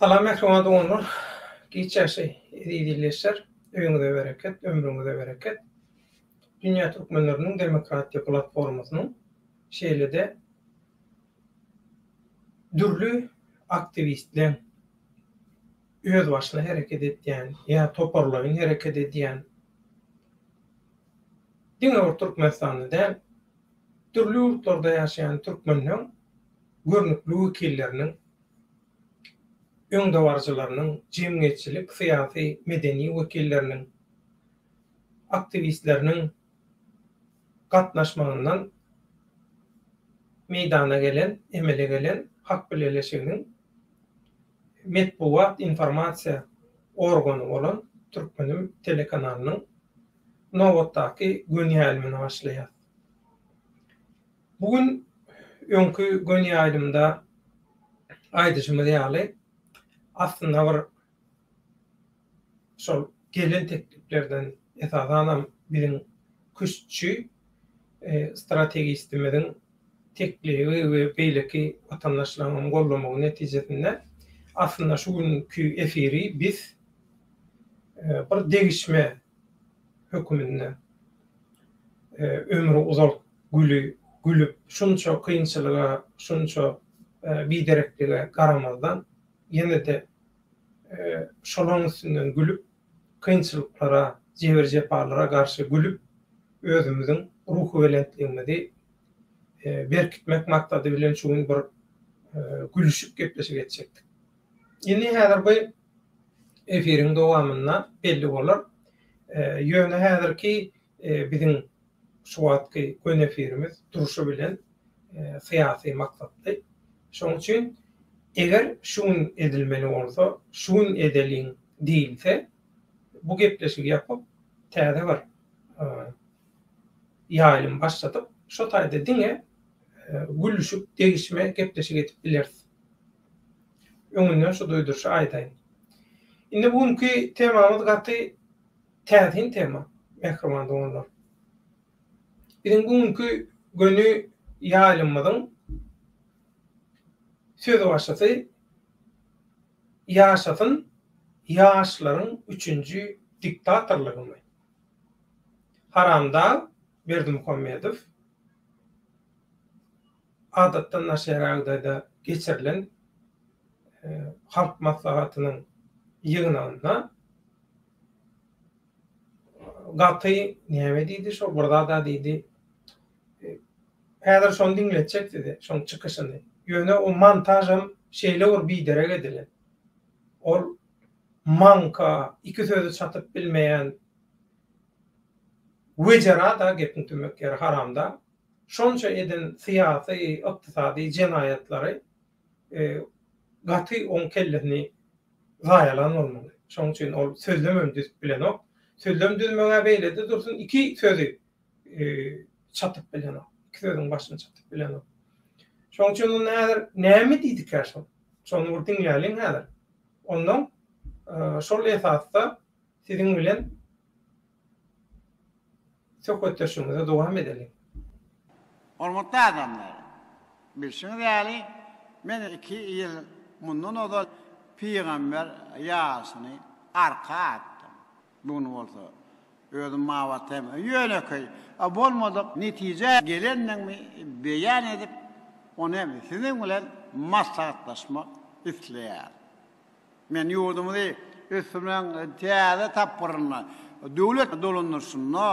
Salam mähriban doganlar, giç ýagşy eziz ildeşler, öýüňize bereket, ömrüňize bereket. Dünýä türkmenleriniň demokratiýa platformasynyň şeýle-de dürli aktiwistleň özbaşyna hereket etýän ýa toparlaýyn hereket edýän diňe bir Türkmenistanda däl, dürli ýurtlarda ýaşaýan türkmenleň görnükli wekilleriniň öňdebaryjylarynyň, jemgyýetçilik, syýasy, medeni wekilleriniň, aktiwistleriniň gatnaşmagyndan meýdana gelen, emele gelen Halk Bileleşiginiň metbugat informasiýa organy bolan Türkmenim telekanalynyň nobatdaky göni ýaýlymyna başlaýar. Bu gün öňki göni ýaýlymda aýdyşymyz ýaly, aslynda bir şol gelen tekliplerden, esasanam biziň küştçi strategistimiziň teklibi we beýleki watandaşlaryň goldamagy netijesinde aslynda şu günki efiri biz bir degişme höküminde ömri uzak güli gülüp şunça kynçylyga şunça bidereklige garamazdan ýene-de şolaň üstünden gülüp kynçylyklara jebir-jepalara garşy gülüp özümiziň ruhubelentligimizi berkitmek maksady bilen şu gün bir gülüşip gepleşik etjekdik. Indi häzir bu efiriň dowamynda belli bolar. Ýöne häzirki biziň şu wagtky göni efirimiz durşy bilen syýasy maksatly. Şonuň üçin eger şu gün edilmeli bolsa, şu gün edeliň diýilse, bu gepleşigi ýapyp, täze bir ýaýlym başladyp, şo taýda diňe gülüşip, degişme gepleşik edip bileris. Öňünden şu duýduryşy aýdaýyn. Indi bu günki temamyz gaty täsin tema, mähriban doganlar. Biziň bu günki göni ýaýlymymyzyň sözbaşysy Ýaşasyn ýaşlaryň üçünji diktatorlygymy? Haramdag Berdimuhamedow adatdan daşary ýagdaýda geçirilen Halk Maslahatynyň ýygnagynda gaty näme diýdi şol bir zada diýdi. Häzir şony diňletjek size, şoň çykyşyny. Ýöne o montažam şeýle bir biderek edilen. Ol maňka, iki sözi çatyp bilmeýän wejera-da gepiň tümmek ýeri haramdag. Şonça eden syýasy, ykdysady jenaýatlary gaty oň kellesini zaýalan bolmaly. Şoň üçin ol sözlemem düzüp bilenok. Sözlem düzmeg-ä beýlede dursun, iki sözi çatyp bilenok. Iki sözüň başyny çatyp bilenok. Şoň üçin onda häzir näme diýdikä şol? Şony bir diňläliň häzir. Ondan şol esasda siziň bilen söhbetdeşligimize dowam edeliň. Hormatly adamlar! Bilşiňiz ýaly, men iki ýyl mundan ozal pygamber ýaşyny arka atdym. Bu gün bolsa özüm babatda hem ýönekeý bolmadyk netijä gelendigimi beýan edip, ony hem siziň bilen maslahatlaşmak isleýärin. Men ýurdumyzy ösdürmegiň täze tapgyrynda, döwlet dolandyryşynda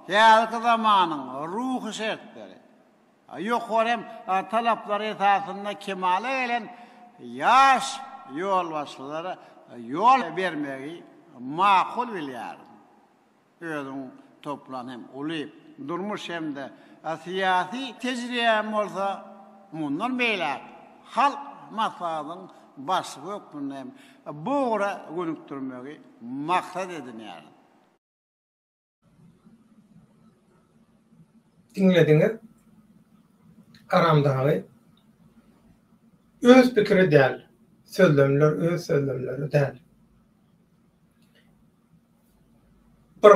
häzirki zamanyň ruhy şertleri, ýokary hem talaplary esasynda kemala gelen ýaş ýolbaşçylara ýol bermegi makul bilýärin. Özümiň toplan hem uly durmuş hem-de syýasy tejribäm bolsa mundan beýläk Halk Maslahatynyň Başlygy hökmünde hem bu ugra gönükdirmegi maksat edinýärin. Diňlediňiz Aramdagy. Öz pikiri däl, sözlemler öz sözlemleri däl. Bir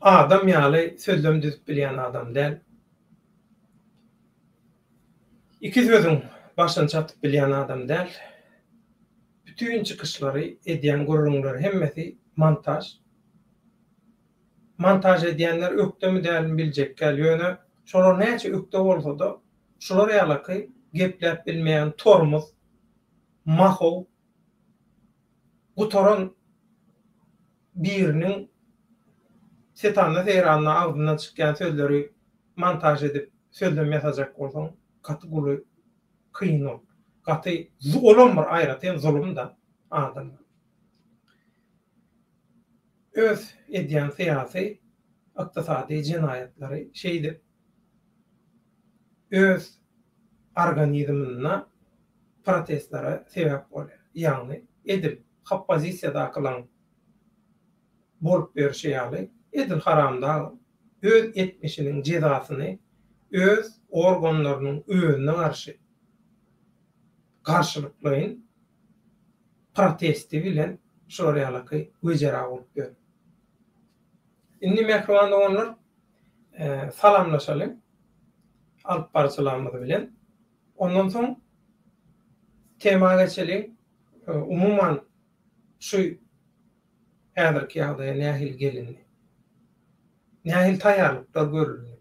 adam ýaly sözlem düzüp bilýän adam däl. Iki sözüň başyny çatyp bilýän adam däl. Bütin çykyşlary, edýän gürrüňleri hemmesi montaž. Montaž edýänler ökdemi dälmi biljek däl, ýöne şolar näçe ökde bolsada şular ýalaky gepläp bilmeýän tormuz, mahow, gutaran biriniň setanda-seýranda agzyndan çykýan sözleri montaž edip sözlem ýasajak bolsaň gaty uly kyn ol. Gaty olam bir aýratyn zulum-da adama. Öz edýän syýasy, ykdysady jenaýatlary şeýdip öz organizminde protestlere sebäp bolýar. Ýagny edil hoppozisiýadakylaň bolup ýörşi ýaly, edil haramdag öz etmişiniň jezasyny öz organlarynyň özüne garşy garşylyklaýyn protesti bilen şular ýalaky wejera bolup ýör. Indi mähriban doganlar salamlaşalyň alyp baryjylarymyz bilen. Ondan soň tema geçeliň. Umuman şu häzirki ýagdaýa nähili gelindi? Nähili taýýarlyklar görüldi?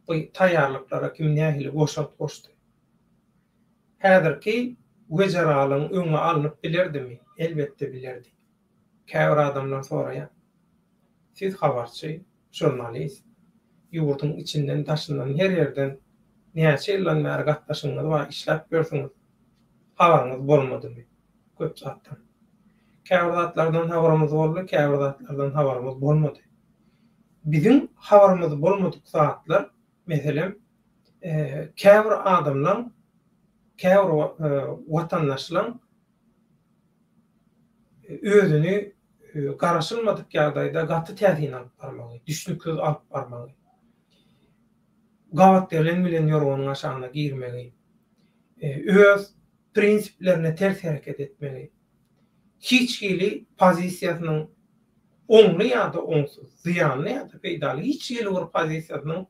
Bu taýýarlyklara kim nähili goşant goşdy? Häzirki wejeralygyň öňi alnyp bilerdimi? Elbetde bilerdi. Käbir adamlar soraýar, Siz habarçy, žurnalist, ýurduň içinden, daşyndan, her ýerden näçe ýyldan bäri gatnaşygyňyz bar, işläp ýörsüňiz, habaryňyz bolmadymy köp zatdan? Käbir zatlardan habarymyz boldy, käbir zatlardan habarymyz bolmady. Biziň habarymyz bolmadyk zatlar, meselem, käbir adamlaň, käbir watandaşlaň özüni garaşylmadyk ýagdaýda gaty täsin alyp barmagy, düşnüksiz alyp barmagy, gabat gelen bilen ýorganyň aşagyna girmegi, öz prinsiplerine ters hereket etmegi, hiç hili pozisiýasynyň oňly ýa-da oňsuz, zyýanly ýa-da peýdaly hiç hili bir pozisiýasynyň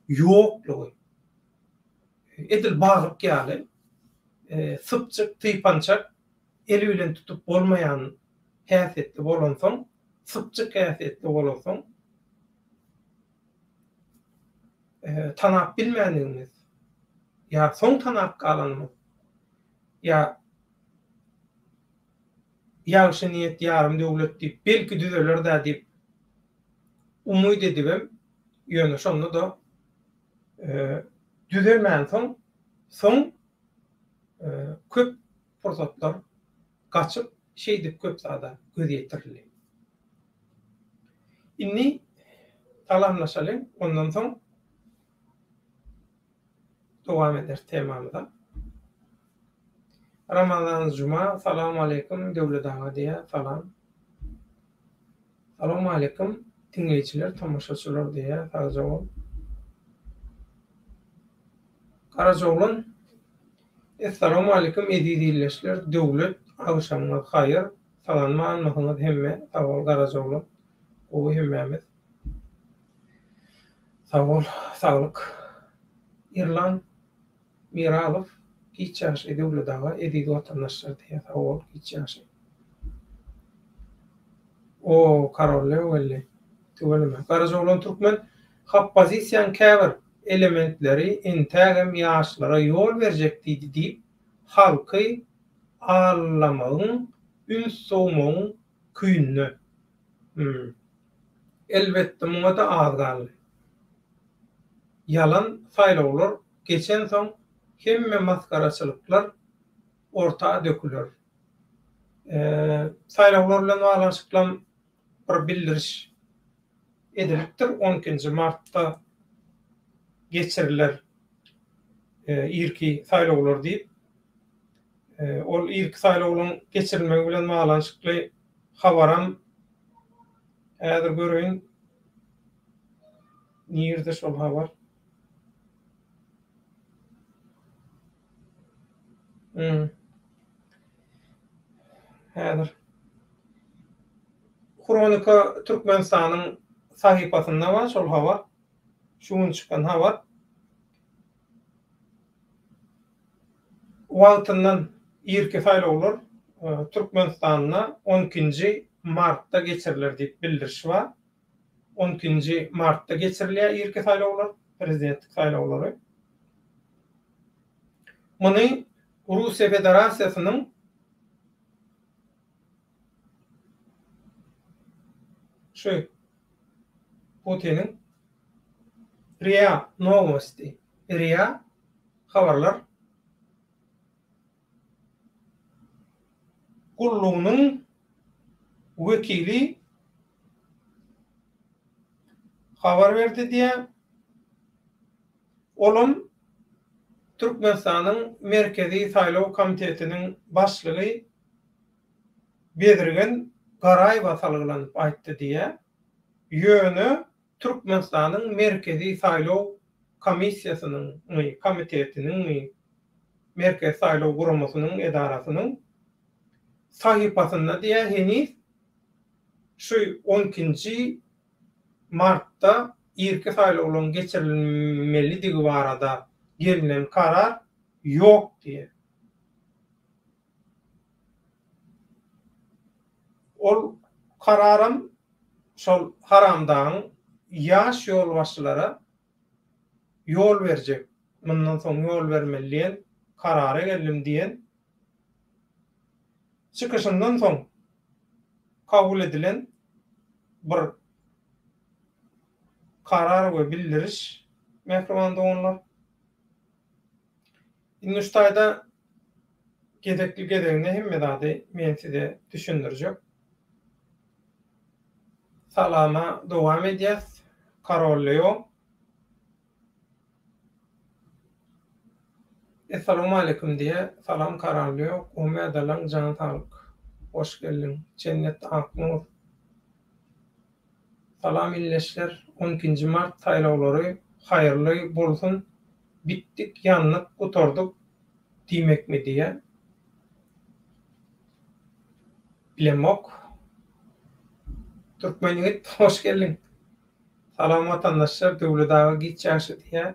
ýoklugy, edil balyk ýaly sypjyk, typançak, eli bilen tutup bolmaýan häsiýetli bolansoň, sypjyk häsiýetli bolansoň, tanap bilmändigimiz ýa soň tanap galanymyz ýa ýagşy niýet ýarym döwlet diýip, belki düzeler-dä diýip umyt edibem, ýöne şonda-da düzelmänsoň, soň köp pursatlar gaçyp, şeýdip köp zada göz ýetirildi. Indi salamlaşalyň, ondan soň dowam ederis temamyza. Ramazan Juma, Salam aleýkum Döwlet aga diýýär, salam. Salowmaleýkim diňleýjiler, tomaşaçylar diýýär, sagja bol. Garajaoglan Essalowmaleýkim eziz ildeşler, Döwlet agşamyňyz haýyr, salam almasyňyz hemme, sag bol Garajaoglan, gowy hemmämiz. Sag bol, saglyk. Irlan Miralow Giç ýagşy Döwlet aga eziz watandaşlar diýýär sag bol giç ýagşy. O Karol Leo geldi. Tüweleme. Garajaoglan Türkmen hoppozisiýaň käbir elementleri entägem ýaşlara ýol berjek diýdi diýip halky allamagyň üns sowmagyň küýünde. Hum. Elbetde muňada az galdy. Ýalan saýlawlar geçensoň hemme masgaraçylyklar orta döküler. Saýlawlar bilen baglanyşyklam bir bildiriş edilipdir. On ikinji martda geçiriler irki saýlawlar diýip. Ol irki saýlawlaryň geçirilmegi bilen baglanyşykly habaram häzir göreýin. Nirde şol habar? Hmm. Häzir. Hronika Türkmenistanyň sahypasynda bar şol habar. Şu gün çykan habar. Wagtyndan irki saýlawlar. Türkmenistanda on ikinji martda geçiriler diýip bildiriş bar. On ikinji martda geçirilýär irki saýlawlar, prezidentlik saýlawlary. Muny Russiýa Federasiýasynyň şu Putiniň RIA Nowosti, RIA habarlar gullugynyň wekili habar berdi diýýär. Olam Türkmenistanyň Merkezi saýlaw komitetiniň başlygy Bezirgen Garaýewa salgylanyp aýtdy diýýär. Ýöne Türkmenistanyň Merkezi saýlaw komissiýasynyňmy, komitetiniňmi, Merkezi saýlaw guramasynyň edarasynyň sahypasynda diýýär heniz şu on ikinji martda irki saýlawlaryň geçirilmelidigi barada gelnen karar ýok diýýär. Ol kararam şol haramdagyň ýaş ýolbaşçylara ýol berjek, mundan soň ýol bermeli diýen karara geldim diýen çykyşyndan soň kabul edilen bir karar we bildiriş mähriban doganlar. Indi şu taýda gezekli gezegine hemme zady men size düşündirjek. Salama dowam edýäs. Karol Leo. Essalawmaleýkum diýýär. Salam Karol Leo. Gowy mädalaň jan saglyk. Hoş geldiň. Jennet Aknur. Salam illeşler on ikinji mart saýlawlary haýyrly bolsun bitdik ýandyk gutardyk diýmekmi diýä bilemok Türkmen ýigit hoş geldiň Salam watandaşlar Döwlet aga giç ýagşy diýä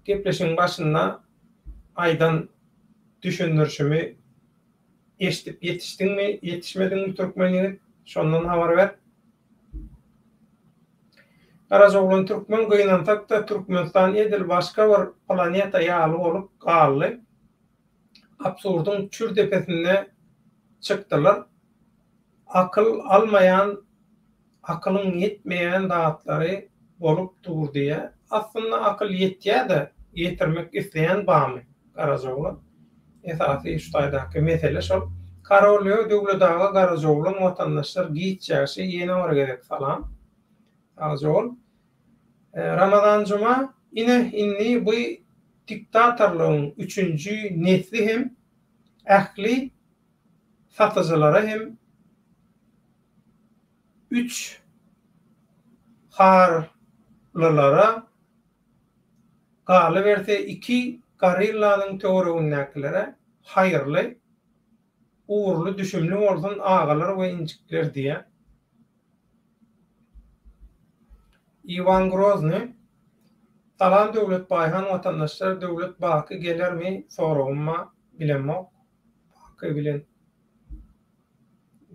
gepleşigiň başynda aýdan düşündirişimi Eşdip ýetişdiňmi, ýetişmediňmi türkmen ýigit, şondan habar ber. Garajaoglan türkmen gynansak-da Türkmenistan edil başga bir planeta ýaly bolup galdy. Absurdyň çür depesinde çykdylar. Akyl almaýan akylyň ýetmeýän zatlary bolup dur diýýä. Aslynda akyl ýetýä-de, ýetirmek isleýän bamy Garajaoglan? Esasy şu taýdaky mesele şol. Karolýo Döwlet aga Garajaoglan watandaşlar giç ýagşy ýene bir gezek salam. Sagja bol. Ramazan Juma ine indi bu diktatorlygyň üçünji nesli hem ähli satyjylara hem üç harlylara, galyberse iki gorillanyň töweregindäkilere haýyrly, ugurly, düşümli bolsun agalar we injikler diýýär. Iwan Grozny, Salam Döwlet Baýhan watandaşlar Döwlet Baky gelermi soragym bar bilemok Baky bilen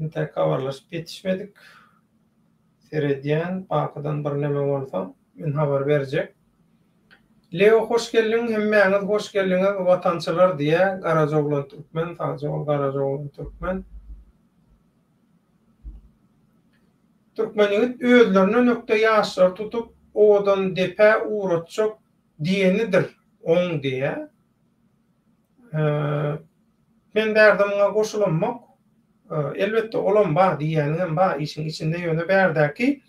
Entäk habarlaşyp ýetişmedik. Seredýän, Bakydan birneme bolsa, men habar berjek. Leo hoş geldiň, hemmäňiz hoş geldiňiz watançylar diýýä Garajaoglan Türkmen, sagja bol Garajaoglan Türkmen. Türkmen ýigit özlerinden ökde ýaşlary tutup owadan depä ugratjak diýenidir oň diýýä. Men bärde muňa goşulamok. Elbetde olam bar diýýäniňem bar işiň içinde ýöne bärdäki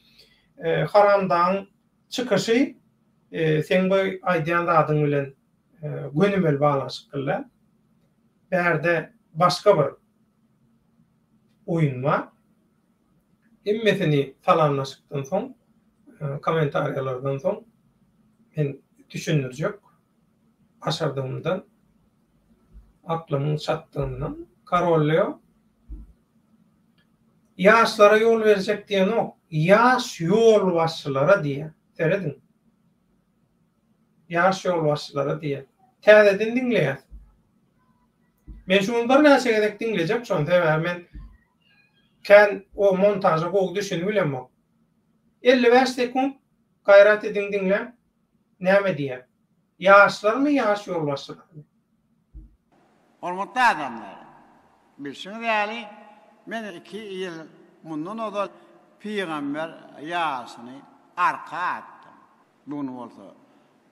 haramdagyň çykyşy seň bu aýdýan zadyň bilen gönümel baglanyşykly däl. Bärde başga bir oýun bar. Hemmesini salamlaşykdan soň, kommentariýalardan soň men düşündirjek. Başardygymdan, aklymyň çatdygyndan. Karol Leo, Ýaşlara ýol berjek diýenok, ýaş ýolbaşçylara diýýär. Serediň. Ýaş ýolbaşçylara diýýär. Täzeden diňleýäs. Men şuny birnäçe gezek diňlejek şony sebäbi men kän o montaža gowy düşünip bilemok. 55 sekunt gaýrat ediň diňläň näme diýýär. Ýaşlarmy ýaş ýolbaşçylarmy? Hormatly adamlar! Bilşiňiz ýaly, men iki ýyl mundan ozal pygamber ýaşyny arka atdym. Bu gün bolsa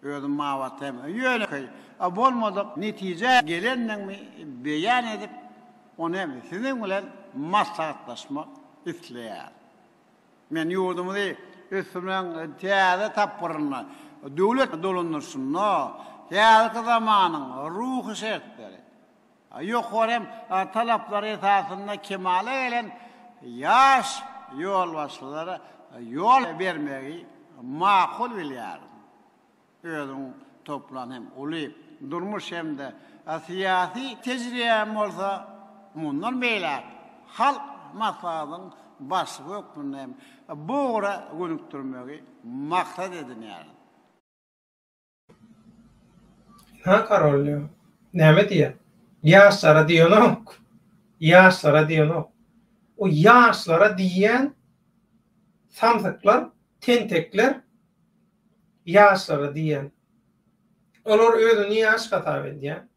özüm babatda hem ýönekeý bolmadyk netijä gelendigimi beýan edip, ony hem siziň bilen maslahatlaşmak isleýärin. Men ýurdumyzy ösdürmegiň täze tapgyrynda, döwlet dolandyryşynda häzirki zamanyň ruhy şertleri, ýokary hem talaplary esasynda kemala gelen ýaş ýolbaşçylara ýol bermegi makul bilýärin. Özümiň toplan hem uly durmuş hem-de syýasy tejribäm bolsa mundan beýläk Halk Maslahatynyň Başlygy hökmünde hem bu ugra gönükdirmegi maksat edinýärin. Ynha Karolýo näme diýýär? Ýaşlara diýenok. Ýaşlara diýenok. O ýaşlara diýýän samsyklar, tentekler ýaşlara diýýän. Olar özüni ýaş hasap edýär.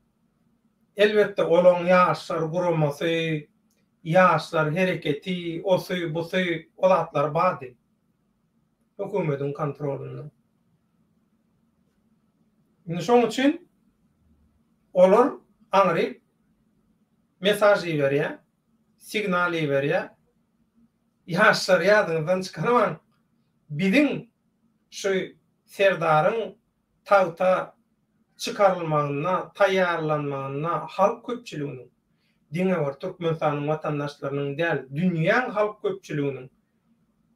Elbetde olaň ýaşlar guramasy, ýaşlar hereketi, osy, busy o zatlar bardy. Hökümediň kontrolynda. Indi şoň üçin olar aňryk mesaž iberýär, signal iberýär. Ýaşlar ýadyňyzdan çykarmaň. Biziň şu Serdaryň tagta çykarylmagynda, taýýarlanmagynda halk köpçüliginiň, diňe bir Türkmenistanyň watandaşlarynyň däl, dünýäň halk köpçüliginiň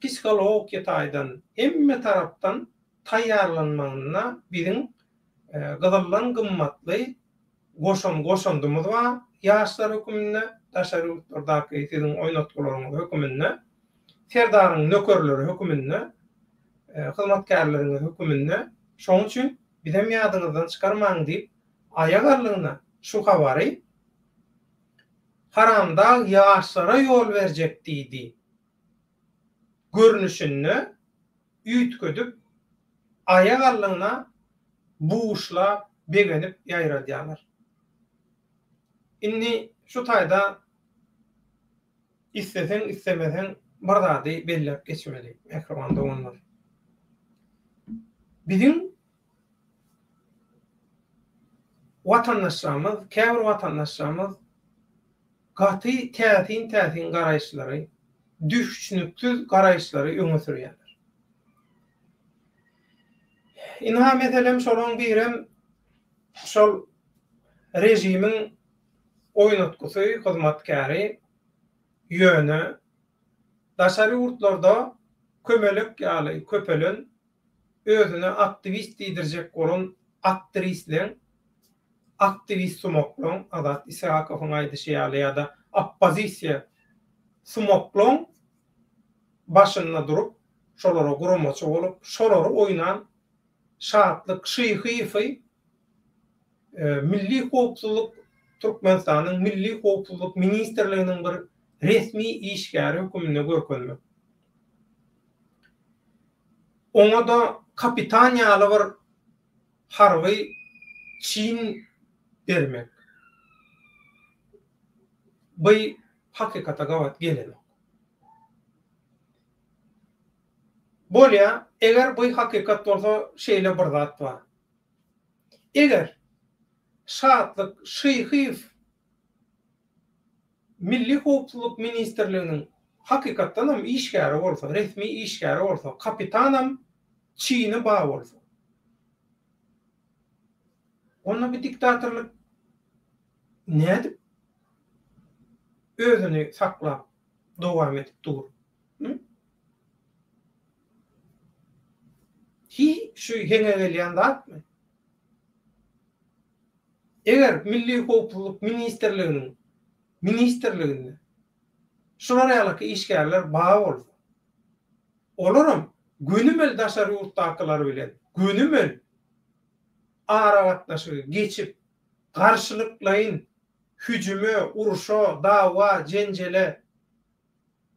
psihologiýa taýdan, hemme tarapdan taýýarlanmagynda biziň gyzyldan gymmatly goşan goşandymyz bar ýaşlar höküminde, daşary ýurtlardaky siziň oýnatgylaryňyz höküminde, Serdaryň nökerleri höküminde, hyzmatkärleriňiz höküminde, şoň üçin bizem ýadyňyzdan çykarmaň diýip, aýak aldygyna şu habary Haramdag ýaşlara ýol berjek diýdi görnüşinde üýtgedip, aýak aldygyna buşlap, begenip ýaýradýarlar. Indi şu taýda isleseň, islemeseň bir zady belläp geçmeli, mähriban doganlar. Biziň watandaşlarymyz, käbir watandaşlarymyz gaty täsin-täsin garaýyşlary, düşnüksiz garaýyşlary öňe sürýärler. Ynha meselem şolaň birem şol režimiň oýnatgysy, hyzmatkäri, ýöne daşary ýurtlarda kömelek ýaly köpelen, özüne aktiwist diýdirjek bolan aktrisleň, aktiwist sumaklaň, Azat Isakowyň aýdyşy ýaly ýa-da oppozisiýa sumaklaň başynda durup, şolara guramaçy bolup, şolary oýnan Şatlyk Şyhyýewi Milli howpsuzlyk Türkmenistanyň Milli howpsuzlyk ministrliginiň bir resmi işgäri höküminde görkezmek. Oňa-da kapitan ýaly bir harby çin bermek. Bu hakykata gabat gelenok. Bolýa, eger bu hakykat bolsa şeýle bir zat bar. Eger Şatlyk Şyhyýew Milli howpsuzlyk ministrliginiň hakykatdanam işgäri bolsa, resmi işgäri bolsa, kapitanam çini bar bolsa, onda bu diktatorlyk nädip özüni saklap dowam edip dur? Hı? Hi şu heňe gelýän zatmy? Eger Milli howpsuzlyk ministrliginiň ministrliginde şular ýalyky işgärler bar bolsa, olaram gönümel daşary ýurtdakylar bilen gönümel aragatnaşygy geçip, garşylyklaýyn. Hüjüme, urşa, dawa, jenjele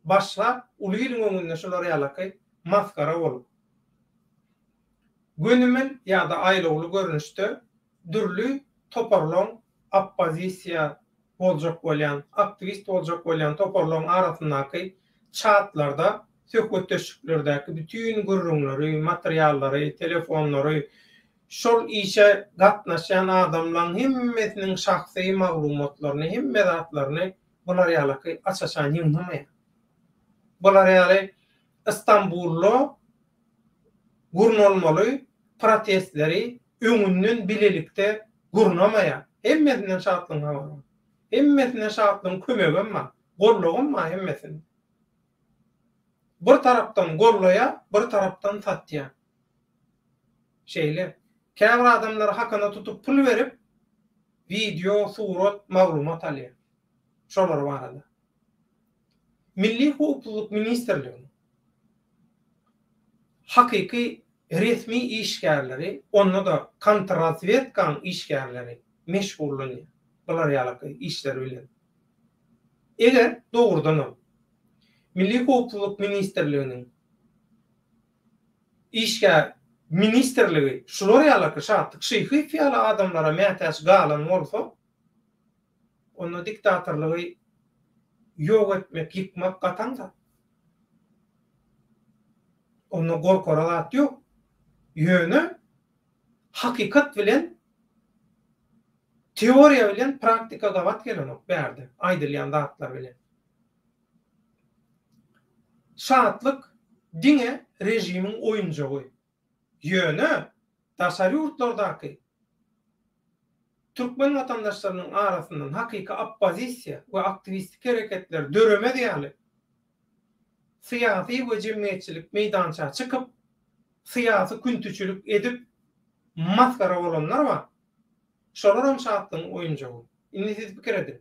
başlap, uly iliň öňünde şular ýalaky masgara bolup, gönümel ýa-da aýlawly görnüşde dürli toparlaň oppozisiýa boljak bolýan, aktiwist boljak bolýan toparlaryň arasyndaky çatlarda, söhbetdeşliklerdäki bütin gürrüňleri, materiallary, telefonlary, şol işe gatnaşýan adamlaň hemmesiniň şahsy maglumatlaryny, hemme zatlaryny bular ýalaky aç-açan ýygnamaýar. Bular ýaly Stambulda gurnalmaly protestleri öňünden bilelikde gurnamaýar. Hemmesinden Şatlygyň habary bar. Hemmesine Şatlygyň kömegem bar, gollagam bar hemmesinde. Bir tarapdan gollaýar, bir tarapdan satýar. Şeýle. Käbir adamlar hakyna tutup pul berip, wideo, surat, maglumat alýar. Şolar barada. Milli howpsuzlyk ministrliginiň hakyky resmi işgärleri, onda-da kontrrazwedkaň işgärleri meşgullanýar bular ýalaky işler bilen. Eger, dogrudanam, Milli howpsuzlyk ministrliginiň işgär ministrligi şular ýalaky Şatlyk Şyhyýew ýaly adamlara mätäç galan bolsa, Onda diktatorlygy ýok etmek, ýykmak gataň zat. Onda gorkara zat ýok. Ýöne hakykat bilen teoriýa bilen praktika gabat gelenok bärde aýdylýan zatlar bilen. Şatlyk diňe režimiň oýunjagy. Ýöne daşary ýurtlardaky türkmen watandaşlarynyň arasyndan hakyky oppozisiýa we aktiwistik hereketler döremez ýaly syýasy we jemgyýetçilik meýdança çykyp, syýasy küntüçilik edip masgara bolanlar bar. Şolaram Şatlygyň oýunjagy. Indi siz pikir ediň.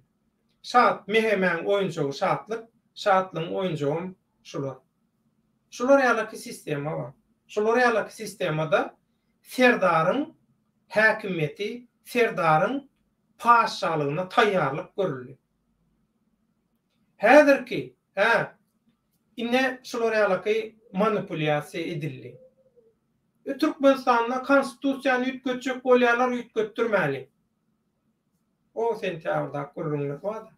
Şat, MHM-iň oýunjagy Şatlyk, Şatlygyň oýunjagam şular. Şular ýalaky sistema bar. Şular ýalaky sistemada Serdaryň häkimiýeti, Serdaryň patyşalygyna taýýarlyk görüldi. Häzirki, hä, ine şular ýalaky manipulýasiýa edildi. E, Türkmenistanda konstitusiýany üýtgetjek bolýarlar, üýtgetdirmäli. O sentýabrdaky gürrüňler bar-da.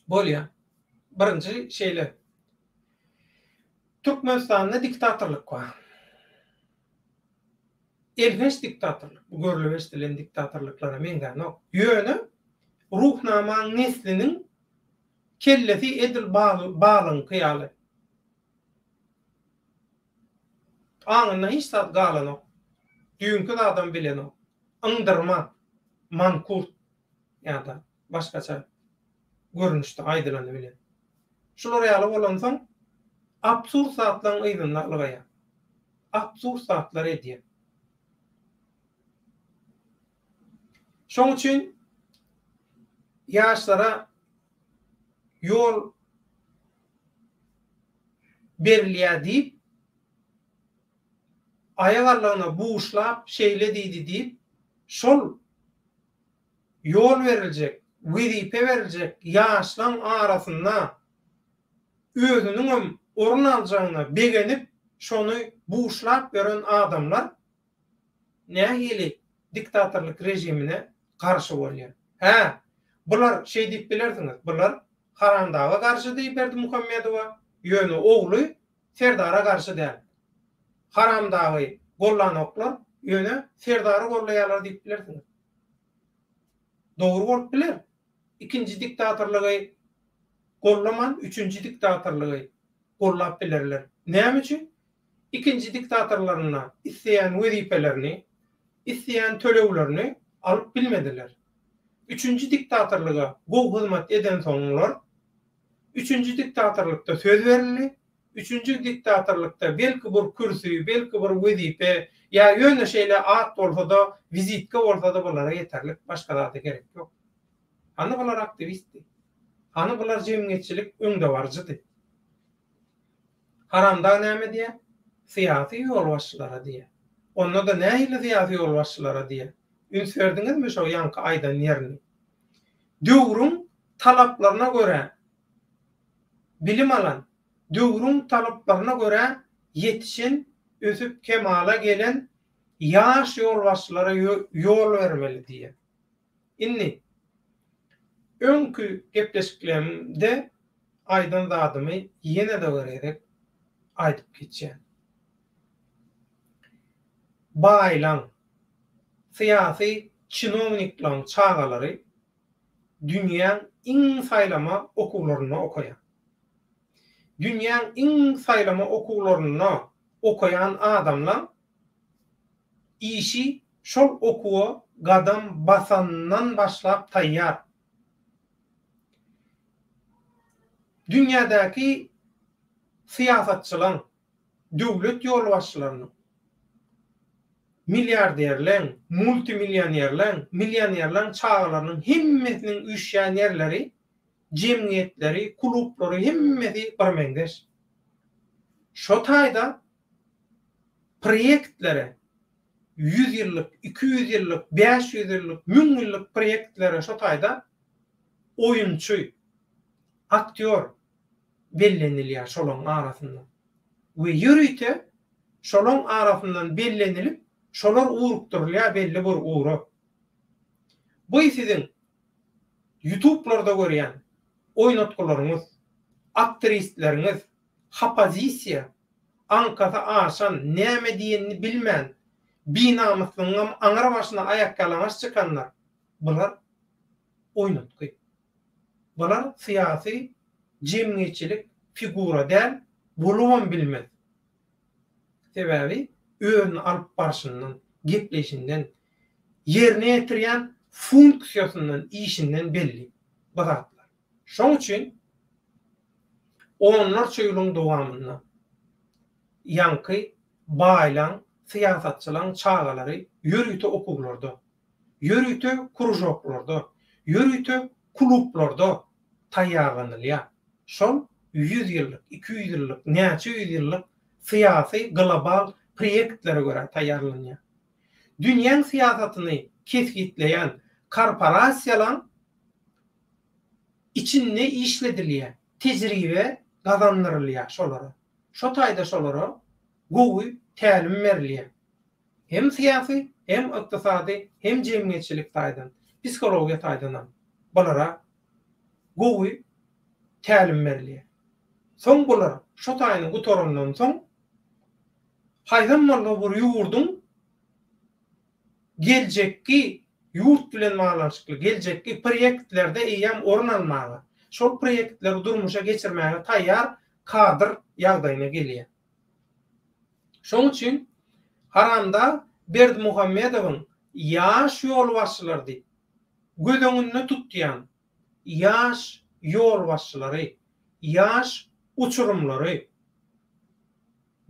Bolýa. Birinji şeýle. Türkmenistanda diktatorlyk bar. Elhenç diktatorlyk. Bu görlüp eşidilen diktatorlyklara meňzänok. Ýöne Ruhnamaň nesliniň kellesi edil balygyňky ýaly. Aňynda hiç zat galanok. Düýnki zadam bilenok. Yňdyrma, mankurt ýa-da başgaça görnüşde aýdylany bilen. Şular ýaly bolansoň, absurd zatlaryň yzynda ylgaýar. Absurd zatlar edýär. Şoň üçin ýaşlara ýol berilýär diýip, aýak aldygyna buşlap şeýle diýdi diýip, şol ýol beriljek, wezipe beriljek ýaşlaň arasynda özüniňem orun aljagyna begenip şony buşlap ýören adamlar nähili diktatorlyk režimine garşy bolýar? Hä, bular şeý diýip bilersiňiz, bular Haramdaga garşydy Berdimuhamedowa, ýöne ogly Serdara garşy däl. Haramdagy gollanoklar, ýöne Serdary gollaýarlar diýip bilersiňiz. Dogry bolup biler. Ikinji diktatorlygy gollaman, üçünji diktatorlygy gollap bilerler. Näme üçin? Ikinji diktatorlarynda isleýän wezipelerini, isleýän töleglerini alyp bilmediler. Üçünji diktatorlyga gowy hyzmat edensoňlar, üçünji diktatorlykda söz berildi, üçünji diktatorlykda belki bir kürsi, belki bir wezipe ýa ýöne şeýle at bolsa-da, wizitka bolsa-da bulara ýeterlik, başga zada gerek ýok. Hany bular aktiwistdi? Hany bular jemgyýetçilik öňdebaryjydy? Haramdag näme diýýär? Syýasy ýolbaşçylara diýýär. Onda-da nähili syýasy ýolbaşçylara diýýär? Üns berdiňizmi şo ýaňky aýdan ýerini? Döwrüň talaplaryna görä bilim alan, döwrüň talaplaryna görä ýetişen, ösüp kemala gelen ýaş ýolbaşçylara ýol bermeli diýýär. Indi, öňki gepleşiklerimde aýdan zadymy ýene-de bir gezek aýdyp geçýän. Baýlaň, syýasy çinowniklaň çagalary dünýäň iň saýlama okuwlarynda okaýar. Dünýäň iň saýlama okuwlarynda okaýan adamlaň işi şol okuwa gadam basanyndan başlap taýýar. Dünýädäki syýasatçylaň, döwlet ýolbaşçylarynyň, milliarderleň, multimillionerleň, millionerleň çagalarynyň hemmesiniň üýşýän ýerleri, jemgyýetleri, klublary hemmesi birmeňzeş. Şo taýda proýektlere, ýüz ýyllyk, 200 ýyllyk, 500 ýyllyk, 1000 ýyllyk proýektlere şo taýda oýunçy, aktýor bellenilýär şolaň arasynda. We ýörite şolaň arasyndan bellenilip, şolar ugrukdyrylýar belli bir ugra. Bu siziň ýutublarda görýän oýnatgylaryňyz, aktristleriňiz, hopozisiýa, aňkasy aşan, näme diýenini bilmän, binamyslygyňam aňry başyna aýakýalaňaç çykanlar, bular oýnatgy. Bular syýasy, jemgyýetçilik figura däl, bolubam bilmez. Sebäbi özüni alyp barşyndan, gepleýşinden, ýerine ýetirýän funksiýasyndan, işinden belli bu zatlar. Şoň üçin onlarça ýylyň dowamynda ýaňky baýlaň, syýasatçylaň çagalary ýörite okuwlarda, ýörite kružoklarda, ýörite klublarda taýýarlanylýar. Şol ýüz ýyllyk, 200 ýyllyk, näçe ýüz ýyllyk syýasy global proýektlere görä taýýarlanýar. Dünýäň syýasatyny kesgitleýän korporasiýalaň içinde işledilýär, tejribe gazandyrylýar şolara. Şo taýda şolara gowy tälim berilýär. Hem syýasy, hem ykdysady, hem jemgyýetçilik taýdan, psihologiýa taýdanam bulara gowy tälim berilýär. Soň bular şo taýyny gutarandan soň haýsam bolsa bir ýurduň geljekki ýurt bilen baglanyşykly geljekki proýektlerde eýýäm orun almaga, şol proýektleri durmuşa geçirmäge taýýar kadr ýagdaýyna gelýär. Şoň üçin haramdag Berdimuhamedowyň ýaş ýolbaşçylar diýip göz öňünde tutýan ýaş ýolbaşçylary, ýaş uçurymlary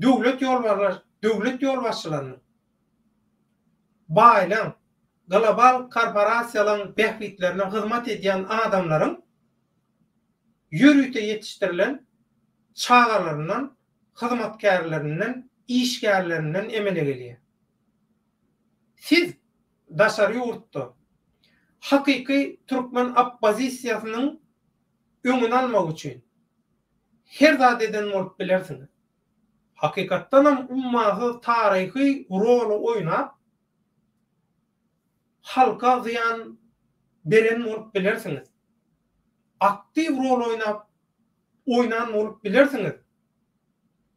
döwlet döwlet ýolbaşçylarynyň, baýlaň, global korporasiýalaň bähbitlerine hyzmat edýän adamlaryň ýörite ýetişdirilen çagalaryndan, hyzmatkärlerinden, işgärlerinden emele gelýär. Siz daşary ýurtda hakyky türkmen oppozisiýasynyň öňüni almak üçin her zat eden bolup bilersiňiz. Hakykatdanam ummasyz taryhy roly oýnap, halka zyýan beren bolup bilersiňiz. Aktiw rol oýnap oýnan bolup bilersiňiz.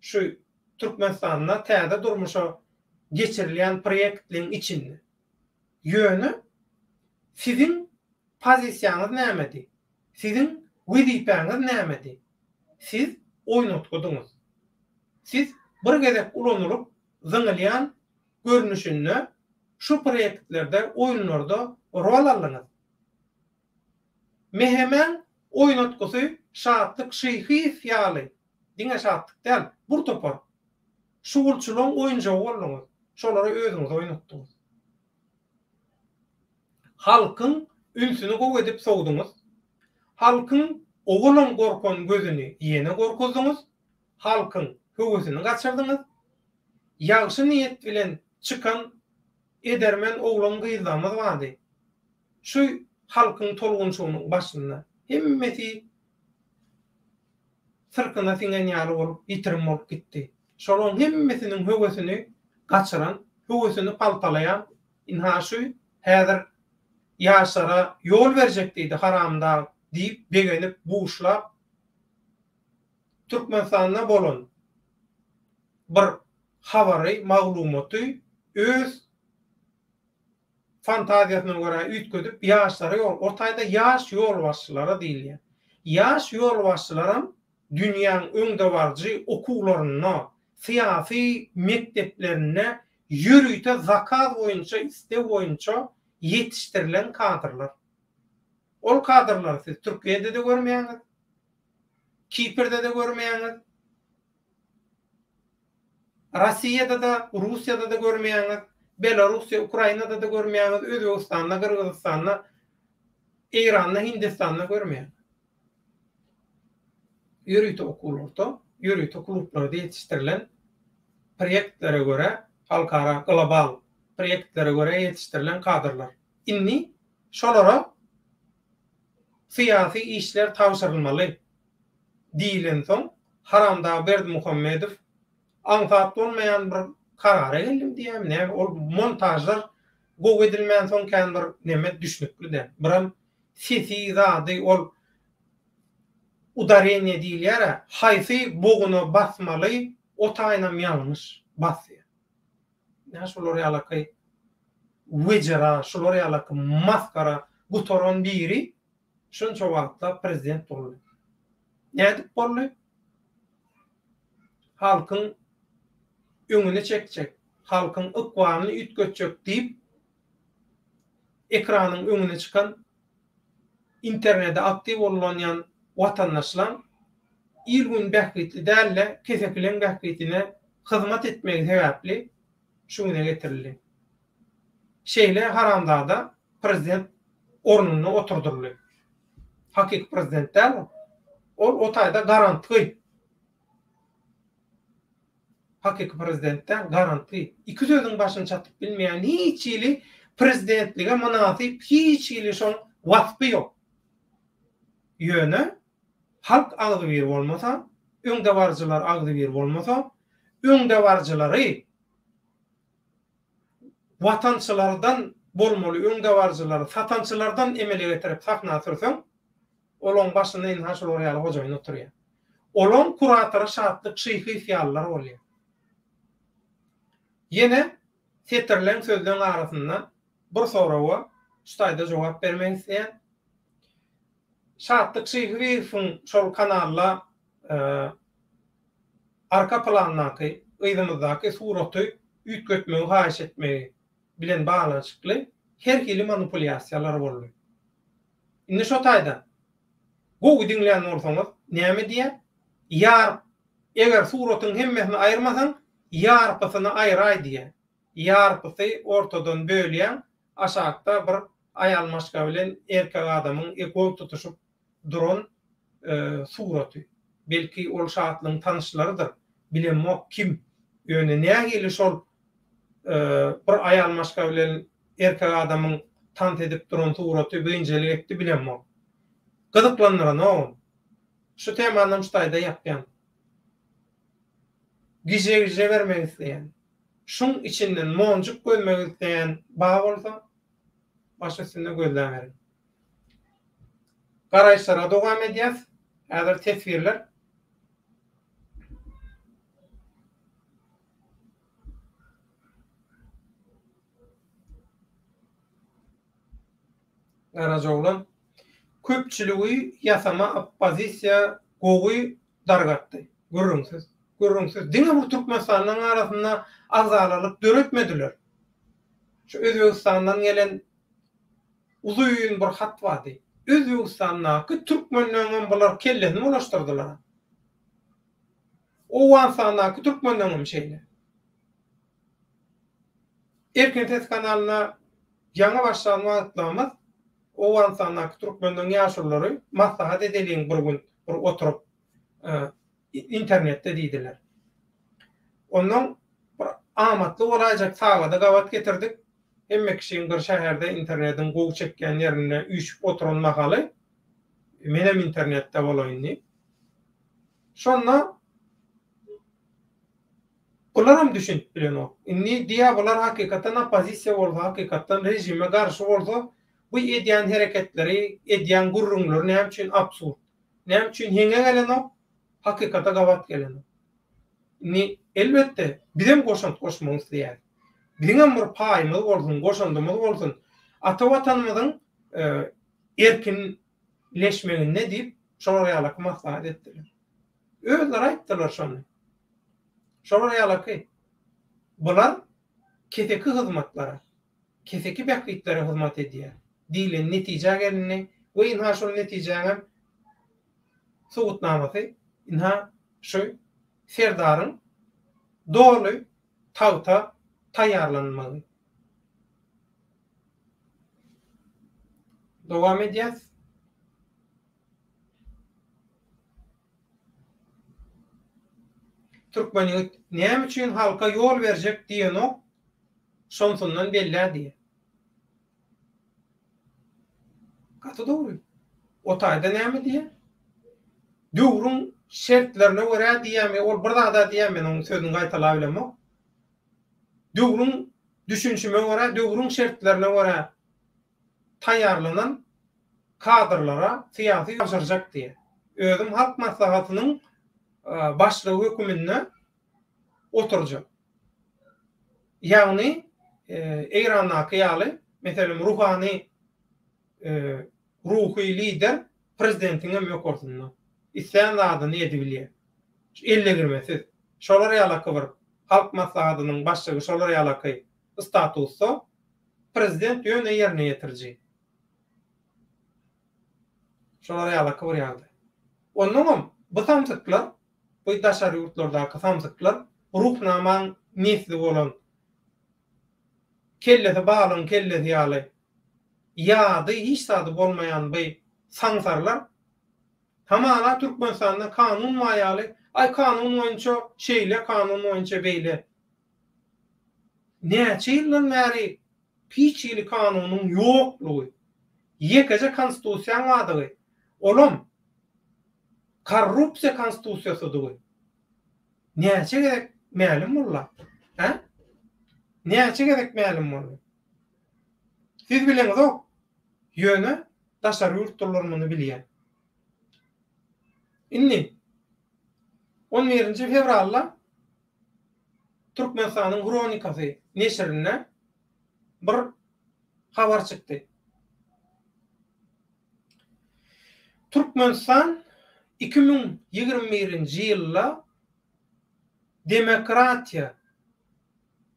Şu Türkmenistanda täze durmuşa geçirilýän proýektleň içinde. Ýöne siziň pozisiýaňyz nämedi? Siziň wezipäňiz nämedi? Siz oýnatgydyňyz. Siz bir gezek ulanylyp zyňylýan görnüşinde şu proýektlerde, oýunlarda rol aldyňyz. MHM-iň oýnatgysy Şatlyk Şyhyýew ýaly, diňe Şatlyk däl, bir topar şugulçylaryň oýunjagy bolduňyz, şolara özüňizi oýnatdyňyz. Halkyň ünsüni gowy edip sowduňyz. Halkyň owalam gorkan gözüni ýene gorkuzdyňyz. Halkyň höwesini gaçyrdyňyz. Ýagşy niýet bilen çykan edermen oglan-gyzlarymyz bardy. Şu. Halkyň tolgunşygynyň başynda. Hemmesi syrkyna siňen ýaly bolup ýitirim bolup gitdi. Şolaryň hemmesiniň höwesini gaçyran, höwesini paltalaýan ynha şu häzir ýaşlara ýol berjek diýdi haramdag diýip begenip buşlap Türkmenistanda bolan bir habary, maglumaty öz fantaziýasyna görä üýtgedip ýaşlara ýol, o taýda ýaş ýolbaşçylara diýilýär. Ýaş ýolbaşçylaram dünýäň öňdebaryjy okuwlarynda, syýasy mekdeplerinde ýörite zakaz boýunça, isleg boýunça ýetişdirilen kadrlar. Ol kadrlary siz Türkiýede-de görmeýäňiz, Kiprde-de görmeýäňiz, Rossiýada-da, Russiýada-da görmeýäňiz, Belarussiýa, Ukrainada-da görmeýäňiz, Özbegistanda, Gyrgyzystanda, Eýranda, Hindistanda görmeýäňiz. Ýörite okuwlarda, ýörite klublarda ýetişdirilen proýektlere görä, halkara, global proýektlere görä ýetişdirilen kadrlar. Indi şolara syýasy işler tabşyrylmaly diýlensoň, Haramdag Berdimuhamedow aňsat bolmaýan bir karara geldim diýýärmi näme, ol montažlar gowy edilmänsoň kän bir neme düşnükli däl. Biram sesi zady ol udareniýe diýilýär-ä, haýsy boguna basmaly o taýynam ýalňyş basýar. Ine şular ýalaky wejera, şular ýalaky masgara gutaran biri şunça wagtlap prezident boldy. Nädip boldy? Halkyň öňüni çekjek, halkyň ykbalyny üýtgetjek diýip ekranyň öňüne çykan internedi aktiw ullanýan watandaşlaň il-gün bähbitli däl-de, kesekileň bähbitine hyzmat etmegi sebäpli şu güne getirildi. Şeýle haramzada prezident ornunda oturdyldy. Hakyky prezident däl ol. Ol o taýda garantgy. Hakyky prezident däl, garantgy. Iki sözüň başyny çatyp bilmeýän hiç hili prezidentlige mynasyp hiç hili şoň waspy ýok. Ýöne halk agzybir bolmasa, öňdebaryjylar agzybir bolmasa, öňdebaryjylary watançylardan bolmaly öňdebaryjylary satançylardan emele getirip sahna sürseň, Olaň başynda ynha şular ýaly hojaýyn oturýar. Olaň kuratory Şatlyk Şyhyýew ýalylar bolýar. Ýene setirleň sözleň arasynda bir soraga şu taýda jogap bermek isleýän. Şatlyk Şyhyýewiň şol kanalda arka plandaky, yzymyzdaky suraty üýtgetmegi haýyş etmegi bilen baglanyşykly her hili manipulýasiýalar boldy. Indi şo taýda gowy diňlän bolsaňyz näme diýýär? Ýar eger suratyň hemmesini aýyrmasaň ýarpysyny aýraý diýýär. Ýarpysy ortadan bölýäň aşakda bir aýal maşga bilen erkek adamyň gol tutuşyp duran suraty. Belki ol Şatlygyň tanyşlarydyr. Bilemok kim. Ýöne nähili şol bir aýal maşga bilen erkek adamyň tans edip duran suraty birinjelik etdi bilemok. Gyzyklandyranogam. Şu temanam şu taýda ýapýan. Gije-gije bermek isleýän. Şuň içinden monjuk gözmek isleýän ba bolsa, baş üstünde gözläberiň. Garaýyşlara dowam edýäs. Häzir teswirler. Garajaoglan. Köpçüligi ýasama oppozisiýa gowy dargatdy. Gürrüňsiz. Gürrüňsiz. Diňe bir Türkmenistanyň arasynda agzalalyk döretmediler. Şu Özbegistandan gelen uzyn bir hat bardy. Özbegistandaky türkmenleňem bular kellesini bulaşdyrdylar. Owganystandaky türkmenleňem şeýle. Erkin Ses kanalyna ýaňy başlan wagtlarymyz Owganystandaky türkmenleň ýaşululary maslahat edeliň bir gün bir oturyp internetde diýdiler. Ondan bir amatly bolaýjak sagada gabat getirdik. Hemme kişiň bir şäherde internetiň gowy çekýän ýerinde üýşüp oturan mahaly menem internetde bolaýyn diýip. Şonda bularam düşünip bilenok. Indi diýýär bular hakykatdan oppozisiýa bolsa, hakykatdan režime garşy bolsa bu edýän hereketleri, edýän gürrüňleri näme üçin absurd? Näme üçin heňe gelenok, hakykata gabat gelenok? Indi elbetde bizem goşant goşmak isleýäris. Biziňem bir paýymyz bolsun, goşandymyz bolsun ata Watanymyzyň erkinleşmeginde diýip, şolar ýalaky maslahat etdiler. Özleri aýtdylar şony. Şolar ýalaky bular keseki hyzmatlara, keseki bähbitlere hyzmat edýär diýlen netijä gelindi we ynha şol netijäňem subutnamasy ynha şu Serdaryň doly tagta taýýarlanmagy. Dowam edýäs. Türkmen ýigit näme üçin halka ýol berjek diýenok şonsyndan bellä diýe. Gaty dogry. O taýda näme diýýär? Döwrüň şertlerine görä diýýärmi, ol bir zada diýýär, men onuň sözüni gaýtalap bilemok. Döwrüň düşünişime görä, döwrüň şertlerine görä taýýarlanan kadrlara syýasy tabşyrjak diýýär. Özüm Halk Maslahatynyň başlygy höküminde oturjak. Ýagny Eýrandaky ýaly, meselem, ruhany ruhy lider prezidentiň hem ýokarsynda. Islän zadyny edibilýär. Ellegirmesiz. Şolar ýalaky bir Halk Maslahatynyň başlygy şolar ýalaky statusda, prezident ýöne ýerine ýetiriji. Şolar ýalaky bir ýagdaý. Onnoňam bu samsyklar Bu daşary ýurtlardaky samsyklar Ruhnamaň nesli bolan kellesi balygyň kellesi ýaly ýady hiç zady bolmaýan by saňsarlar hamala Türkmenistanda kanun bar ýaly aý kanun boýunça şeýle kanun boýunça beýle näçe ýyldan bäri hiç hili kanunyň ýoklugy ýekeje konstitusiýaň bardygy olam Korrupsiýa konstitusiýasydygy näçe gezek mälim boldy? Hä? Näçe gezek mälim boldy? Siz bileňizok. Ýöne daşary ýurtlular muny bilýär. Indi on birinji fewralda Türkmenistanyň Hronikasy neşirinde bir habar çykdy. Türkmenistan 2021-nji ýylda demokratiýa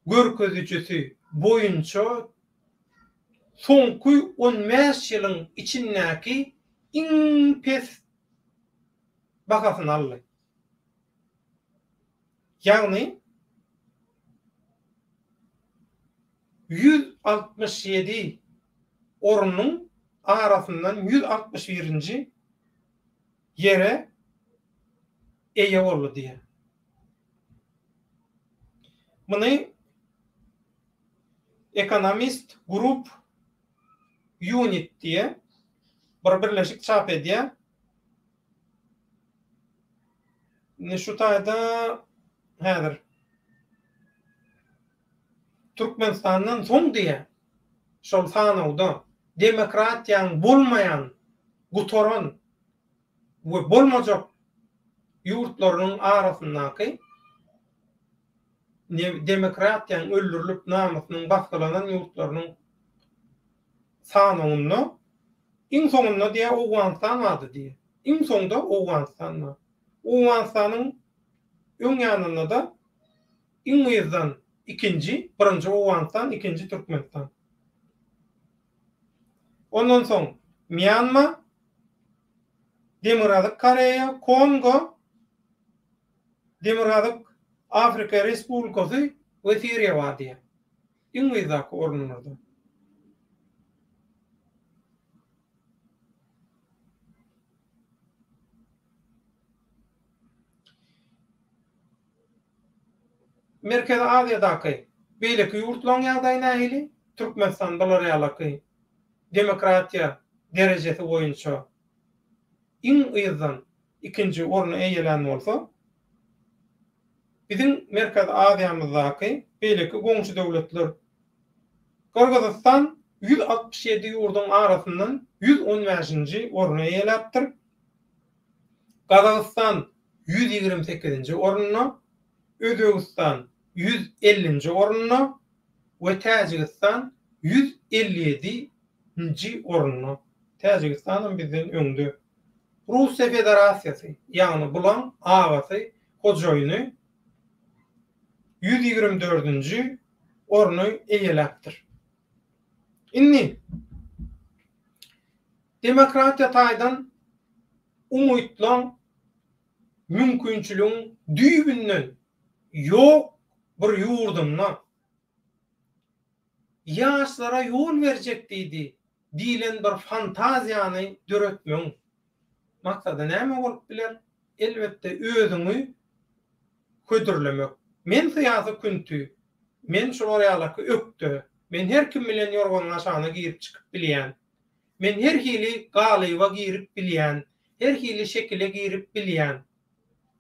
görkezijisi boýunça soňky on bäş ýylyň içindäki iň pes bahasyny aldy. Ýagny 167 ornuň arasyndan 161-nji ýere eýe boldy diýýär. Muny Economist Group Unit diýen bir birleşik çap edýär. Indi şu taýda häzir Türkmenistandan soň diýýär, şol sanawda demokratiýaň bolmaýan, gutaran we bolmajak ýurtlarynyň arasyndaky demokratiýaň öldürilip namysynyň basgylanan ýurtlarynyň sanawynda iň soňunda diýýär Owganystan bardy diýýär. Iň soňda Owganystan bar. Owganystanyň öň ýanynda-da iň yzdan ikinji, birinji Owganystan, ikinji Türkmenistan. Ondan soň Mýanma, Demirgazyk Koreýa, Kongo, Demirgazyk Afrika Respublikasy we Siriýa bar diýýär. Iň yzdaky orunlarda. Merkezi Aziýadaky beýleki ýurtlaryň ýagdaýy nähili? Türkmenistan bular ýalaky demokratiýa derejesi boýunça iň yzdan ikinji orny eýelän bolsa, biziň Merkezi Aziýamyzdaky beýleki goňşy döwletler Gyrgyzystan 167 ýurduň arasyndan 115-nji orny eýeläpdir. Gazagystan 128-nji orunda, Özbegistan 150-nji orunda we Täjigistan 157 nji orunda. Täjigistanam bizden öňde. Russiýa Federasiýasy, ýagny bulaň agasy, hojaýyny 124-nji orny eýeläpdir. Indi demokratiýa taýdan umytlaň mümkinçiligiň düýbünden ýok bir ýurdunda ýaşlara ýol berjek diýdi diýlen bir fantaziýany döretmegiň maksady näme bolup biler? Elbetde özüňi hödürlemek. Men syýasy künti, men şular ýalaky ökde, men her kim bilen ýorganyň aşagyna girip çykyp bilýän, men her hili galyba girip bilýän, her hili şekile girip bilýän,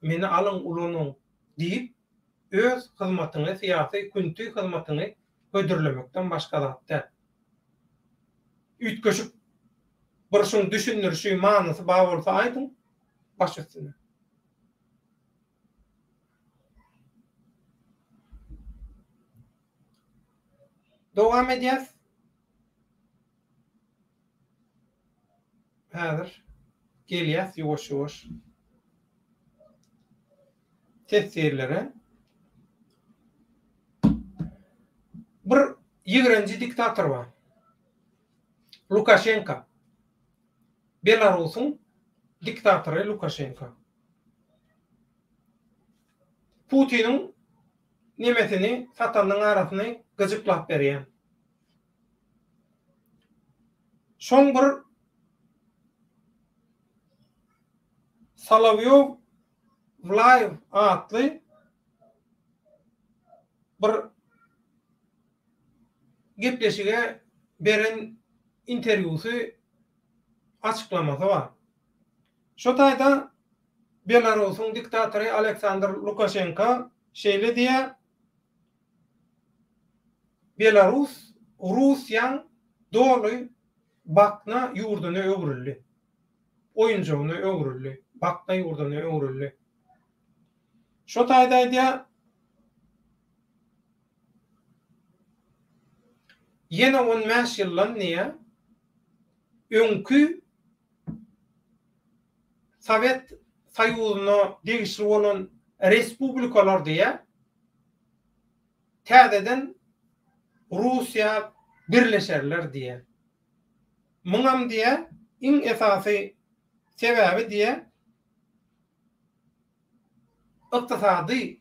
meni alyň ulanyň diýip öz hyzmatyňy syýasy künti hyzmatyňy hödürlemekden başga zat däl. Üýtgeşik bir şuň düşündirişi, manysy bar bolsa aýdyň, baş üstüne. Dowam edýäs. Häzir gelýäs ýuwaş-ýuwaş teswirlere. Bir ýigrenji diktator bar. Lukaşenka. Belarusyň diktatory Lukaşenka. Putiniň nemesini satanyň arasyny gyjyklap berýän. Şoň bir Solowýow Wlaýew atly bir gepleşige beren interwýusy açyklamasy bar. Şo taýda Belarusyň diktatory Aleksandr Lukaşenko şeýle diýýär, Belarus Russiýaň doly bakna ýurduna öwrüldi. Oýunjagyna öwrüldi. Bakna ýurduna öwrüldi. Şo taýda aýdýar, Ýene on bäş ýyldan diýýär, öňki Sowet Soýuzyna degişli bolan respublikalar diýýär, täzeden Russiýa birleşerler diýýär. Muňam diýýär, iň esasy sebäbi diýýär, ykdysady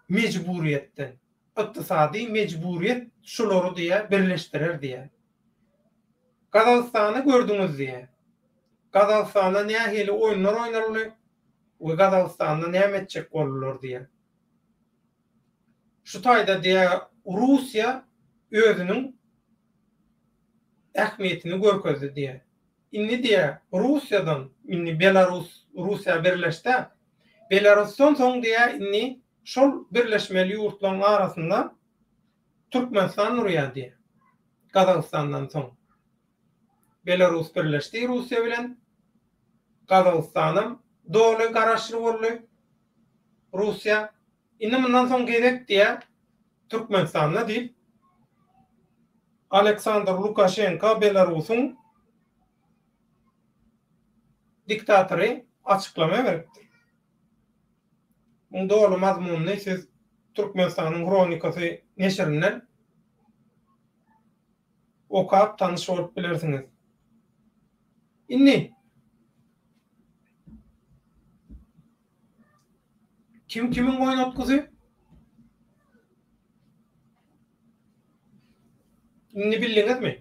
mejburyýetden. Ykdysady mejburyýet şulary diýýär, birleşdirer diýýär. Gazagystany gördüňiz diýýär. Gazagystanda nähili oýunlar oýnaldy we Gazagystanda näme etjek boldular diýýär. Şu taýda diýýär, Russiýa özüniň ähmiýetini görkezdi diýýär. Indi diýýär, Russiýadan, indi Belarus Russiýa birleşdä. Belarusdan soň diýýär, indi şol birleşmeli ýurtlaryň arasynda Türkmenistan durýar diýýär. Gazagystandan soň. Belarus birleşdi Russiýa bilen. Gazagystanam doly garaşly boldy Russiýa. Indi mundan soň gezek diýýär Türkmenistanda diýip, Aleksandr Lukaşenko Belarusyň diktatory açyklama beripdir. Muň doly mazmunyny siz Türkmenistanyň Hronikasy neşirinden okap tanyş bolup bilersiňiz. Indi Kim kimiň oýnatgysy? Indi bildiňizmi?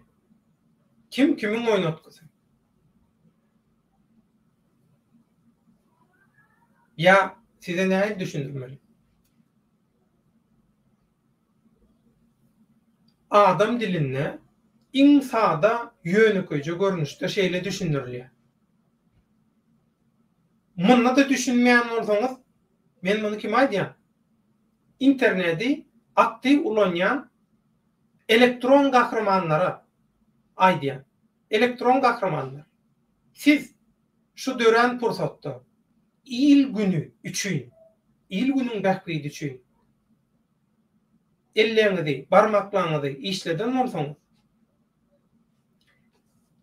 Kim kimiň oýnatgysy? Ýa size nähili düşündirmeli? Adam dilinde iň sada ýönekeýje görnüşde şeýle düşündirilýär. Munda-da düşünmeýän bolsaňyz, men muny kime aýdýan? Internedi aktiw ulanýan elektron gahrymanlara aýdýan. Elektron gahrymanlar, siz şu dörän pursatda il-güni üçin, il-günüň bähbidi üçin elleňizi, barmaklaňyzy işleden bolsaňyz,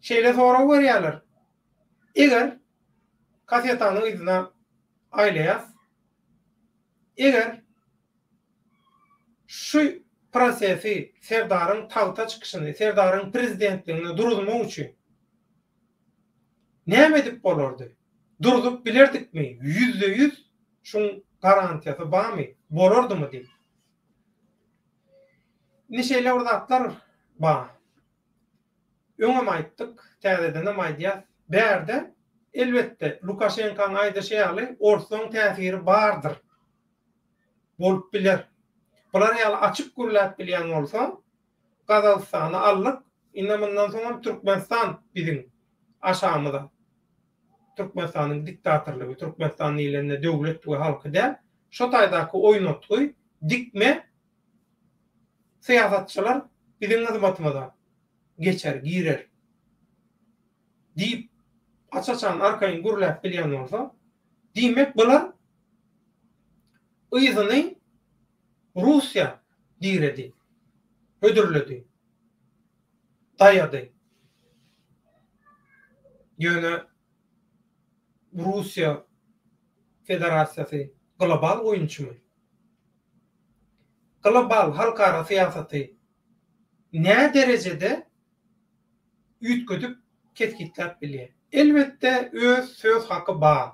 şeýle sorag berýärler, Eger kasetanyň yzyna aýlaýas, eger şu prosesi, Serdaryň tagta çykyşyny, Serdaryň prezidentligini duruzmak üçin näme edip bolardy? Durzup bilerdikmi? 100% şuň garantiýasy barmy? Bolardymy diýip. Indi şeýle bir zatlar bar. Öňem aýtdyk, täzedenem aýdýas. Bärde, elbetde, Lukaşenkaň aýdyşy ýaly, orslaň täsiri bardyr. Bolup biler. Bular ýaly açyk gürläp bilýän bolsa, Gazagystany aldyk, indi mundan soňam Türkmenistan biziň aşamyza. Türkmenistanyň diktatorlygy, Türkmenistan diýlende döwlet we halky däl, şo taýdaky oýnatgy, dikme syýasatçylar biziň hyzmatymyza geçer, girer diýip aç-açan arkaýyn gürläp bilýän bolsa, diýmek bular yzyny Russiýa diredi, hödürledi, daýady. Ýöne Russiýa Federasiýasy global oýunçymy? Global halkara syýasaty nä derejede üýtgedip kesgitläp bilýär? Elbetde öz söz haky bar.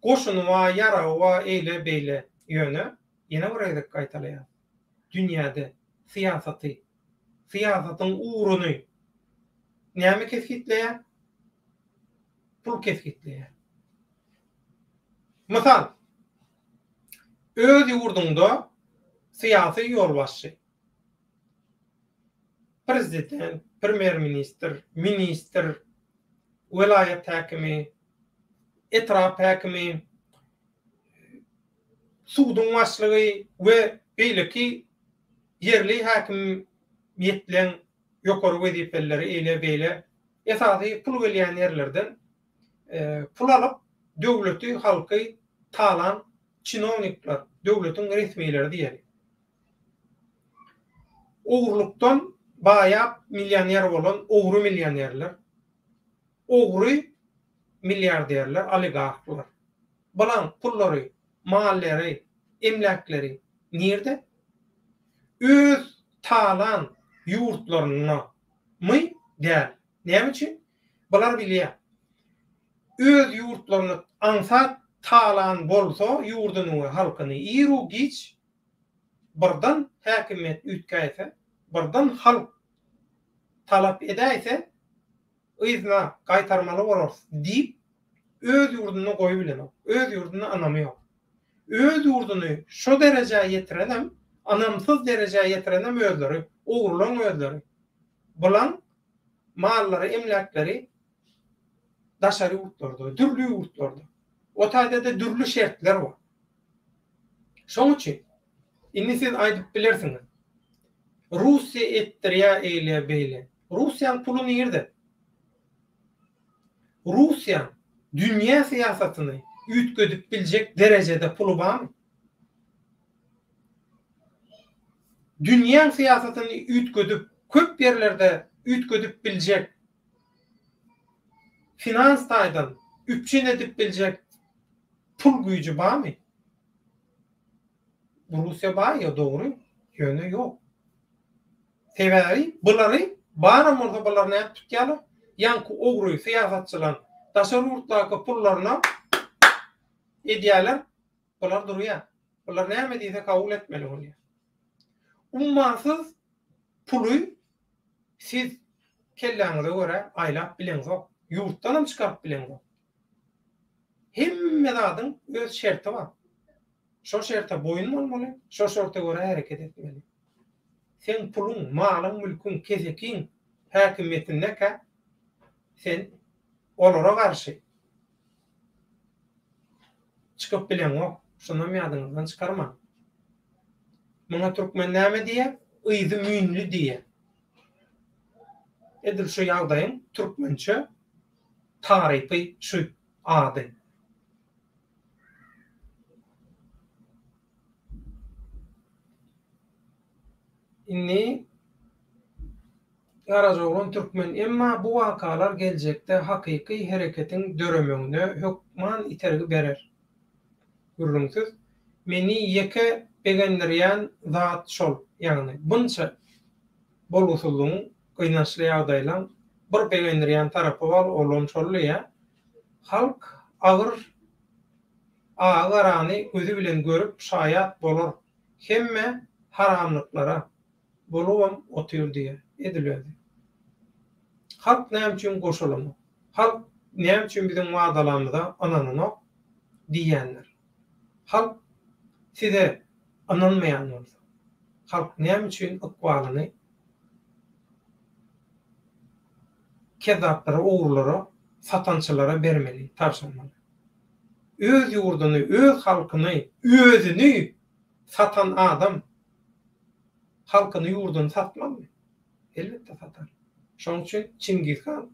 Goşuny bar, ýaragy bar, eýle beýle. Ýöne ýene bir gezek gaýtalaýas. Dünýäde syýasaty, syýasatyň ugruny näme kesgitleýär? Pul kesgitleýär. Mysal, öz ýurduňda syýasy ýolbaşçy, prezident, premýer-ministr, ministr, welaýat häkimi, etrap häkimi, suduň başlygy we beýleki ýerli häkimiýetleň ýokary wezipelileri eýle-beýle esasy pul gelýän ýerlerden pul alyp, döwleti, halky talan çinownikler, döwletiň resmileri diýeli. Ogurlykdan baýap millioner bolan ogry millionerler, ogry milliarderler, oligarhlar. Bulaň pullary, mallary, emläkleri nirde? Öz talan ýurtlarynda my? Däl. Näme üçin? Bular bilýär. Öz ýurtlaryny aňsat talan bolsa ýurduny we halkyny iru-giç birden häkimiýet üýtgäýse, birden halk talap edäýse yzyna gaýtarmaly bolarys diýip öz ýurdunda goýubilenok. Öz ýurdunda ynamy ýok. Öz ýurduny şo derejä ýetirenem, ynamsyz derejä ýetirenem özleri, ogrulan özleri. Bulaň mallary, emläkleri daşary ýurtlarda, dürli ýurtlarda. O taýda-da dürli şertler bar. Şoň üçin indi siz aýdyp bilersiňiz. Russiýa etdirýär eýle beýle. Russiýaň puly nirde? Russiýaň dünýä syýasatyny üýtgedip biljek derejede puly barmy? Dünýäň syýasatyny üýtgedip, köp ýerlerde üýtgedip biljek, finans taýdan üpjün edip biljek pul güýji barmy? Russiýa bar ýa dogry, ýöne ýok. Sebäbi bulary baram bolsa bulary nädip tutýarlar? Ýaňky ogry syýasatçylaň daşary ýurtdaky pullaryna edýärler, bular durýar. Bular näme diýse kabul etmeli bolýar. Ummasyz puly siz kelläňize görä aýlap bileňzok. Ýurtdanam çykaryp bileňzok. Hemme zadyň öz şerti bar. Şo şerte boýun bolmaly, şo şerte görä hereket etmeli. Seň puluň, malyň, mülküň, kesekiň häkimiýetindekä sen olara garşy çykyp bileňok. Şunam ýadyňyzdan çykarmaň. Muňa türkmen näme diýýär? Yzy müýnli diýýär. Edil şu ýagdaýyň türkmençe tarypy şu ady. Indi Garajaoglan Türkmen emma bu wakalar geljekde hakyky hereketiň döremegine hökman itergi berer. Gürrüňsiz. Meni ýeke begendirýän zat şol, ýagny bunça bolgusyzlygyň, gynançly ýagdaýlaň bir begendirýän tarapy bar, olam şol diýýär. Halk agyr agy-garany gözi bilen görüp şaýat bolar hemme haramlyklara bolubam otyr diýýär. Edil özi. Halk näme üçin goşulanok? Halk näme üçin biziň wadalarymyza ynananok diýýänler. Halk size ynanmaýan bolsa, halk näme üçin ykbalyny kezzaplara, ogrulara, satançylara bermeli, tabşyrmaly? Öz ýurduny, öz halkyny, özüni satan adam halkyny, ýurduny satmazmy? Elbetde satar. Şonuň üçin Çingiz han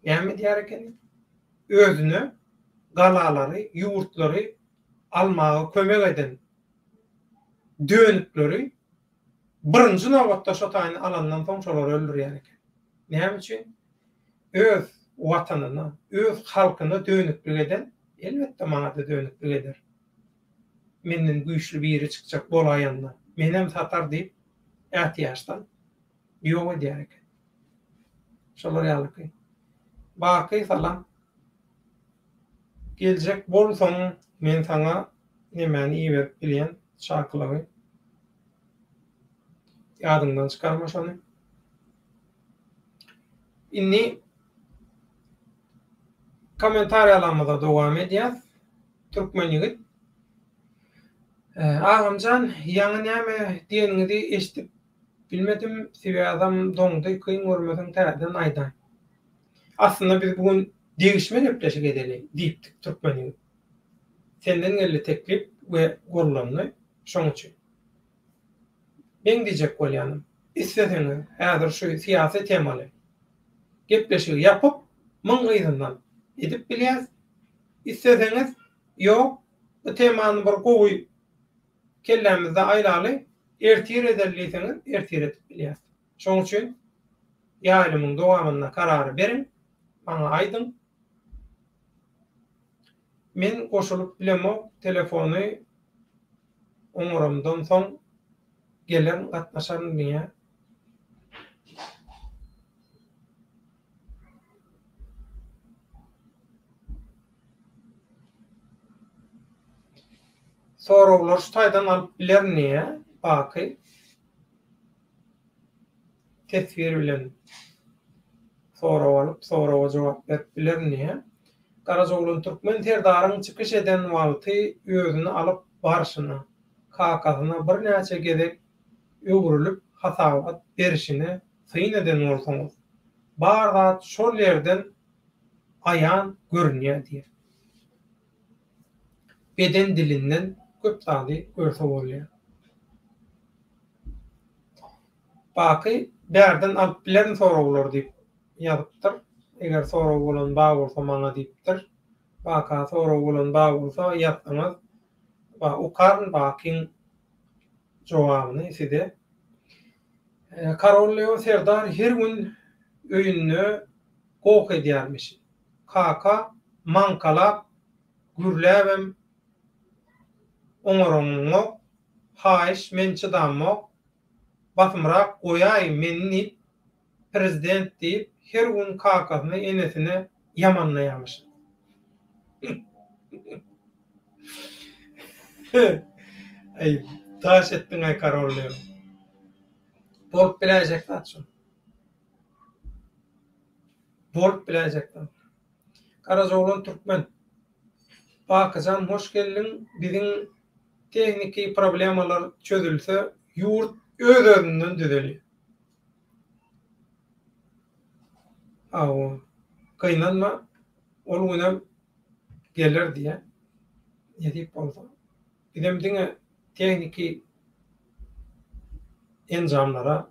näme edýär ekeni? Özüne galalary, ýurtlary almaga kömek eden dönükleri birinji nobatda şo taýyny alandan soň şolary öldürýär eken. Näme üçin? Öz watanyna, öz halkyna dönüklik eden elbetde maňa-da dönüklik eder. Menden güýçli biri çykjak bolaýanda, menem satar diýip, ätiýaçdan ýok edýär eken. Şolar ýalyky. Baky salam. Geljek bolsaň men saňa nemäni iberip bilýän çakylygy. Ýadyňdan çykarma şony. Indi kommentariýalarymyza dowam edýäs. Türkmen ýigit. Agamjan ýaňy näme diýeniňizi eşidip bilmedim, swýazam doňdy, kyn görmeseň täzeden aýdaý. Aslynda biz bu gün degişme gepleşik edeli diýipdik Türkmen ýigit. Senden geldi teklip we gollandy şoň üçin. Meň diýjek bolýanym, isleseňiz häzir şu syýasy temaly gepleşigi ýapyp myň yzyndan edip bilýäs. Isleseňiz ýok bu temany bir gowy kellämizde aýlaly ertir edeli diýseňiz ertir edip bilýäs. Şoň üçin ýaýlymyň dowamynda karary beriň, maňa aýdyň. Men goşulyp bilemok telefony oňaramdan soň gelerin gatnaşaryn diýýär. Soraglary şu taýdan alyp bilerin diýýär Baky. Teswir bilen sorag alyp, soraga jogap berip bilerin diýýär. Garajaoglan Türkmen serdaryň çykyş eden wagty özüni alyp barşyna, kakasyna birnäçe gezek öwrülip hasabat berişine syn eden bolsaňyz, bar zat şol ýerden aýan görünýär diýýär. Beden dilinden köp zady görse bolýar. Baky bärden alyp bilerin soraglary diýip ýazypdyr. Eger sorag bolan bar bolsa maňa diýipdir. Baka sorag bolan bar bolsa ýazsaňyz okaryn Bakyň jogabyny size. Karol Leo serdar her gün öýünde goh edýärmiş. Kaka maňkalap gürläbem oňaraňok, haýyş men çydamok, basymrak goýaý meni diýip prezident diýip her gün kakasyny enesine ýamanlaýamyş. Aý daş etdiňaý Karol Leo. Bolup biläýjek zat şol. Bolup biläýjek zat. Garajaoglan Türkmen. Bakyjan hoş geldiň biziň tehniki problemalar çözülse ýurt. Öz-özünden düzelýär. Hawa. Gynanma, ol günem geler diýýär. Nesip bolsa. Bizem diňe tehniki enjamlara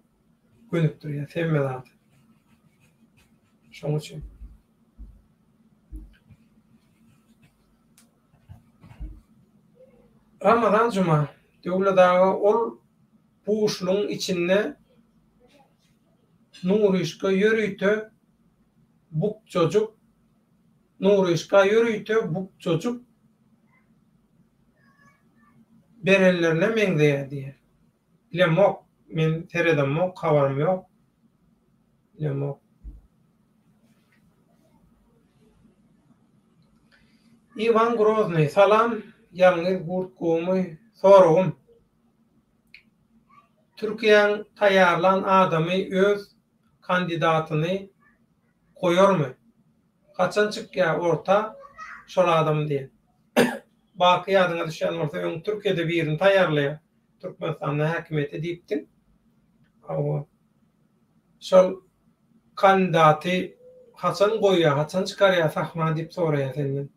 gönükdirýäs hemme zady. Şonuň üçin. Ramazan Juma, Döwlet aga ol buşlugyň içinde Nuryşka ýörite bukjajyk Nuryşka ýörite bukjajyk berenlerine meňzeýär diýýär. Bilemok, men seredemok, habarym ýok. Bilemok. Iwan Groznyý, Salam, ýalňyz gurt gowumy? Soragym, Türkiýäň taýýarlan adamy öz kandidatyny goýarmy? Haçan çykýar orta şol adam diýen. Baky ýadyňa düşýän bolsa öň Türkiýede birini taýýarlaýar Türkmenistanda häkimiýete diýipdiň. Hawa. Şol kandidaty haçan goýýar, haçan çykarýar sahna diýip soraýar senden.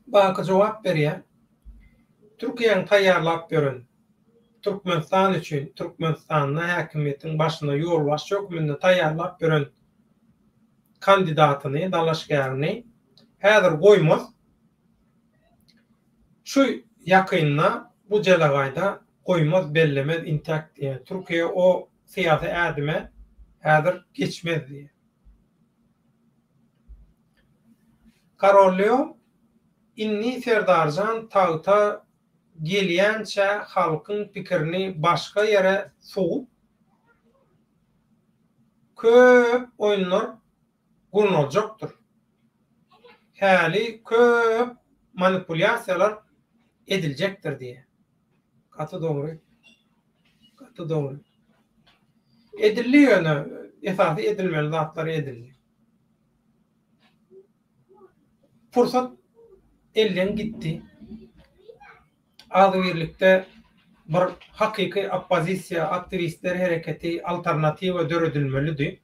Baky jogap berýär. Türkiýäň taýýarlap ýören Türkmenistan üçin Türkmenistanda häkimiýetiň başyna ýolbaşçy hökmünde taýýarlap ýören kandidatyny, dalaşgärini häzir goýmaz. Şu ýakynda bu jelegaýda goýmaz, bellemez intäk diýýär. Türkiýe o syýasy ädime häzir geçmez diýýär. Korollýow, Indi Serdarjan tagta gelýänçä halkyň pikirini başga ýere sowup, köp oýunlar gurnaljakdyr. Häli köp manipulýasiýalar ediljekdir diýýär. Gaty dogry. Gaty dogry. Edildi ýöne esasy edilmeli zatlar edildi. Pursat elden gitdi. Agzybirlikde bir hakyky oppozisiýa, aktiwistler hereketi, alternatiwa döredilmelidi.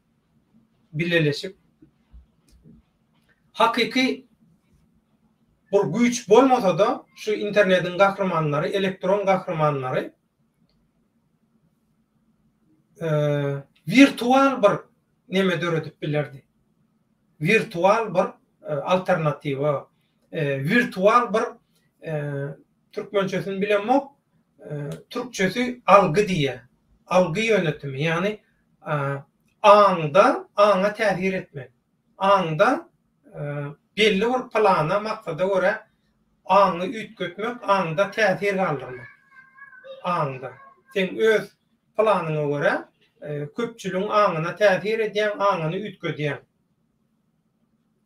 Bileleşip. Hakyky bir güýç bolmasa-da, şu internetiň gahrymanlary, elektron gahrymanlary wirtual bir neme döredip bilerdi. Wirtual bir alternatiwa, wirtual bir türkmençesini bilemok, türkçesi algy diýýär. Algy ýönetimi, ýagny aňda, aňa täsir etmek. Aňda belli bir plana, maksada görä aňy üýtgetmek, aňda täsir galdyrmak. Aňda. Seň öz planyňa görä köpçüligiň aňyna täsir edýäň, aňyny üýtgedýäň.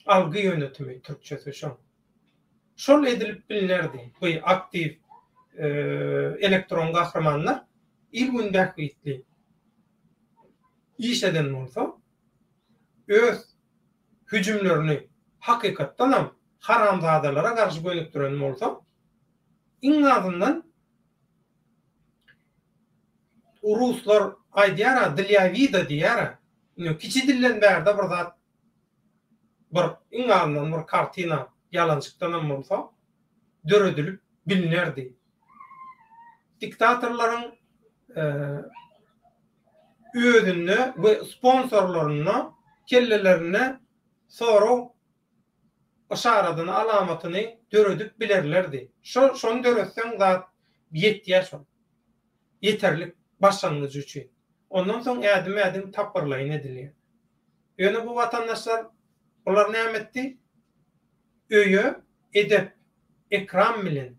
Algy ýönetimi türkçesi şoň. Şol edilip bilnerdi. Bu aktiw elektron gahrymanlar il-gün bähbitli iş eden bolsa, öz hüjümlerini hakykatdanam haramzadalara garşy gönükdiren bolsa, iň azyndan ruslar aýdýar-a, dlýa vida diýýär-ä. Indi kiçi dilden bärde bir zat, bir iň azyndan bir kartina ýalançykdanam bolsa döredilip bilnerdi. Diktatorlaryň özünde we sponsorlarynda kellelerinde sorag yşaradyny, alamatyny döredip bilerlerdi. Şo şony döretseň zat ýetýär şol. Ýeterlik başlangyjy üçin. Ondan soň ädim-ädim tapgyrlaýyn edilýär. Ýöne bu watandaşlar bular näme etdi? Öýe edep, ekram bilen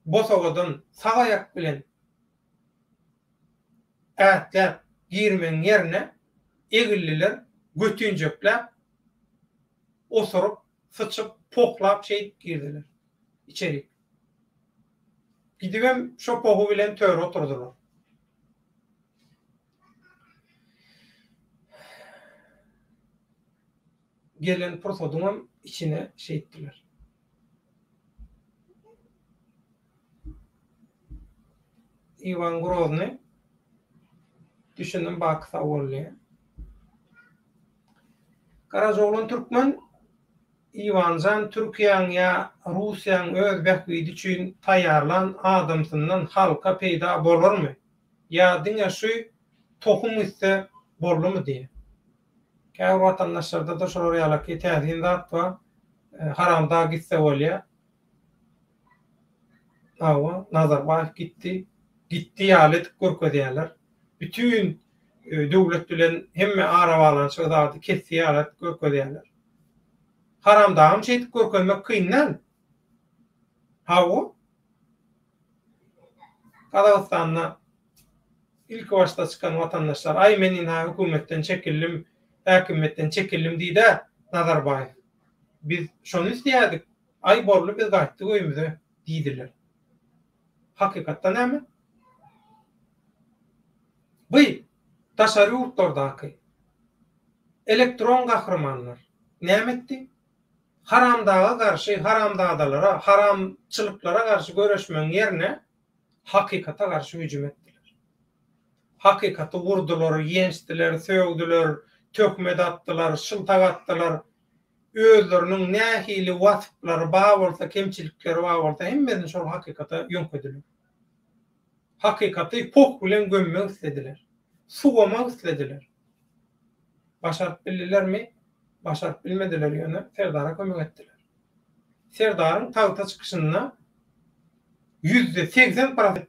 bosagadan sag aýak bilen ätläp girmegiň ýerine egildiler, götinjekläp, osuryp, syçyp, pohlap şeýdip girdiler içerik. Gidibem şo pohy bilen töre oturdylar. Gelen pursadyňam içine şeýtdiler. Iwan Grozny Düşündim Baky sag bol diýýär. Garajaoglan Türkmen Iwanjan Türkiýäň ýa Russiýaň öz bähbidi üçin taýýarlan adamsyndan halka peýda bolarmy? Ýa diňe şu tohum gitse boldumy diýýär. Käbir watandaşlarda-da şolar ýalaky täsin zat bar. Haramdag gitse bolýar. Hawa, Nazarbaýew gitdi. Gitdi ýaly edip görkezýärler. Bütin döwlet bilen hemme arabaglanyşygy zady kesdi ýaly edip görkezýärler. Haramdagam şeýdip görkezmek kyn däl. Hawa. Gazagystanda ilki başda çykan watandaşlar, aý men ynha hökümetden çekildim, häkimiýetden çekildim diýdä Nazarbaýew. Biz şony isleýärdik. Aý boldy biz gaýtdyk öýümize diýdiler. Hakykatda näme? By daşary ýurtlardaky elektron gahrymanlar näme etdi? Haramdaga garşy, haramzadalara, haramçylyklara garşy göreşmegiň ýerine hakykata garşy hüjüm etdiler. Hakykaty urdular, ýençdiler, sögdüler, töhmet atdylar, şyltak atdylar. Özleriniň nähili wasplary bar bolsa, kemçilikleri bar bolsa hemmesini şol hakykata ýöňkediler. Hakykaty poh bilen gömmek islediler. Suwamak islediler. Başaryp bildilermi? Başaryp bilmediler ýöne Serdara kömek etdiler. Serdaryň tagta çykyşynda 80%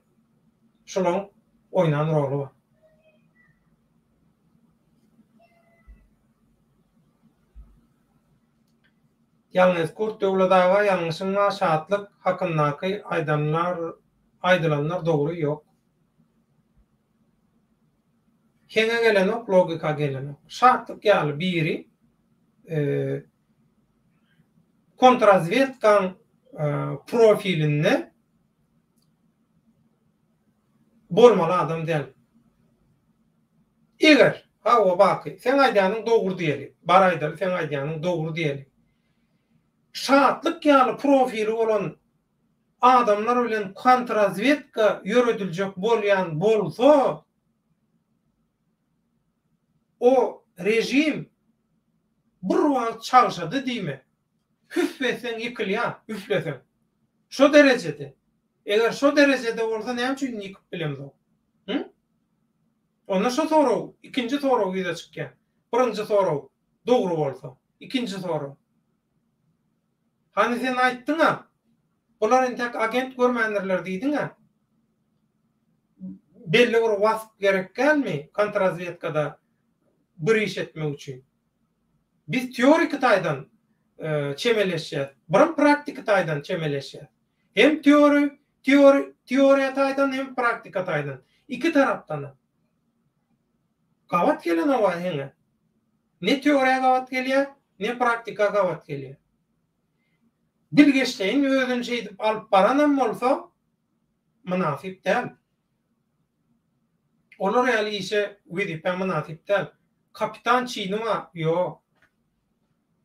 şolaň oýnan roly bar. Ýalňyz Kurt Döwlet aga ýalňyşyň bar Şatlyk hakyndaky aýdanlar aýdylanlar dogry ýok. Heňe gelenok logika gelenok. Şatlyk ýaly biri kontrazwedkaň profilinde bolmaly adam däl. Eger, hawa Baky, seň aýdýanyň dogry diýeli. Bar aýdaly seň aýdýanyň dogry diýeli. Şatlyk ýaly profili bolan adamlar bilen kontrazwedka ýörediljek bolýan bolsa, o režim bir wagt çagşady diýme. Hüf etseň ýykylýar, üfleseň. Şo derejede. Eger şo derejede bolsa näme üçin ýykyp bilemzok? Hı? Onda şo sorag, ikinji sorag ýüze çykýar. Birinji sorag dogry bolsa, ikinji sorag. Hany sen aýtdyň-a, bular entek agent görmändirler diýdiň-ä. Belli bir wasp gerek dälmi kontrazwedkada bir iş etmek üçin? Biz teoriki taýdan çemeleşýäs, biram praktiki taýdan çemeleşýäs. Hem teori, teori, teoriýa taýdan hem praktika taýdan. Iki tarapdanam. Gabat gelenok-a heňe. Ne teoriýa gabat gelýär, ne praktika gabat gelýär. Bilgeşleýin özüni şeýdip alyp baranam bolsa, mynasyp däl. Olar ýaly işe, wezipä mynasyp däl. Kapitan çini bar, ýok.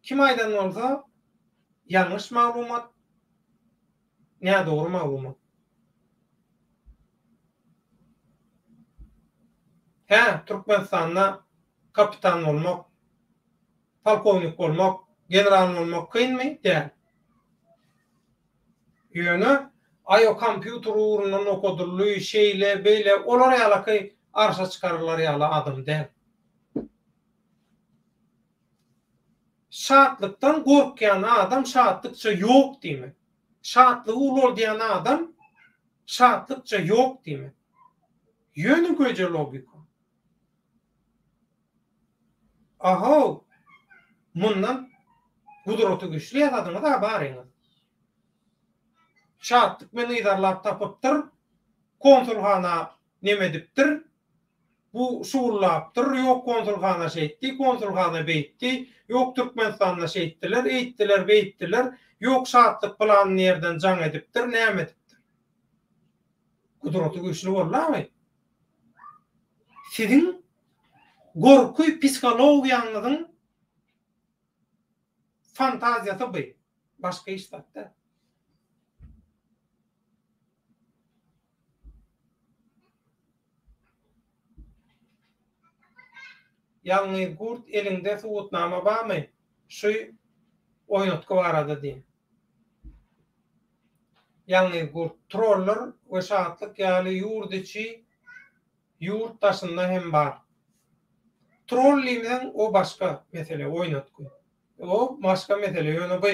Kim aýdan bolsa, ýalňyş maglumat, nädogry maglumat. Hä, Türkmenistanda kapitan bolmak, polkownik bolmak, general bolmak kynmy? Däl. Ýöne, aý o kompýuter ugrundan okadyldy, şeýle, beýle, olar ýalaky arşa çykarylar ýaly adam däl. Şatlykdan gorkýan adam şatlykça ýok diýmek. Şatlygy ulaldýan adam şatlykça ýok diýmek. Ýönekeýje logika. Ahow! Mundan gudraty güýçli ýasadyňyz-a baryňyz. Şatlyk meni yzarlap tapypdyr, konsulhana neme edipdir, Bu şugullapdyr, ýok konsulhana şeýtdi, konsulhana beýtdi, ýok Türkmenistanda şeýtdiler, eýtdiler, beýtdiler, ýok Şatlyk pylan ýerden jaň edipdir, näme edipdir. Gudraty güýçli boldamy? Siziň gorky psihologiýaňyzyň fantaziýasy bu. Başga hiç zat däl. Ýalňyz gurt eliňde subutnama bamy şu oýnatgy barada diýen. Ýalňyz gurt trollar we şatlyk ýaly ýurt içi ýurt daşynda hem bar. Troll diýmeseň o başga mesele oýnatgy. O başga mesele ýöne bu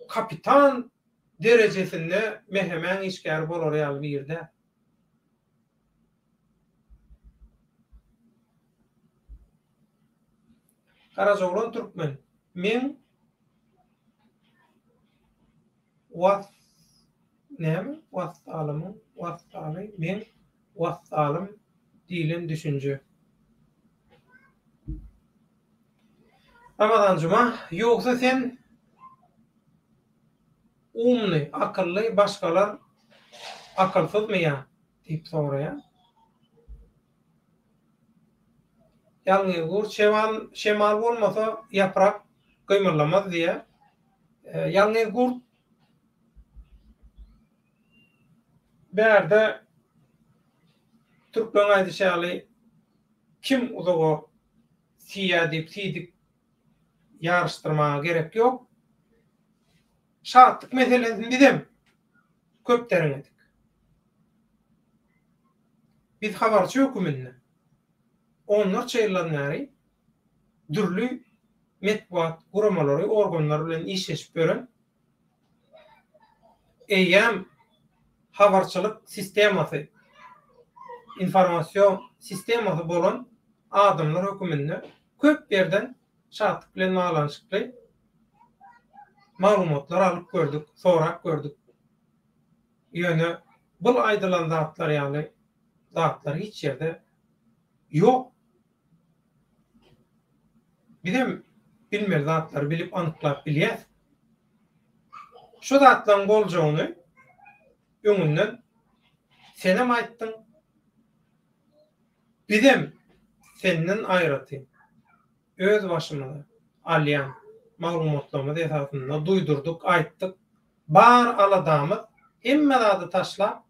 kapitan derejesinde MHM-iň işgäri bolar ýaly biri däl. Garajaoglan Türkmen, meň was näme wassalymyň wassaly meň wassalym diýlen düşünje. Ramazan Juma, ýogsa sen umny, akylly, başgalar akylsyzmy ýa? Diýip soraýar. Ýalňyz gurt şemal, şemal bolmasa ýaprak gymyldamaz diýýär. Ýalňyz gurt bärde türkmen aýdyşy ýaly kim uzaga siýýär diýip siýdik ýaryşdyrmaga gerek ýok. Şatlyk meselesini bizem köp derňedik. Biz habarçy höküminde onlarça ýyldan bäri dürli metbugat guramalary, organlar bilen işleşip ýören, eýýäm habarçylyk sistemasy, informasion sistemasy bolan adamlar höküminde köp ýerden Şatlyk bilen baglanyşykly maglumatlar alyp gördük, sorap gördük. Ýöne bul aýdylan zatlar ýaly zatlar hiç ýerde ýok. Bizem bilmeli zatlary bilip anyklap bilýäs. Şu zatlaryň boljagyny öňünden senem aýtdyň. Bizem senden aýratyn öz başymyza alýan maglumatlarymyz esasynda duýdurdyk, aýtdyk. Bar aladamyz hemme zady taşlap,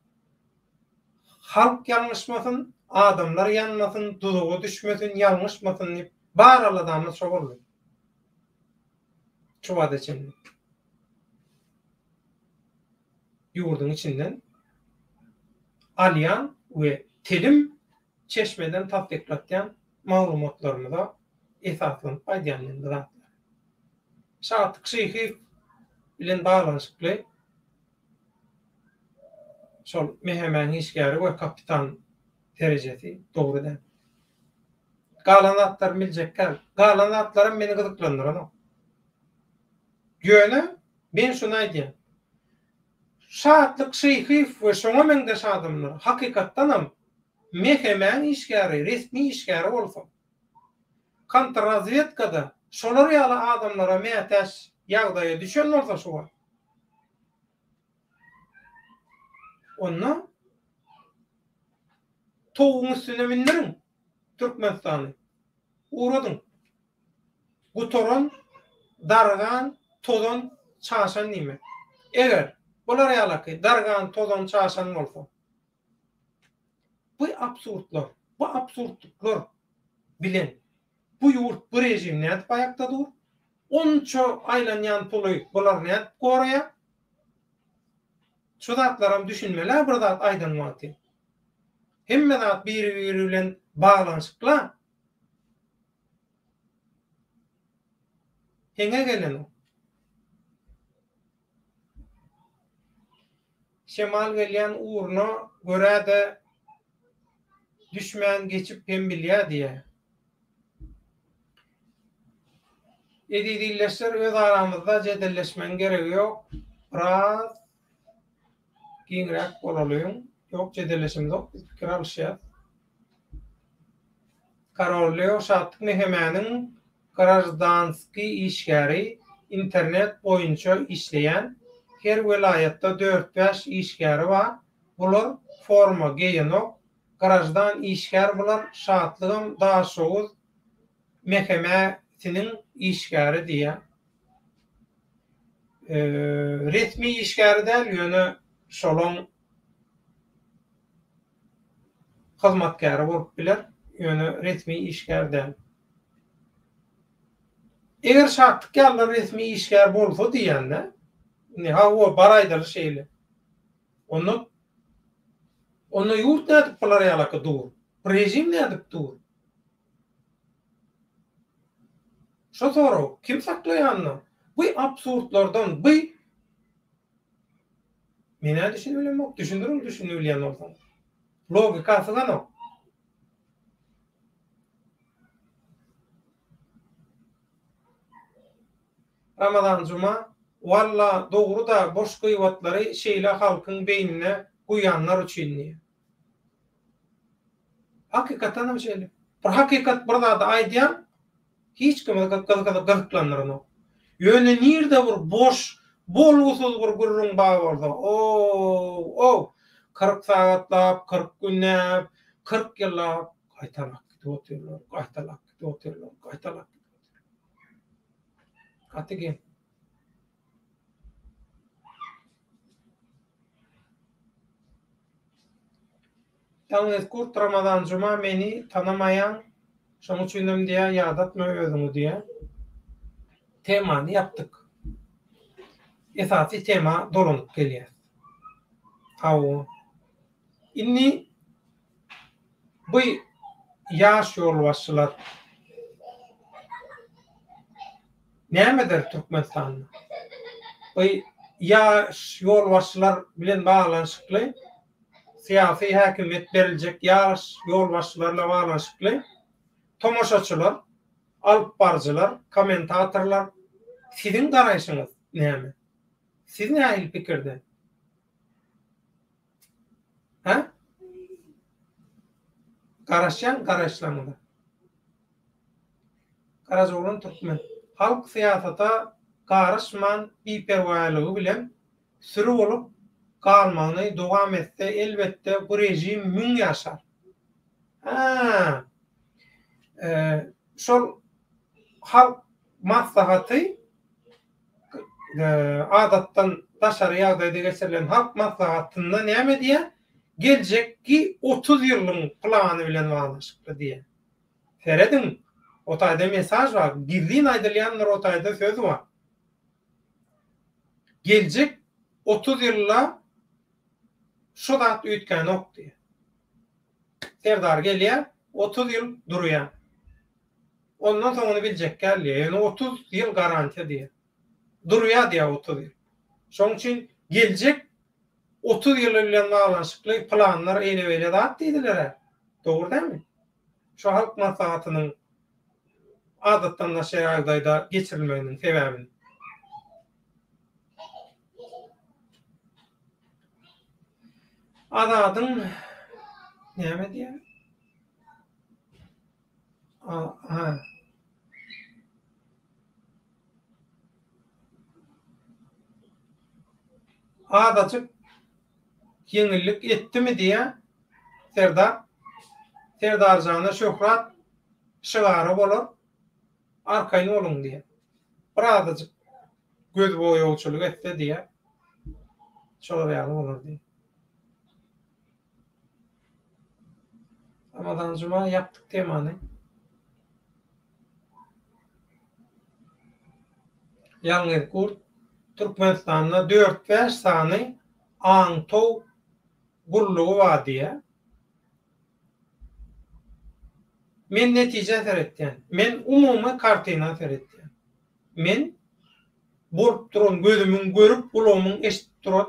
halk ýalňyşmasyn, adamlar ýanmasyn, duzaga düşmesin, ýalňyşmasyn diýip bar aladamyz şo boldy. Şu wagta çenli. Ýurduň içinden alýan we telim çeşmeden tassyklatýan maglumatlarymyza esaslanyp aýdýan men bu zatlary. Şatlyk Şyhyýew bilen baglanyşykly şol MHM-niň işgäri we kapitan derejesi dogry däl. Galan zatlary biljek däl. Galan zatlaram meni gyzyklandyranok. Ýöne men şuny aýdýan. Şatlyk Şyhyýew we şoňa meňzeş adamlar hakykatdanam MHM-niň işgäri, resmi işgäri bolsa, kontrrazwedkada şolar ýaly adamlara mätäç ýagdaýa düşen bolsa şu wagt, onda towugyň üstüne mündüriň Türkmenistany, ugradyň. Gutaran, dargan, tozan, çaşan diýmek. Eger bular ýalaky dargan, tozan, çaşan bolsa, bu absurdlar, bu absurdlyklar bilen bu ýurt, bu režim nädip aýakda dur? Onça aýlanýan puly bular nädip goraýar? Şu zatlaram düşünmeli-ä bir zat aýdan wagty. Hemme zat biri-biri bilen baglanyşykla. Heňe gelenok. Şemal gelýän ugruna görä-de düşmän geçip hem bilýär diýýär. Eziz ildeşler öz aramyzda jedelleşmegiň geregi ýok. Biraz giňräk bolalyň. Ýok jedelleşemzok biz pikir alyşýas. Karol Leo Şatlyk MHM-niň graždanskiý işgäri, internet boýunça işleýän, her welaýatda dört-bäş işgäri bar, bular forma geýenok, graždan işgär bular, Şatlygam Daşoguz MHM-siniň işgäri diýýär. Resmi işgäri däl, ýöne şolaň hyzmatkäri bolup biler. Ýöne resmi işgär däl. Eger Şatlyk ýalylar resmi işgär bolsa diýýän-dä. Indi hawa, bar aýdaly şeýle. Onda onda ýurt nädip bular ýalaka dur? Režim nädip dur? Şo sorag, kim saklaýanda? Bu absurdlardan, bu Men-ä düşünip bilemok, düşündiriň düşünip bilýän bolsaňyz. Logika syganok. Ramazan Juma, Walla dogry-da boş gyýbatlary şeýle halkyň beýnine guýanlar üçin diýýär. Hakykatdanam şeýle. Bir hakykat bir zady aýdýaň, hiç kimi gyzyklandyranok. Ýöne nirde bir boş, bolgusyz bir gürrüň bar bolsa, o-ow, 40 sagatlap, 40 günläp, 40 ýyllap gaýtalap gidip otyrlar, gaýtalap gidip otyrlar, gaýtalap gidip otyrlar. Gaty geň. Ýalňyz Kurt Ramazan Juma meni tanamaýaň, şoň üçinem diýýä ýadatma özüňi diýýä. Temany ýapdyk. Esasy tema dolanyp gelýäs. Hawa. Indi bu ýaş ýolbaşçylar näme eder Türkmenistanda? Bu ýaş ýolbaşçylar bilen baglanyşykly syýasy häkimiýet beriljek ýaş ýolbaşçylar bilen baglanyşykly tomaşaçylar, alypbaryjylar, kommentatorlar siziň garaýşyňyz näme? Siz nähili pikirde? Hä? Garaşýan garaýyşlaryňyza. Garajaoglan Türkmen. Halk syýasata garyşman biperwaýlygy bilen süri bolup galmagyny dowam etse elbetde bu režim müň ýaşar. Hä. Şol halk maslahaty adatdan daşary ýagdaýda geçirilen halk maslahatynda näme diýýär? Geljekki 30 ýylyň plany bilen baglanyşykly diýýär. Serediň, o taýda mesaž bar, gizlin aýdylýandyr o taýda söz bar. Geljek 30 ýylda şu zat üýtgänok diýýär. Serdar gelýär, 30 ýyl durýar. Ondan soňuny biljek däl diýýär. Ýöne 30 ýyl garantiýa diýýär. Durýar diýýär 30 ýyl. Şonuň üçin geljek 30 ýyl bilen baglanyşykly planlar eýle-beýle zat diýdiler-ä. Dogry dälmi? Şu halk maslahatynyň adatdan daşary ýagdaýda geçirilmeginiň sebäbini. Azadyň näme diýýär? A, Azajyk ýeňillik etdimi diýýä Serdar. Serdarjana şöhrat şygary bolar. Arkaýyn boluň diýýä. Bir azajyk göz boýagçylyk etse diýýä. Şolar ýaly bolar diýýä. Ramazan Juma ýapdyk temany. Ýalňyz gurt Türkmenistanda dört-bäş sany aňtaw gullugy bar diýýär. Men netijä seretýän. Men umumy kartina seretýän. Men bolup duran gözümiň görüp, gulagymyň eşidip duran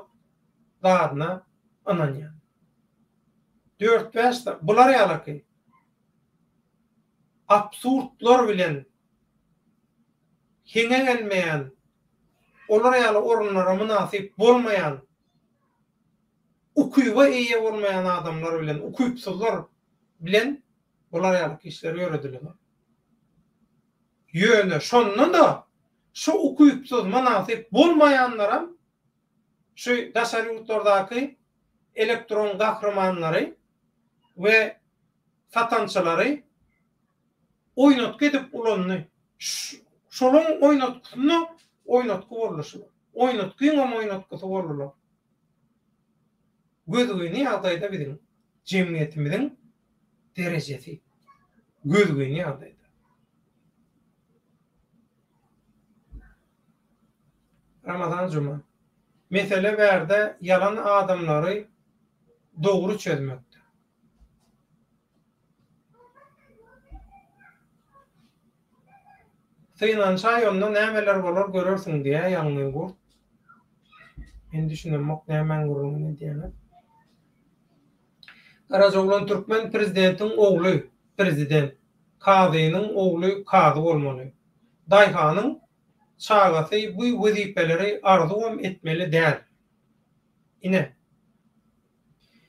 zadyna ynanýan. Dört-bäş bular ýalaky absurdlar bilen heňe gelmeýän, olar ýaly orunlara mynasyp bolmaýan, ukyba eýe bolmaýan adamlar bilen, ukypsyzlar bilen bular ýaly işler ýöredilenok. Ýöne şonda-da şu ukypsyz, mynasyp bolmaýanlaram şu daşary ýurtlardaky elektron gahrymanlary we satançylary oýnatgy edip ulandy. Şolaň oýnatgysynda oýnatgy boldy şular. Oýnatgyňam oýnatgysy boldular. Gözgyny ýagdaýda biziň jemgyýetimiziň derejesi. Gözgyny ýagdaýda. Ramazan Juma. Mesele bärde ýalan adamlary dogry çözmekde. Synanyşaý onda nämeler bolar görersiň diýä ýalňyz gurt. Men düşünemok nämäň gürrüňini edýäňiz. Garajaoglan türkmen prezidentiň ogly prezident, kazynyň ogly kazy bolmaly. Daýhanyň çagasy bu wezipeleri arzuwam etmeli däl. Ine.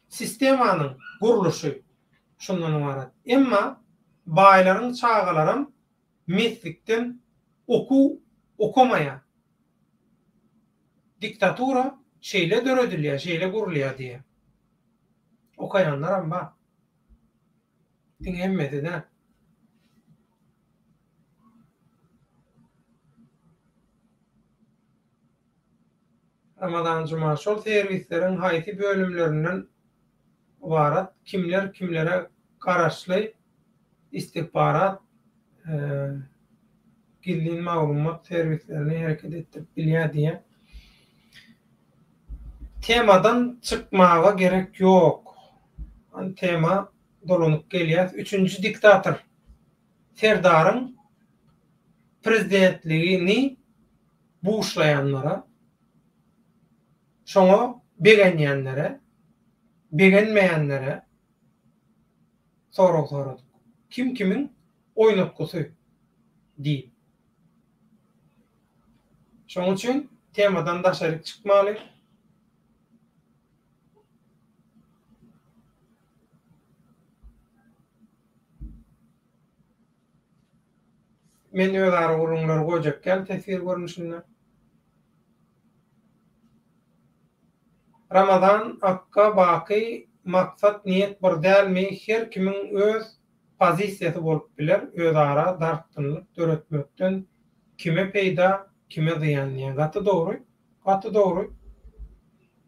Sistemanyň gurluşy şundan ybarat. Emma baýlaryň çagalaram meslikden okuw okamaýar. Diktatura şeýle döredilýär, şeýle gurulýar diýýär. Okaýanlaram bar. Diňe hemmesi däl. Ramazan Juma şol serwisleriň haýsy bölümlerinden ybarat, kimler kimlere garaşly istihbarat, gizlin maglumat serwislerini hereket etdirip bilýär diýýär. Temadan çykmaga gerek ýok. Hany tema dolanyp gelýäs. Üçünji diktator Serdaryň prezidentligini buşlaýanlara, şoňa begenýänlere, begenmeýänlere sorag soradyk. Kim kimiň oýnatgysy diýip. Şonuň üçin temadan daşaryk çykmaly. Men özara gürrüňleri goýjak däl teswir görnüşinde. Ramazan akga baky maksat niýet bir dälmi her kimiň öz pozisiýasy bolup biler özara dartgynlyk döretmekden kime peýda kime zyýan diýen gaty dogry gaty dogry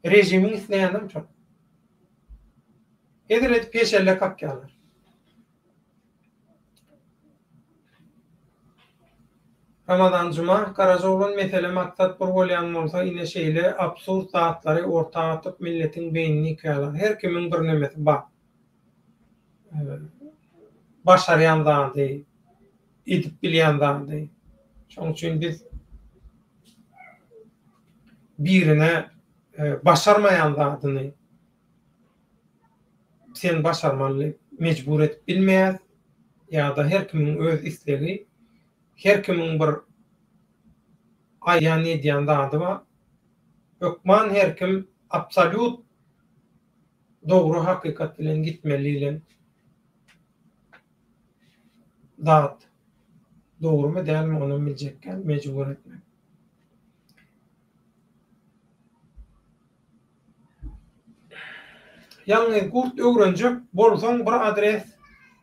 režimiň isleýänem şol hezil edip peşelle kakýarlar. Ramazan Juma, Garajaoglan mesele maksat bir bolýan bolsa ine şeýle absurd zatlary orta atyp milletiň beýnini ýykýarlar. Her kimiň bir nemesi bar. Başarýan zady, edip bilýän zady. Şonuň üçin biz birine başarmaýan zadyny sen başarmaly mejbur edip bilmeýäs ýa-da her kimiň öz islegi, her kimiň bir aýdýan edýän zady bar. Hökman her kim absolýut dogry hakykat bilen gitmeli diýlen zat dogrumy dälmi onam biljek däl mejbur etmek. Ýalňyz gurt öwrenjek bolsaň bir adres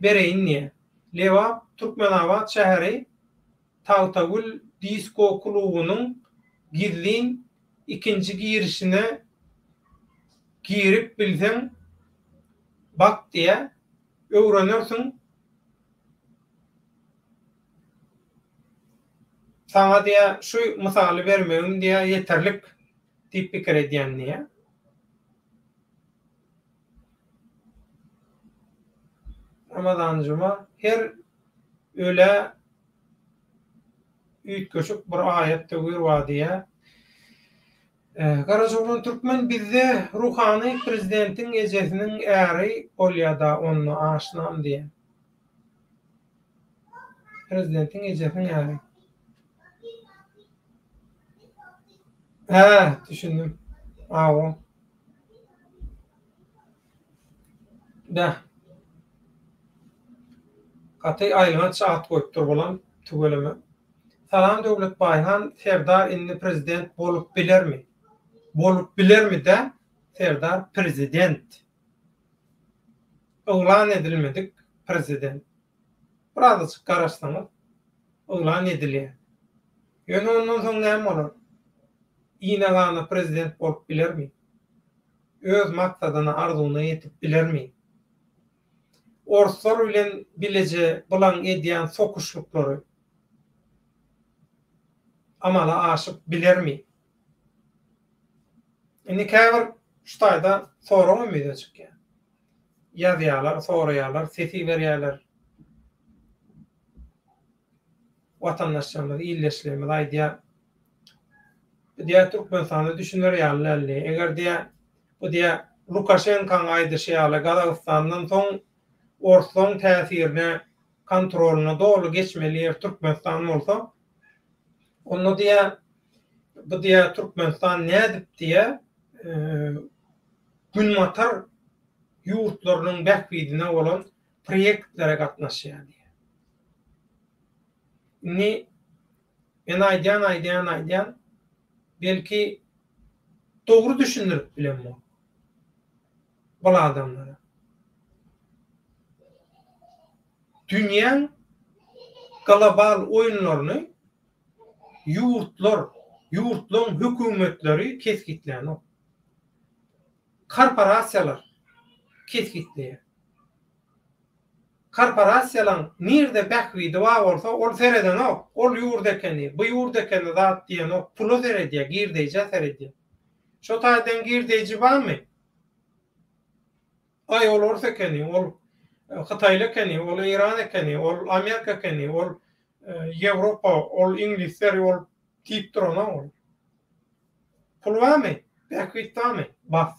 bereýin diýýä. Lebap Türkmenabat şäheri Tagtagül disko klubunyň gizlin ikinji girişine girip bilseň bak diýýä öwrenersiň saňa diýýä şu mysaly bermegim diýýä ýeterlik diýip pikir edýän diýýär. Ramazan Juma her ölä üýtgeşik bir aýat töwir bar diýýär. Garajaoglan Türkmen bizde ruhany prezidentiň ejesiniň äri bolýada onda aşnam diýýär. Prezidentiň ejesiniň äri. Hä, düşündim. Awa. Bäh. Gaty aýylganç at goýupdyr bulam, tüweleme. Salam Döwlet Baýhan, Serdar indi prezident bolup bilermi? Bolup bilermi dä, Serdar prezident. Yglan edilmedik prezident. Birazajyk garaşsaňyz yglan edilýär. Ýöne ondan soň näme bolar? Ine-gana prezident bolup bilermi? Öz maksadyna, arzuwyna ýetip bilermi? Orslar bilen bileje bulaň edýän sokuşlyklary amala aşyp bilermi? Indi käbir şu taýda sorag hem ýüze çykýar. Ýazýarlar, soraýarlar, ses iberýärler. Watandaşlarymyz, ildeşlerimiz aýdýar. Bu diýýär Türkmenistanda düşüner ýaly däl diýýär. Eger diýýär bu diýýär Lukaşenkaň aýdyşy ýaly Gazagystandan soň orslaň täsirine, kontrolyna doly geçmeli ýer Türkmenistan bolsa, onda diýýär bu diýýär Türkmenistan nädip diýýär günbatar ýurtlarynyň bähbidine bolan proýektlere gatnaşýar diýýär. Indi men aýdýan, aýdýan, aýdýan, belki dogry düşündirip bilemok bul adamlara. Dünýäň global oýunlaryny ýurtlar, ýurtlaryň hökümetleri kesgitlänok. Korporasiýalar kesgitleýär. Korporasiýalaň nirde bähbidi bar bolsa ol seredenok, ol ýurt ekeni, bu ýurt ekeni zat diýenok, pula seredýär, girdeýjä seredýär. Şo taýdan girdeýji barmy? Aý ol ors ekeni, ol hytaýly ekeni, ol eýran ekeni, ol amerika ekeni, ol ýewropa, ol iňlisler, ol diýip duranok ol. Pul barmy? Bähbit barmy? Bas.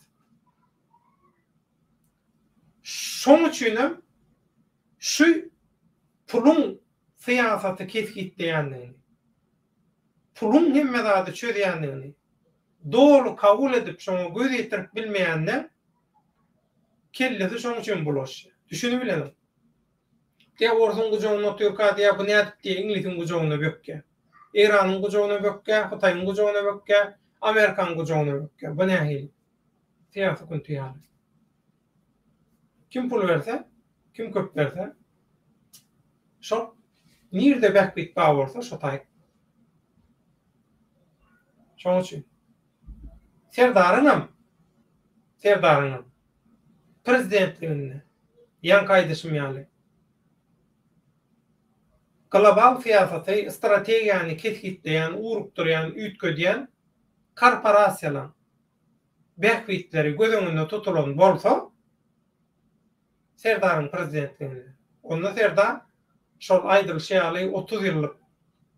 Şoň üçinem şu puluň syýasaty kesgitleýändigini, puluň hemme zady çözýändigini doly kabul edip şoňa göz ýetirip bilmeýänleň kellesi şoň üçin bulaşýar. Düşünibilenok. Diýä orsuň gujagynda otyrka diýä bu nädip diýä iňlisiň gujagyna bökýä. Eýranyň gujagyna bökýä, Hytaýyň gujagyna bökýä, Amerikanyň gujagyna bökýä. Bu nähili? Syýasy künti ýaly. Kim pul berse, kim köp berse, şol nirde bähbit bar bolsa şo taýyk. Şoň üçin Serdaryňam Serdaryňam prezidentliginde ýaňky aýdyşym ýaly global syýasaty, strategiýany kesgitleýän, ugrukdyrýan, üýtgedýän korporasiýalaň bähbitleri göz öňünde tutulan bolsa, Serdaryň prezidentliginde, onda Serdar şol aýdylyşy ýaly 30 ýyllyk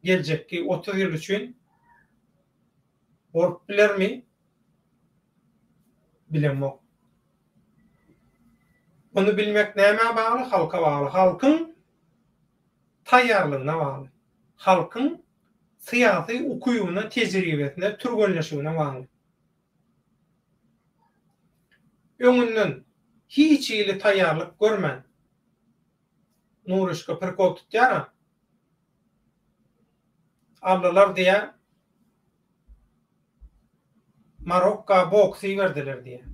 geljekki 30 ýyl üçin bolup bilermi? Bilemok. Muny bilmek nämä bagly? Halka bagly. Halkyň taýýarlygyna bagly. Halkyň syýasy ukybyna, tejribesine, türgenleşigine bagly. Öňünden hiç hili taýýarlyk görmän Nuryşka prikol tutýar-a. Aldylar diýýär. Marokka boks iberdiler diýýär.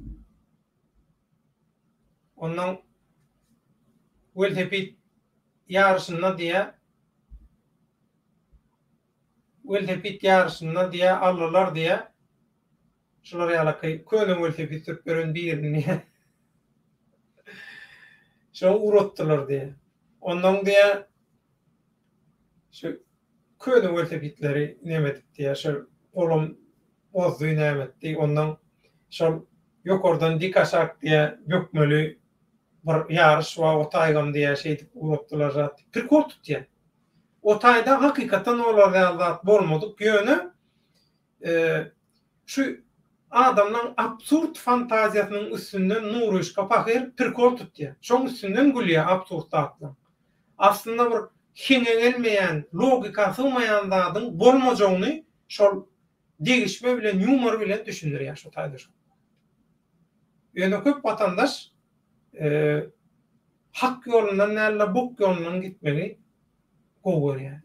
Ondan welosiped ýaryşynda diýýär. Welosiped ýaryşynda diýýär, aldylar diýýär. Şular ýalaky köne welosiped sürüp ýören birini diýýär. Şoňa ugratdylar diýýär. Ondan diýýär, şu köne welosipedleri neme edip diýýär, şol olam bozdy näme etdi. Ondan şol ýokardan dik aşak diýýär, bökmeli bir ýaryş bar, o taýgam diýýär, şeýdip ugratdylar zat diýip. Prikol tutýar. O taýda hakykatdan olar ýaly zat bolmadyk, ýöne şu adamlaň absurd fantaziýasynyň üstünden Nuryşka pahyr prikol tutýar. Şoň üstünden gülýär absurd zatlaň. Aslynda bir heňe gelmeýän, logika sygmaýan zadyň bolmajagyny şol degişme bilen, ýumor bilen düşündirýär şo taýda şol. Ýöne köp watandaş hak ýolundan däl-de bok ýolundan gitmegi gowy görýär.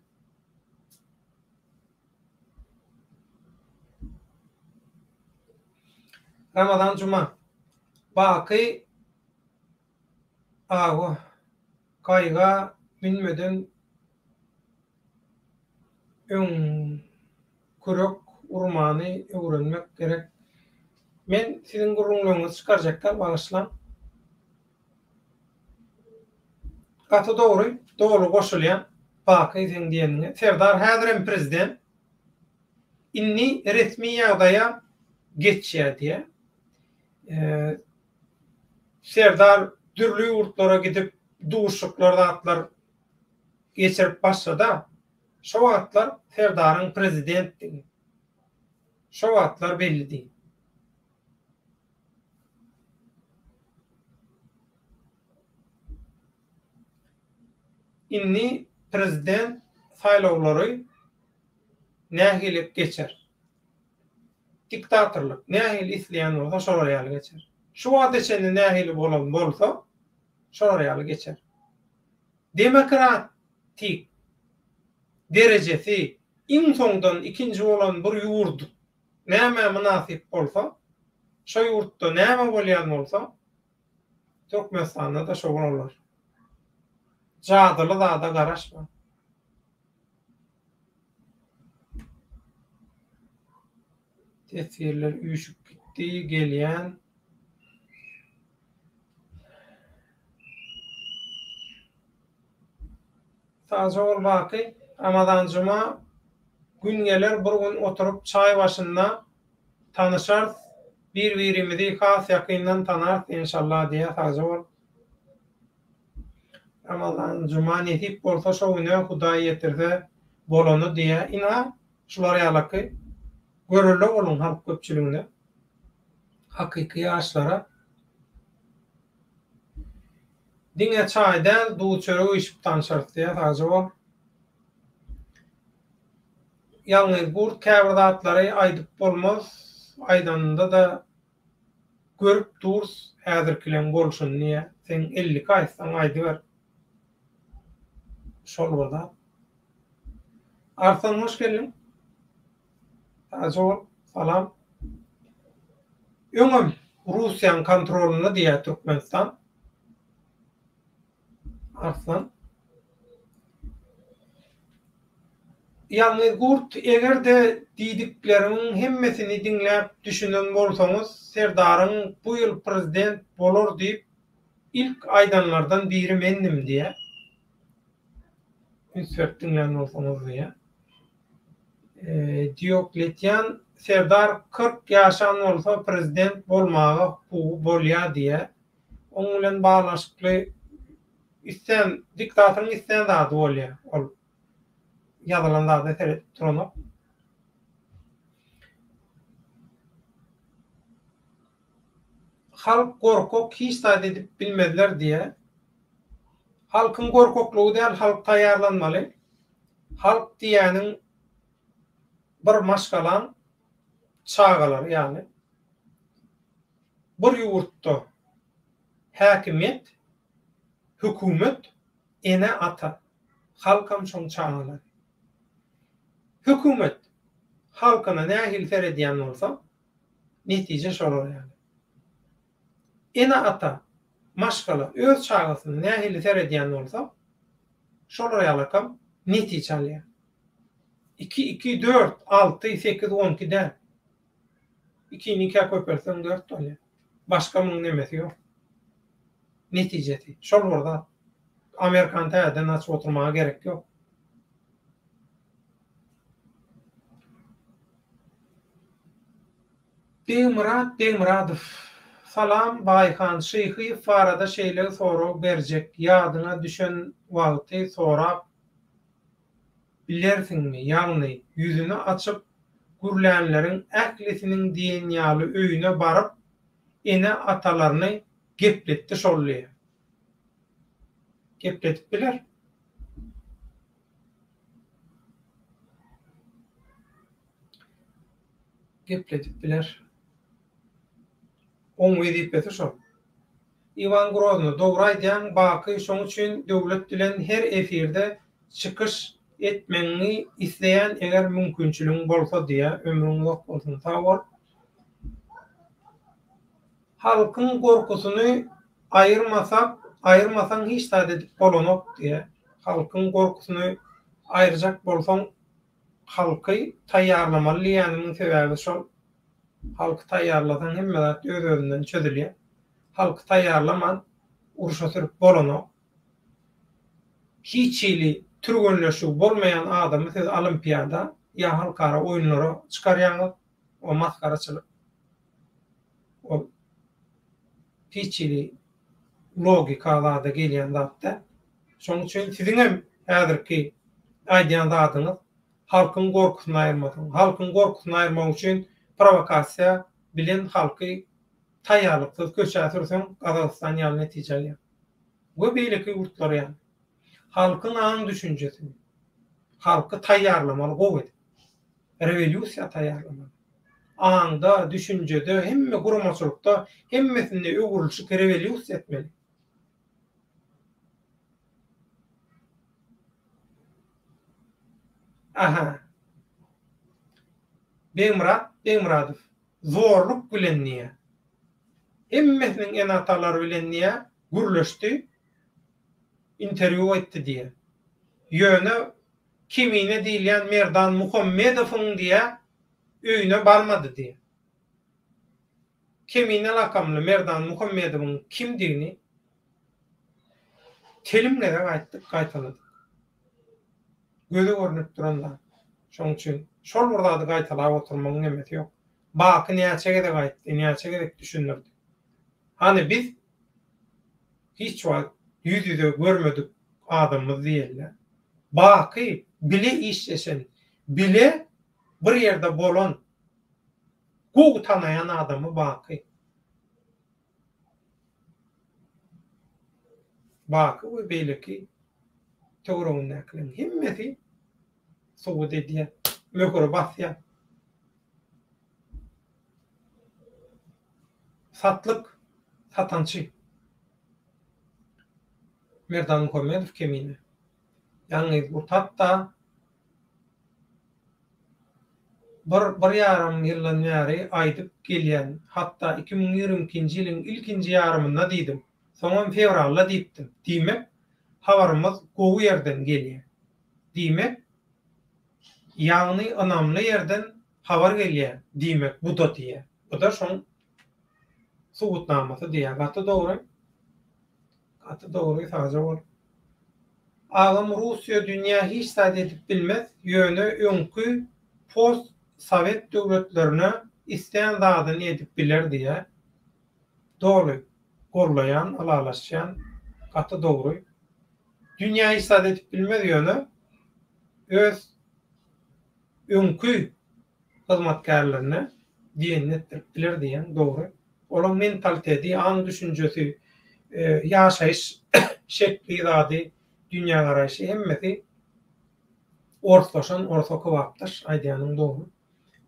Ramazan Juma. Baky awa gaýga münmeden öň kürek urmany öwrenmek gerek. Men siziň gürrüňleriňizi çykarjak däl, bagyşlaň. Gaty dogry, doly goşulýan Baky seň diýeniňe. Serdar häzirem prezident. Indi resmi ýagdaýa geçýär diýýär. Serdar dürli ýurtlara gidip duşuşyklar zatlar geçirip başlada. Şo wagtlar Serdaryň prezidentdigi şo wagtlar bellidi. Indi prezident saýlawlary nähili geçer? Diktatorlyk nähili isleýän bolsa şolar ýaly geçer. Şu wagta çenli nähili bolan bolsa şolar ýaly geçer. Demokratik derejesi iň soňdan ikinji bolan bir ýurt nämä mynasyp bolsa, şo ýurtda näme bolýan bolsa, Türkmenistanda-da şo bolar. Jadyly zada garaşma. Teswirler üýşüp gitdi, gelýän. Sagja bol Baky. Ramazan Juma gün geler bir gün oturyp çaý başynda tanyşarys bir birimizi has ýakyndan tanarys enşallah diýýär sagja bol. Ramazan Juma nesip bolsa şo güne Hudaý ýetirse bolany diýýär ynha şular ýalaky görelde boluň halk köpçüligine hakyky ýaşlara. Diňe çaý däl duz çörek işip tanşarys diýýär sagja bol. Ýalňyz gurt käbir zatlary aýdyp bolmaz aýdanynda-da görüp durs häzirkileň bolşuny diýýär. Seň 52 aýtsaň aýdyber. Şol bir zat. Arslan hoş geldiň. Sagja bol. Salam. Öňem Russiýaň kontrolynda diýýär Türkmenistan. Arslan. Ýalňyz gurt eger-de diýdiklerimiň hemmesini diňläp düşünen bolsaňyz Serdaryň bu ýyl prezident bolar diýip ilk aýdanlardan biri mendim diýýär. Üns berip diňlän bolsaňyz diýýär. Diokletian serdar 40 ýaşan bolsa prezident bolmaga hukugy bolýa diýýä. Oň bilen baglanyşykly islän diktatoryň islän zady bolýa. Ol ýazylan zada seredip duranok. Halk gorkak hiç zat edip bilmezler diýýä. Halkyň gorkaklygy däl halk taýýarlanmaly. Halk diýýäniň bir maşgalaň çagalary ýaly. Bir ýurtda häkimiýet, hökümet, ene-ata, halkam şoň çagalary. Hökümet halkyna nähili seredýän bolsa, netije şolar ýaly. Ene-ata, maşgala öz çagasyna nähili seredýän bolsa, şolar ýalakam netije alýar. Iki, iki, dört, alty, sekiz, onki däl. Ikini ikä köpeltseň dört bolýar. Başga muň nemesi ýok. Netijesi şol bir zat. Amerikany täzeden açyp oturmaga gerek ýok. Begmyrat Begmyradow, Salam Baýhan Şyhyýew barada şeýle sorag berjek ýadyňa düşen wagty sorap bilersiňmi ýagny ýüzüni açyp gürlänleriň ählisiniň diýen ýaly öýüne baryp ene atalaryny gepletdi şol diýýär. Gepledip biler. Gepledip biler. Oň wezipesi şol. Iwan Grozny, Dogry aýdýaň Baky şoň üçin döwlet bilen her efirde çykyş etmegiňi isleýän eger mümkinçiligiň bolsa diýýä ömrüň uzak bolsun sag bol. Halkyň gorkusyny aýyrmasak aýyrmasaň hiç zat edip bolanok diýýä. Halkyň gorkusyny aýyrjak bolsaň Halky taýýarlamaly diýýänimiň sebäbi şol. Halky taýýarlasaň hemme zat öz-özünden çözülýär. Halky taýýarlaman urşa sürüp bolanok. Hiç hili türgenleşigi bolmaýan adamy siz olimpiada ýa halkara oýunlara çykarýaňyz, o masgaraçylyk. Ol hiç hili logika zada gelýän zat däl. Şonuň üçin siziň hem häzirki aýdýan zadyňyz halkyň gorkusyny aýyrmasyň. Halkyň gorkusyny aýyrmak üçin prowokasiýa bilen halky taýýarlyksyz köçä sürseň Gazagystan ýaly netije alýaň. We beýleki ýurtlar ýaly. Halkyň aň-düşünjesini, halky taýýarlamaly gowy edip. Rewolýusiýa taýýarlamaly. Aňda, düşünjede, hemme guramaçylykda hemmesinde öwrülişik rewolýusiýa etmeli. Aha. Begmyrat Begmyradow zorluk bilen diýýär. Hemmesiniň ene-atalary bilen diýýär, gürleşdi, interwýu etdi diýýär. Ýöne Kemine diýilýän Merdan Muhammedowyň diýýär, öýüne barmady diýýär. Kemine lakamly Merdan Muhammedowyň kimdigini telim gezek aýtdyk, gaýtaladyk. Göze görnüp duran zat. Şonuň üçin şol bir zady gaýtalap oturmagyň nemesi ýok. Baky näçe gezek aýtdy, näçe gezek düşündirdi. Hany biz hiç wagt ýüz-ýüze görmedik adamymyz diýeli. Baky bile işleşen, bile bir ýerde bolan, gowy tanaýan adamy Baky. Baky we beýleki töweregindäkileriň hemmesi subut edýär, möhüri basýar. Satlyk, satançy. Merdan Muhammedow kemine. Ýalňyz gurt hatda Bir, bir ýarym ýyldan bäri aýdyp gelýän, hatda 2022-nji ýylyň ilkinji ýarymynda diýdim, soňam fewralda diýipdim. Diýmek, habarymyz gowy ýerden gelýär. Diýmek, ýagny ynamly ýerden habar gelýär diýmek bu-da diýýär. Bu-da şoň subutnamasy diýýär. Gaty dogry. Gaty dogry sagja bol. Agam Russiýa dünýä hiç zat edip bilmez ýöne öňki post sowet döwletlerine islän zadyny edip biler diýä. Doly gollaýan ylalaşýan gaty dogry. Dünýä hiç zat edip bilmez ýöne öz öňki hyzmatkärlerine diýenini etdirip biler diýýäň dogry. Olaň mentaliteti, aň-düşünjesi, ýaşaýyş şekli zady, dünýägaraýşy hemmesi orslaşan, orsa kybapdaş aýdýanyň dogry.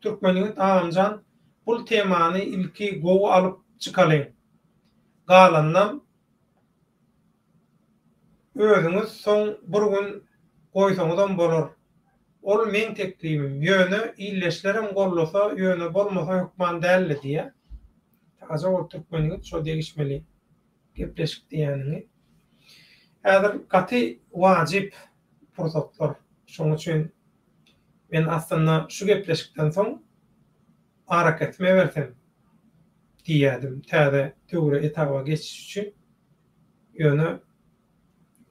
Türkmen ýigit agamjan bul temany ilki gowy alyp çykalyň. Galanynam Özüňiz soň bir gün goýsaňyzam bolar. Ol meň teklibim. Ýöne ildeşlerem gollasa, ýöne bolmasa hökman däldi diýýär. Taze bol türkmen ýigit şo degişmeli gepleşik diýýäniňi. Häzir gaty wajyp pursatlar. Şoň üçin men aslynda şu gepleşikden soň arakesme bersem diýýädim täze döwre etaba geçiş üçin. Ýöne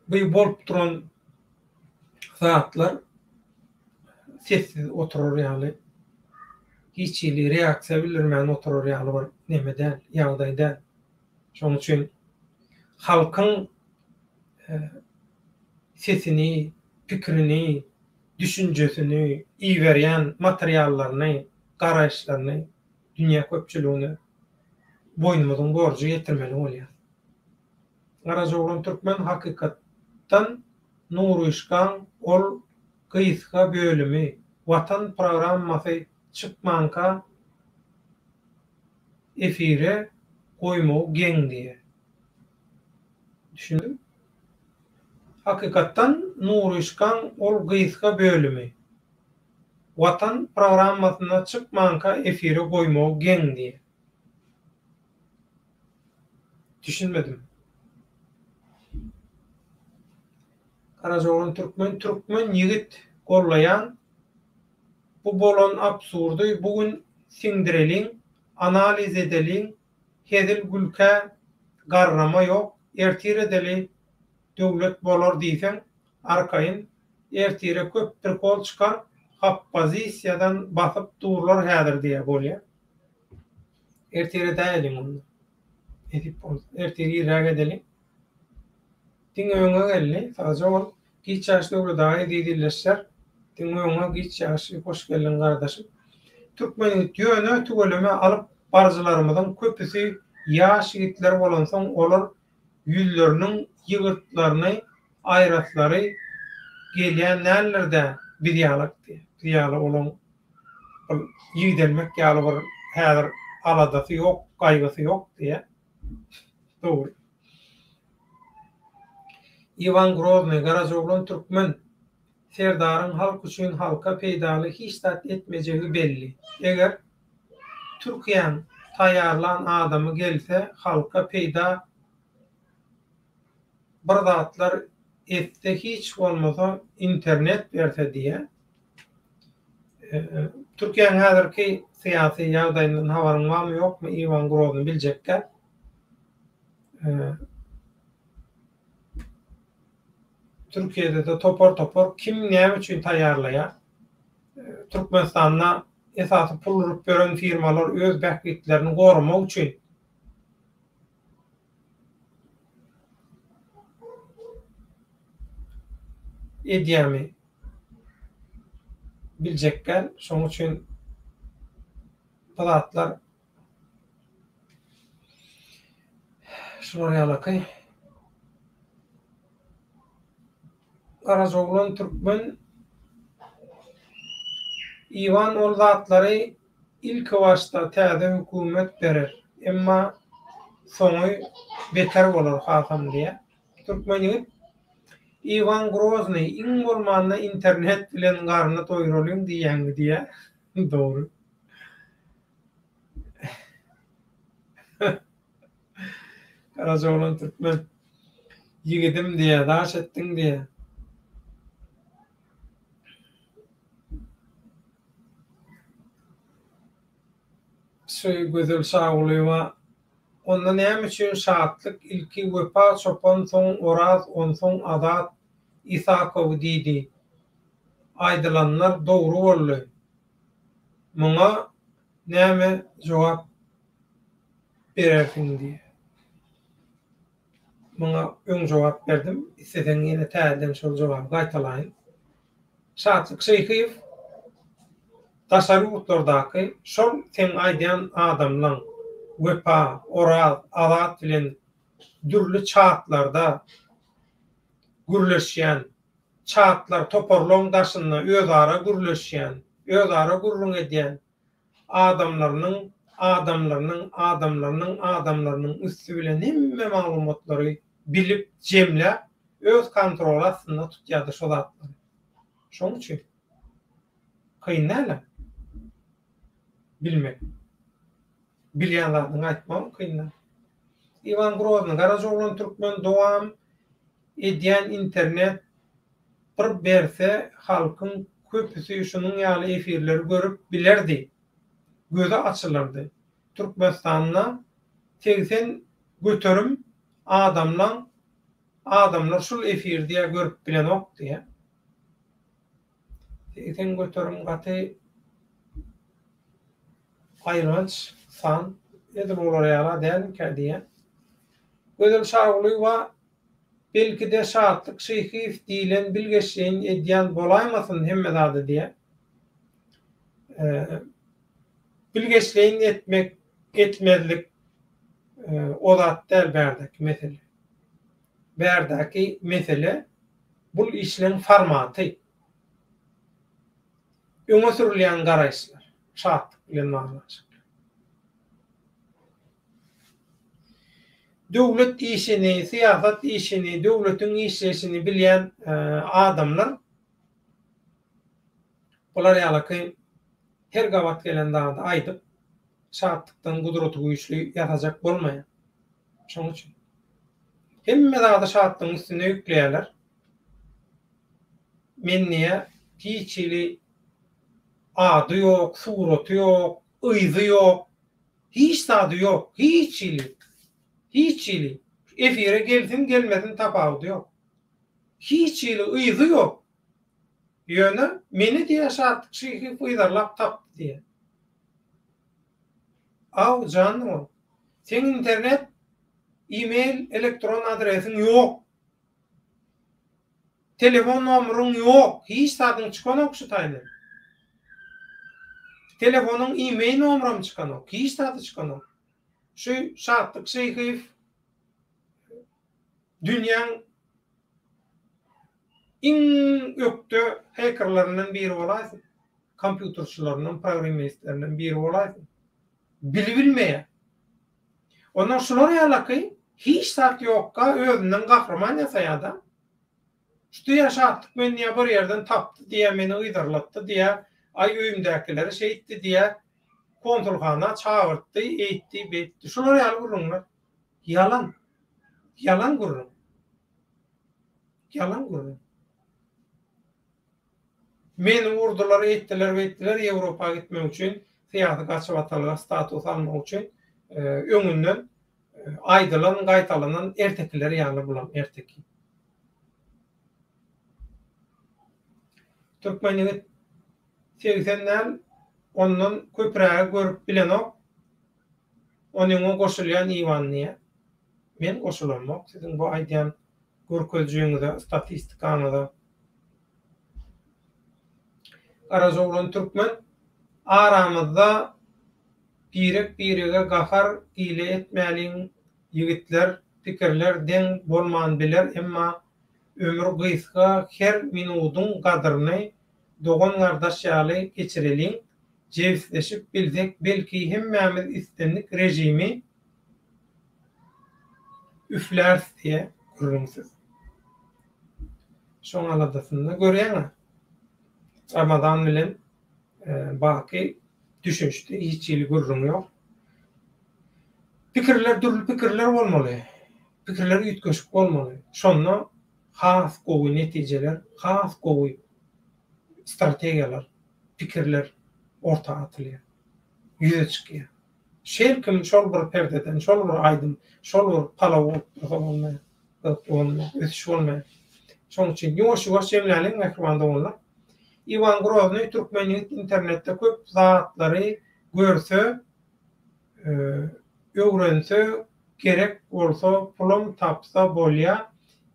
bu bolup duran zatlar sessiz oturar ýaly, hiç hili reaksiýa bildirmän oturar ýaly bir neme däl, ýagdaý däl. Şonuň üçin halkyň sesini, pikirini, düşünjesini, iberýän materiallaryny, garaýyşlaryny dünýä köpçüligine boýnumyzyň borjy ýetirmeli bolýar. Garajaoglan Türkmen hakykatdan Nuryşkaň ol gysga bölümi Watan programmasy çykmanka efire goýmagy geň diýýär. Düşündim. Hakykatdan Nuryşkaň ol gysga bölümi Watan programmasynda çykmanka efire goýmagy geň diýýär. Düşünmedim. Garajaoglan Türkmen Türkmen ýigit gollaýan bu bolan absurdy bu gün siňdireliň analiz edeliň hezil gülkä garrama ýok ertir edeli döwlet bolar diýseň. Arkaýyn ertire köp prikol çykar oppozisiýadan basyp durlar häzir diýýär bolýa. Ertir edäýeliň onda. Nesip bolsa ertir irräk edeliň. Diňe öňe geldi. Sagja bol. Giç ýaş Döwlet aga eziz ildeşler. Diňe öňe giç ýaşy hoş geldiň gardaşym. Türkmen ýigit ýöne tüweleme alyp baryjylarymyzyň köpüsi ýaş ýigitler bolansoň olar ýüzleriniň ýygyrtlaryny aýraslary gelýän däldirdä biz ýalak diýýär. Biz ýaly olaň ol ýigdelmek ýaly bir häzir aladasy ýok, gaýgysy ýok diýýär. Dogry. Iwan Groznyý, Garajaoglan türkmen Serdaryň halk üçin halka peýdaly hiç zat etmejegi belli. Eger Türkiýäň taýýarlan adamy gelse halka peýda bir zatlar etse hiç bolmasa internet berse diýýä. Türkiýäň häzirki syýasy ýagdaýyndan habaryň barmy ýokmy Iwan Grozny biljekgä. Türkiýede-de topar-topar kim näme üçin taýýarlaýar? Türkmenistanda esasy pul urup ýören firmalar öz bähbitlerini goramak üçin edýärmi biljek däl. Şonuň üçin bu zatlar Şular ýalaky. Garajaoglan türkmen Iwan ol zatlary ilki başda täze hökümet berer. Emma soňy beter bolar hasam diýýär. Türkmen ýigit Iwan Groznyý iň bolmanda internet bilen garny doýuralyň diýýäňmi diýýär. Dogry. Garajaoglan türkmen. Ýigidim diýýär, daş etdiň diýýär. Şu Gözel Şagulyýewa Onda näme üçin Şatlyk ilki Wepa çopan soň Oraz onsoň Azat Isakow diýdi. Aýdylanlar dogry boldy. Muňa näme jogap berersiň diýýär. Muňa öň jogap berdim. Isleseň ýene täzeden şol jogaby gaýtalaýyn. Şatlyk Şyhyýew daşary ýurtlardaky şol seň aýdýan adamlaň Wepa, Oraz, Azat bilen dürli çatlarda gürleşýän çatlar toparlaň daşynda özara gürleşýän, özara gürrüň edýän adamlarynyň adamlarynyň adamlarynyň adamlarynyň üsti bilen hemme maglumatlary bilip, jemläp, öz kontroly astynda tutýardy şo zatlary. Şoň üçin kyn däl-ä bilmek. Bilýän zadyňy aýtmagam kyn däl. Iwan Groznyý, Garajaoglan türkmen dowam edýän internet bir berse halkyň köpüsi şunuň ýaly efirleri görüp bilerdi. Gözi açylardy. Türkmenistanda 80% adamlaň adamlar şul efiri diýä görüp bilenok diýä. 80% gaty aýylganç san edil olar ýala dälmikä diýýän. Gözel Şagulyýewa Belkide Şatlyk Şyhyýew diýlen bilgeşleýin edýän bolaýmasyn hemme zady diýýär. Bilgeşleýin etmek, etmezlik o zat däl bärdäki mesele. Bärdäki mesele bul işleň formaty. Öňe sürülýän garaýyşlar Şatlyk bilen baglanyşykly. Döwlet işini, syýasat işini, döwletiň işleýşini bilýän adamlar bular ýalaky her gabat gelen zady aýdyp, şatlykdan gudratygüýçli ýasajak bolmaýar. Şonuň üçin hemme zady şatlygyň üstüne ýükleýärler. Men diýýär, hiç hili ady ýok, suraty ýok, yzy ýok. Hiç zady ýok, hiç hili. Hiç hili. Efire gelsin, gelmesin tapawudy ýok. Hiç hili yzy ýok. Ýöne meni diýýär Şatlyk Şyhyýew yzarlap tapdy diýýär. Aw jan ol. Seň internet, e-mail, elektron adresiň ýok. Telefon nomeryň ýok. Hiç zadyň çykanok şu taýdan. Telefonyň e-mail nomeram çykanok. Hiç zady çykanok. Şu Şatlyk Şyhyýew dünýäň iň ökde hekerlerinden biri bolaýsyn, kompýuterçilerinden, programmistlerinden biri bolaýsyn. Bilibilmeýär. Ondan şular ýalaky hiç zat ýokka özünden gahryman ýasaýada. Şu diýýär Şatlyk meni diýýär bir ýerden tapdy diýýär meni yzarlatdy diýýär aý öýümdäkileri şeýtdi diýýär konsulhana çagyrtdy eýtdi beýtdi şular ýaly gürrüňler. Ýalan. Ýalan gürrüň. Ýalan gürrüň. Meni urdular, eýtdiler, beýtdiler, Ýewropa gitmek üçin, syýasy gaçybatalga status almak üçin öňünden aýdylan, gaýtalanan ertekiler ýaly bulam erteki. Türkmen ýigit 80 däl, ondan köprägi görüp bilenok. Onyňa goşulýan Iwan diýýär. Men goşulamok siziň bu aýdýan görkezijiňize, statistikaňyza. Garajaoglan Türkmen aramyzda birek birege gahar gile etmäliň ýigitler pikirler deň bolman biler emma ömür gysga her minudyň gadyryny dogan gardaş ýaly geçireliň Jebisleşip bilsek belki hemmämiz islendik režimi üfläris diýä gürrüňsiz. Şoň aladasynda görýäňä. Ramazan bilen Baky düşünişdi hiç hili gürrüň ýok. Pikirler dürli pikirler bolmaly. Pikirler üýtgeşik bolmaly. Şonda has gowy netijeler, has gowy strategiýalar pikirler orta atylýar, ýüze çykýar. Şer kim şol bir perdeden, şol bir aýdym, şol bir palaw bolup dursa bolmaýar, gyzykly bolmaýar, ösüş bolmaýar. Şonuň üçin ýuwaş-ýuwaş jemläliň mähriban doganlar. Iwan Groznyý türkmen ýigit internetde köp zatlary görse, öwrense gerek bolsa pulam tapsa bolýa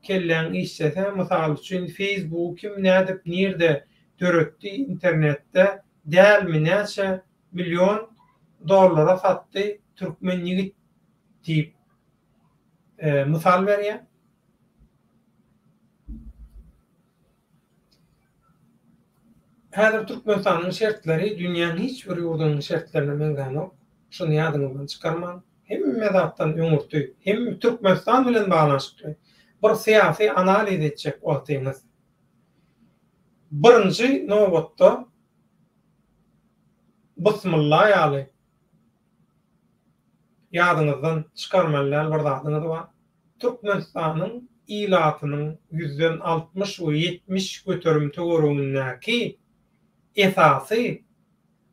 kelläň işlese mysal üçin feýsbugy kim nädip nirde döretdi internetde dälmi näçe million dollara satdy türkmen ýigit diýip mysal berýä. Häzir Türkmenistanyň şertleri dünýäň hiç bir ýurdunyň şertlerine meňzänok. Şuny ýadyňyzdan çykarmaň. Hemme zatdan öňürti, hem Türkmenistan bilen baglanyşykly bir syýasy analiz etjek wagtyňyz birinji nobatda bysmylla ýaly ýadyňyzdan çykarmaly däl bir zadyňyz bar. Türkmenistanyň ilatynyň ýüzden 60 we 70 göterim töweregindäki esasy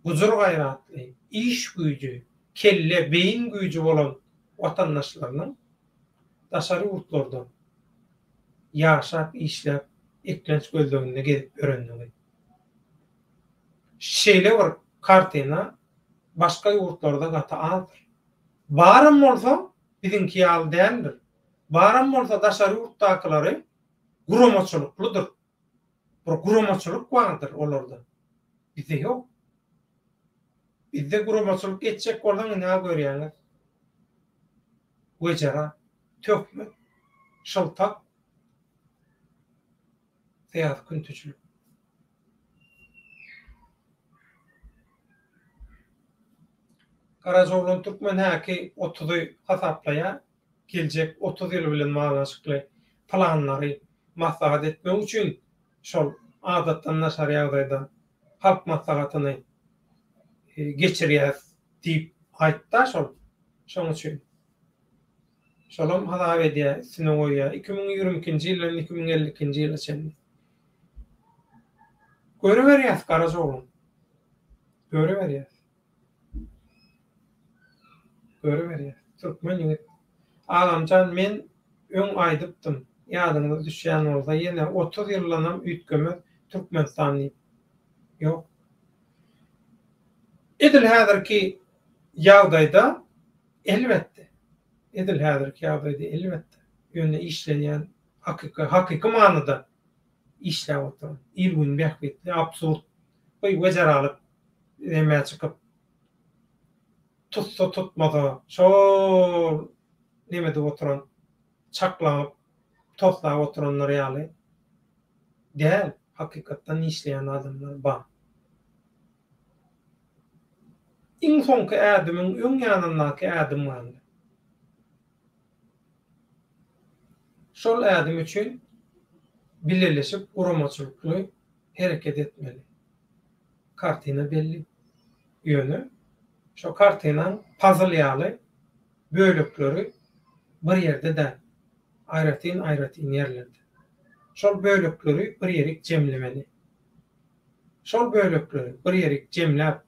gujur-gaýratly, iş güýji, kelle, beýin güýji bolan watandaşlarynyň daşary ýurtlarda ýaşap, işläp, eklenç gözleginde gezip ýörenligi. Şeýle bir kartina başga ýurtlarda gaty azdyr. Baram bolsa, biziňki ýaly däldir. Baram bolsa daşary ýurtdakylary guramaçylyklydyr. Bir guramaçylyk bardyr olarda. Bizde ýok. Bizde guramaçylyk etjek bolsaň ine görýäňiz. Wejera, töhmet, şyltak, syýasy küntiçilik. Garajaoglan Türkmen häki otuzy hasaplaýar. Geljek 30 ýyl bilen baglanyşykly planlary maslahat etmek üçin şol adatdan daşary ýagdaýda Halk Maslahatyny geçirýäs diýip aýtda şol. Şoň üçin. Şolam hasap edýär, üstüne goýýar. 2022-nji ýyldan 2052-nji ýyla çenli. Görüberýäs Garajaoglan. Görüberýäs. Görüberýäs. Türkmen ýigit. Agamjan men öň aýdypdym. Ýadyňyza düşýän bolsa ýene 30 ýyldanam üýtgemez Türkmenistan diýip. Ýok. Edil häzirki ýagdaýda elbetde, edil häzirki ýagdaýda elbetde, ýöne işlenýän hakyky, hakyky manyda işläp oturan, il-gün bähbitli absurd bir wejeralyk nämä çykyp, tutsa tutmasa şol neme edip oturan, çaklanyp, toslap oturanlar ýaly däl, hakykatdan işleýän adamlar bar. Iň soňky ädimiň öň ýanyndaky ädim galdy. Şol ädim üçin bileleşip guramaçylykly hereket etmeli. Kartina belli. Ýöne şo kartinaň pazl ýaly bölekleri bir ýerde däl, aýratyn-aýratyn ýerlerde. Şol bölekleri bir ýerik jemlemeli. Şol bölekleri bir ýerik jemläp,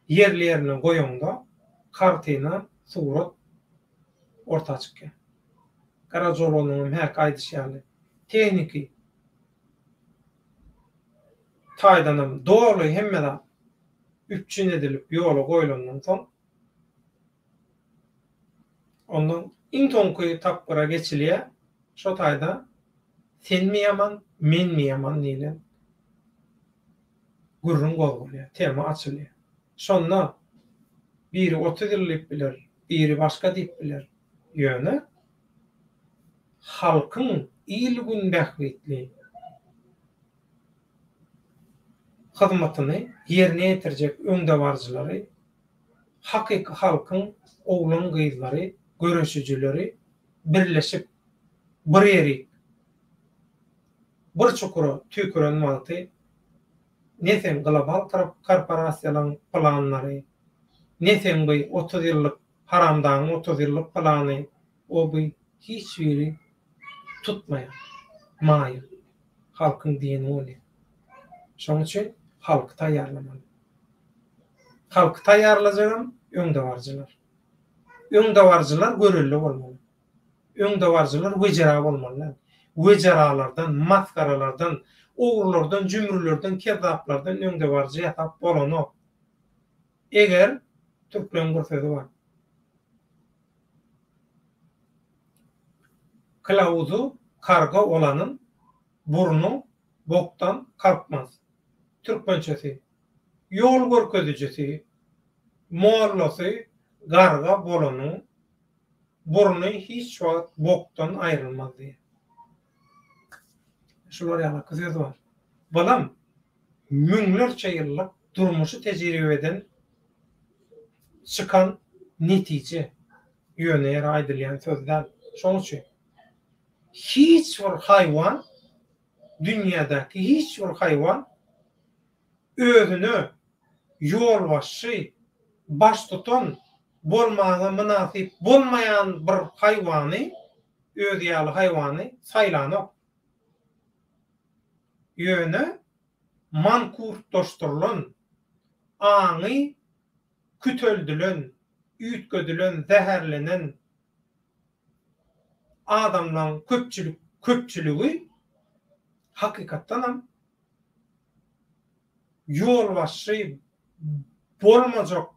ýerli-ýerine goýaňda, kartina, surat orta çykýar. Garajaoglanyňam häki aýdyşy ýaly, tehniki taýdanam doly hemme zat üpjün edilip ýola goýlandan soň, ondan iň soňky tapgyra geçilýär, şo taýda senmi ýaman, menmi ýaman diýlen gürrüň gozgalýar, tema açylýar. Şonda biri 30 ýyl diýip biler, biri başga diýip biler. Ýöne halkyň il-gün bähbitli hyzmatyny ýerine ýetirjek öňdebaryjylary hakyky halkyň oglan-gyzlary, göreşijileri birleşip bir ýerik, bir çukura tüýküren wagty ne seň global korporasiýalaň planlary, ne seň by 30 ýyllyk haramdagyň 30 ýyllyk plany, o by hiç biri tutmaýar. Maýyl. Halkyň diýeni bolýar. Şoň üçin halky taýýarlamaly. Halky taýýarlajagam öňdebaryjylar. Öňdebaryjylar görelde bolmaly. Öňdebaryjylar wejera bolmaly däl. Wejeralardan, masgaralardan, ogrulardan, jümrülerden, kezzaplardan öňdebaryjy ýasap bolanok. Eger, türkleň bir sözi bar. Kylawuzy karga olanyň burny bokdan kalkmaz. Türkmençesi, Ýol görkezijisi, mollasy garga bolanyň burny hiç wagt bokdan aýrylmaz diýýär. Şular ýalaky söz bar. Bulam müňlerçe ýyllyk durmuşy tejribeden çykan netije. Ýöne ýere aýdylýan söz däl. Şonuň üçin hiç bir haýwan dünýädäki hiç bir haýwan özüne ýolbaşçy, baştutan bolmaga mynasyp bolmaýan bir haýwany, özi ýaly haýwany saýlanok. Ýöne mankurtlaşdyrylan, aňy küteldilen, üýtgedilen, zäherlenen adamlaň köpçülik köpçüligi hakykatdanam ýolbaşçy bolmajak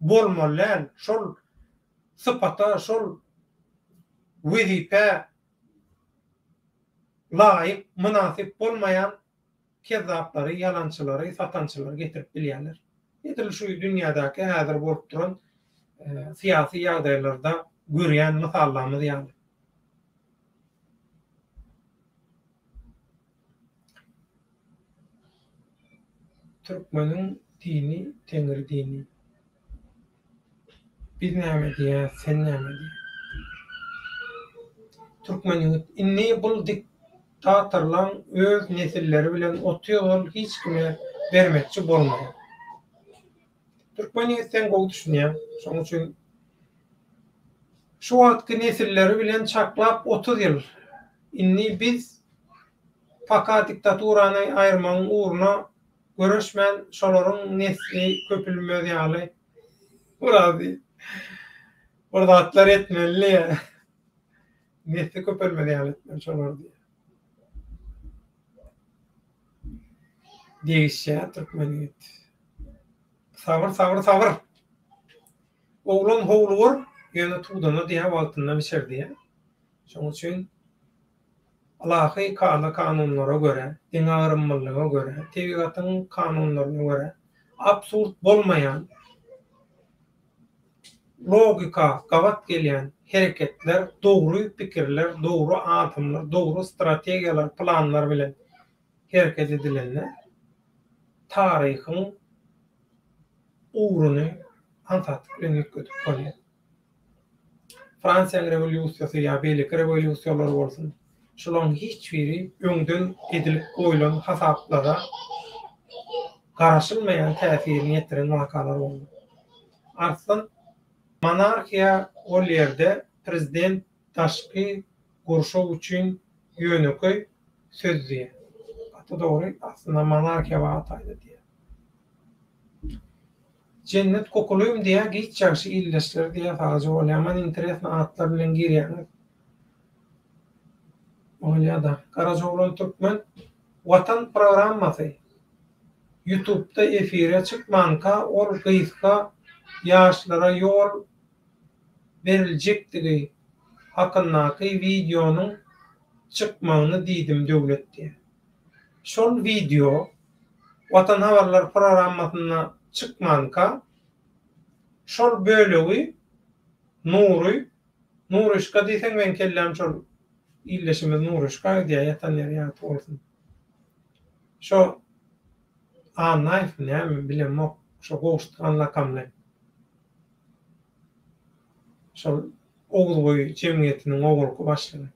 bolmaly däl şol sypata şol wezipä laýyk mynasyp bolmaýan kezzaplary ýalançylary satançylary getirip bilýärler. Edil şu dünýädäki häzir bolup duran syýasy ýagdaýlarda görýän mysallarymyz ýaly. Türkmeniň dini Teňri dini. Biz näme diýýäs, sen näme diýýäň? Türkmen ýigit, indi bul diktatorlaň öz nesilleri bilen otyr ol hiç kime bermekçi bolmaýar. Türkmen ýigit sen gowy düşünýäň, şoň üçin şu wagtky nesilleri bilen çaklap 30 ýyl. Indi biz paka diktaturany aýyrmagyň ugruna göreşmän şolaryň nesli köpülmez ýaly biraz bir zatlar etmeli. Nesli köpelmez ýaly etmeli şolary diýýär. Degişýär türkmen ýigit. Sabyr sabyr sabyr. Oglan howlugar, ýöne tudana diýýär wagtynda bişer diýýär. Şonuň üçin ylahy kada-kanunlara görä, deňagramlylyga görä, tebigatyň kanunlaryna görä absurd bolmaýan logika gabat gelýän hereketler, dogry pikirler, dogry adamlar, dogry strategiýalar, planlar bilen hereket edilende taryhyň ugruny aňsatlyk bilen üýtgedip bolýar. Fransiýanyň rewolýusiýasy ýa beýleki rewolýusiýalar bolsun, şularyň hiç biri öňden edilip goýlan hasaplara garaşylmaýan täsirini ýetiren wakalar boldy. Arslan, monarhiýa ol ýerde prezident daşky gurşaw üçin ýönekeý söz diýýär. Gaty dogry, aslynda monarhiýa bar taýda diýýär. Jennet Kokulym diýýär, giç ýagşy ildeşler diýýär, sagja bol, ýaman interesny atlar bilen girýäňiz. Bolýada. Garajaoglan Türkmen Watan programmasy Ýutubda efire çykmanka ol gysga ýaşlara ýol beriljekdigi hakyndaky wideonyň çykmagyny diýdim Döwlet diýýär. Şol wideo Watan habarlar programmasynda çykmanka, şol bölegi Nury, Nuryşka diýseň meň kelläm şol ildeşimiz Nuryşka gidýär, ýatan ýeri ýagty bolsun. Şo Annaýewmi näme bilemok, şo Gowşutgan lakamly. Şol Oguzboýy jemgyýetiniň owalky başlygy.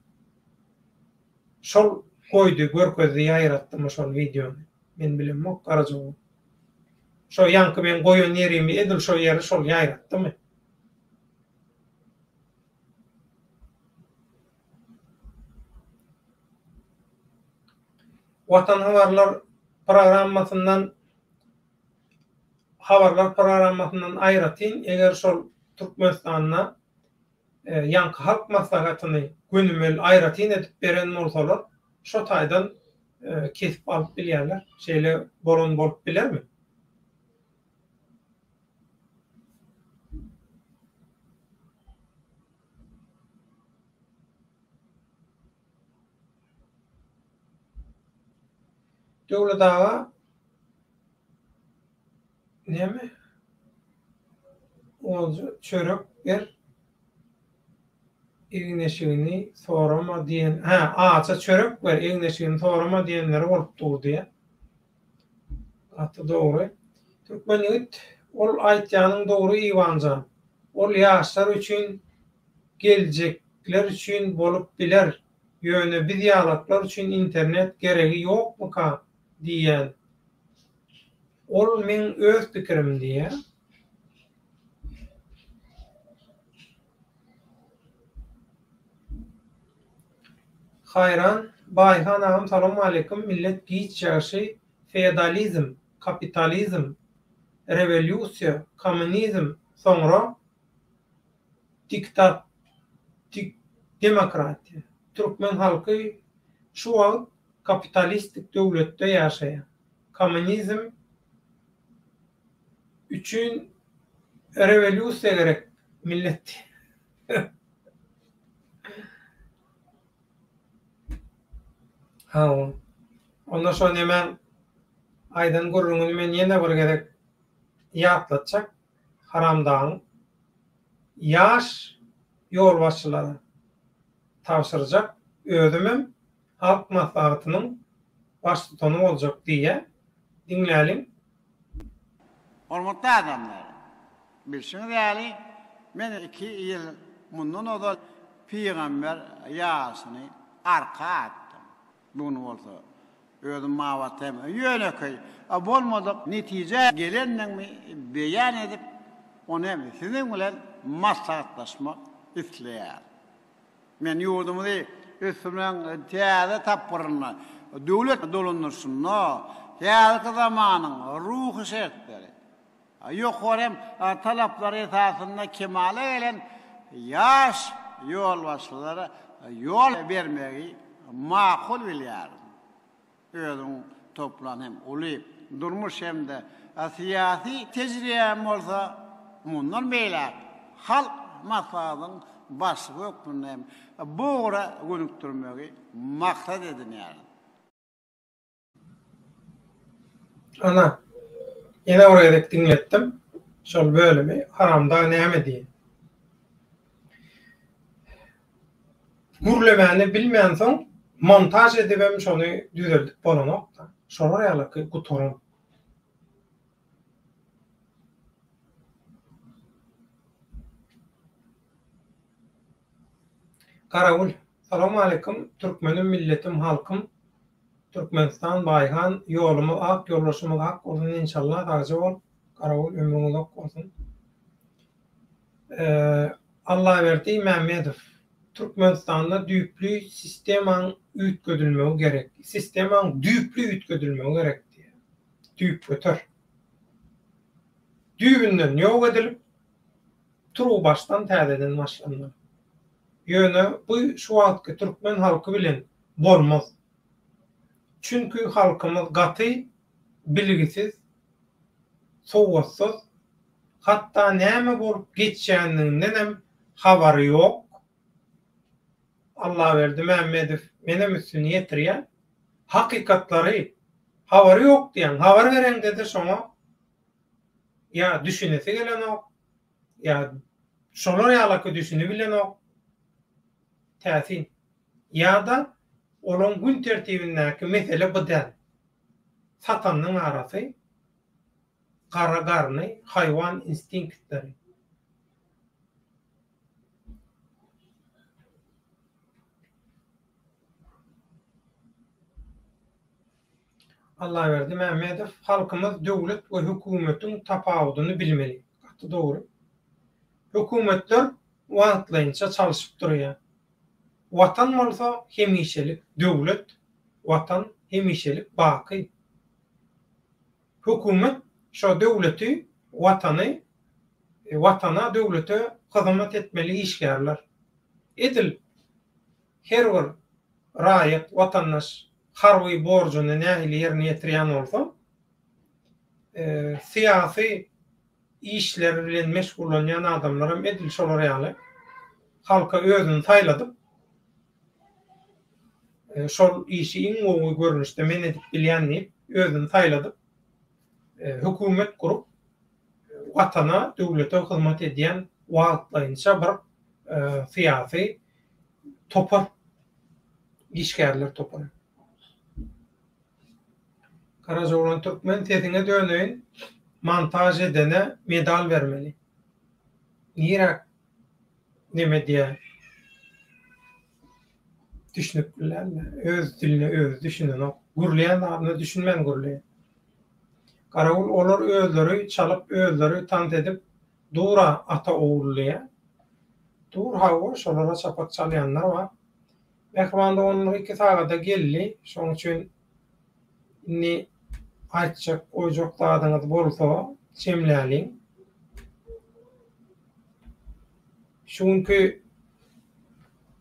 Şol goýdy görkezdi ýaýratdymy şol wideony men bilemok Garajaogul. Şo ýaňky meň goýan ýerimi edil şo ýeri şol ýaýratdymy. Watan habarlar programmasyndan habarlar programmasyndan aýratyn eger şol Türkmenistanda ýaňky halk maslahatyny gönümel aýratyn edip beren bolsalar şo taýdan kesip alyp bilýärler. Şeýle bolan bolup bilermi? Döwlet aga Näme? Olja çörek ber, egin-eşigini sorama diýen, hä, aça çörek ber, egin-eşigini sorama diýenleri bolup dur diýýär. Gaty dogry. Türkmen ýigit, ol aýtýanyň dogry Iwanjan. Ol ýaşlar üçin, geljekler üçin bolup biler. Ýöne biz ýalaklar üçin internet geregi ýokmyka diýýän. Ol meň öz pikirim diýýär. Haýran, Baýhan agam salowmaleýkum millet giç ýagşy feodalizm, kapitalizm, rewolýusiýa, kommunizm soňra diktat dik demokratiýa. Türkmen halky şu wagt kapitalistik döwletde ýaşaýar. Kommunizm üçin rewolýusiýa gerek millet. Hawa. Onda şo nemäň aýdan gürrüňini men ýene bir gezek ýatlatjak. Haramdagyň ýaş ýolbaşçylara tabşyrjak özümem Halk Maslahatynyň baştutany boljak diýýär. Diňläliň. Hormatly adamlar! Bilşiňiz ýaly, men iki ýyl mundan ozal pygamber ýaşyny arka atdym. Bu gün bolsa özüm babatda hem ýönekeý bolmadyk netijä gelendigimi beýan edip, ony hem siziň bilen maslahatlaşmak isleýärin. Men ýurdumyzy ösdürmegiň täze tapgyrynda, döwlet dolandyryşynda häzirki zamanyň ruhy şertleri, ýokary hem talaplary esasynda kemala gelen ýaş ýolbaşçylary. ýol bermegi makul bilýärin. Özüň toplan hem uly durmuş hem-de syýasy tejribäm bolsa mundan beýläk Halk Maslahatynyň Başlygy hökmünde hem bu ugra gönükdirmegi maksat edinýärin. Ana, ýene bir gezek diňletdim şol bölümi, Haramdag näme diýen. Gürlemäni bilmänsoň montaž edibem şony düzeldip bolanokda. Şolar ýalyky gutaran. Garagül, Salowmaleýkim Türkmenim milletim halkym Türkmenistan Baýhan ýolumyz ak ýoldaşymyz hak bolsun enşallah sagja bol Garagül ömrüň uzak bolsun. Allaberdi Mämmedow, Türkmenistanda düýpli sistemaň üýtgedilmegi gerek. Sistemaň düýpli üýtgedilmegi gerek diýýär. Düýpgöter. Düýbünden ýok edilip, turuwbaşdan täzeden başlanmaly. Ýöne bu şu wagtky türkmen halky bilen bolmaz. Çünki halkymyz gaty bilgisiz, sowatsyz, Hatda näme bolup geçýänligindenem habary ýok. Allaberdi Mämmedow menem üstüni ýetirýän. Hakykatlary habary ýok diýýäň. Habar bereňde-de şoňa ýa düşünesi gelenok, ýa şolar ýalaky düşünibilenok. Täsin. Ýa-da olaň gün tertibindäki mesele bu däl. Satanyň arasy. Gara garny, haýwan instinktleri. Allaberdi Mämmedow, Halkymyz döwlet we hökümetiň tapawudyny bilmeli. Gaty dogry. Hökümetler wagtlaýynça çalşyp durýar. Watan bolsa hemişelik döwlet, Watan hemişelik baky. Hökümet şo döwleti, watany, watana, döwlete hyzmat etmeli işgärler. Edil her bir raýat, watandaş harby borjuny nähili ýerine ýetirýän bolsa, syýasy işler bilen meşgullanýan adamlar hem edil şolar ýaly halka özüni saýladyp, şol işi iň gowy görnüşde men edip bilýän diýip, özüni saýladyp, hökümet gurup, Watana, döwlete hyzmat edýän wagtlaýynça bir syýasy topar, işgärler topary. Garajaoglan Türkmen sesiňe döneýin, montaž edene medal bermeli. Niräk neme diýýär? Düşnükli dälmi? Öz diline özi düşünenok. Gürleýän zadyna düşünmän gürleýär. Garawul olar özleri çalyp özleri tans edip dura ata ogul diýýär. Dur hawa şolara çapak çalýanlar bar. Mähriban doganlar iki sagada geldi. Şoň üçin indi aýtjak goýjak zadyňyz bolsa jemläliň. Şu günki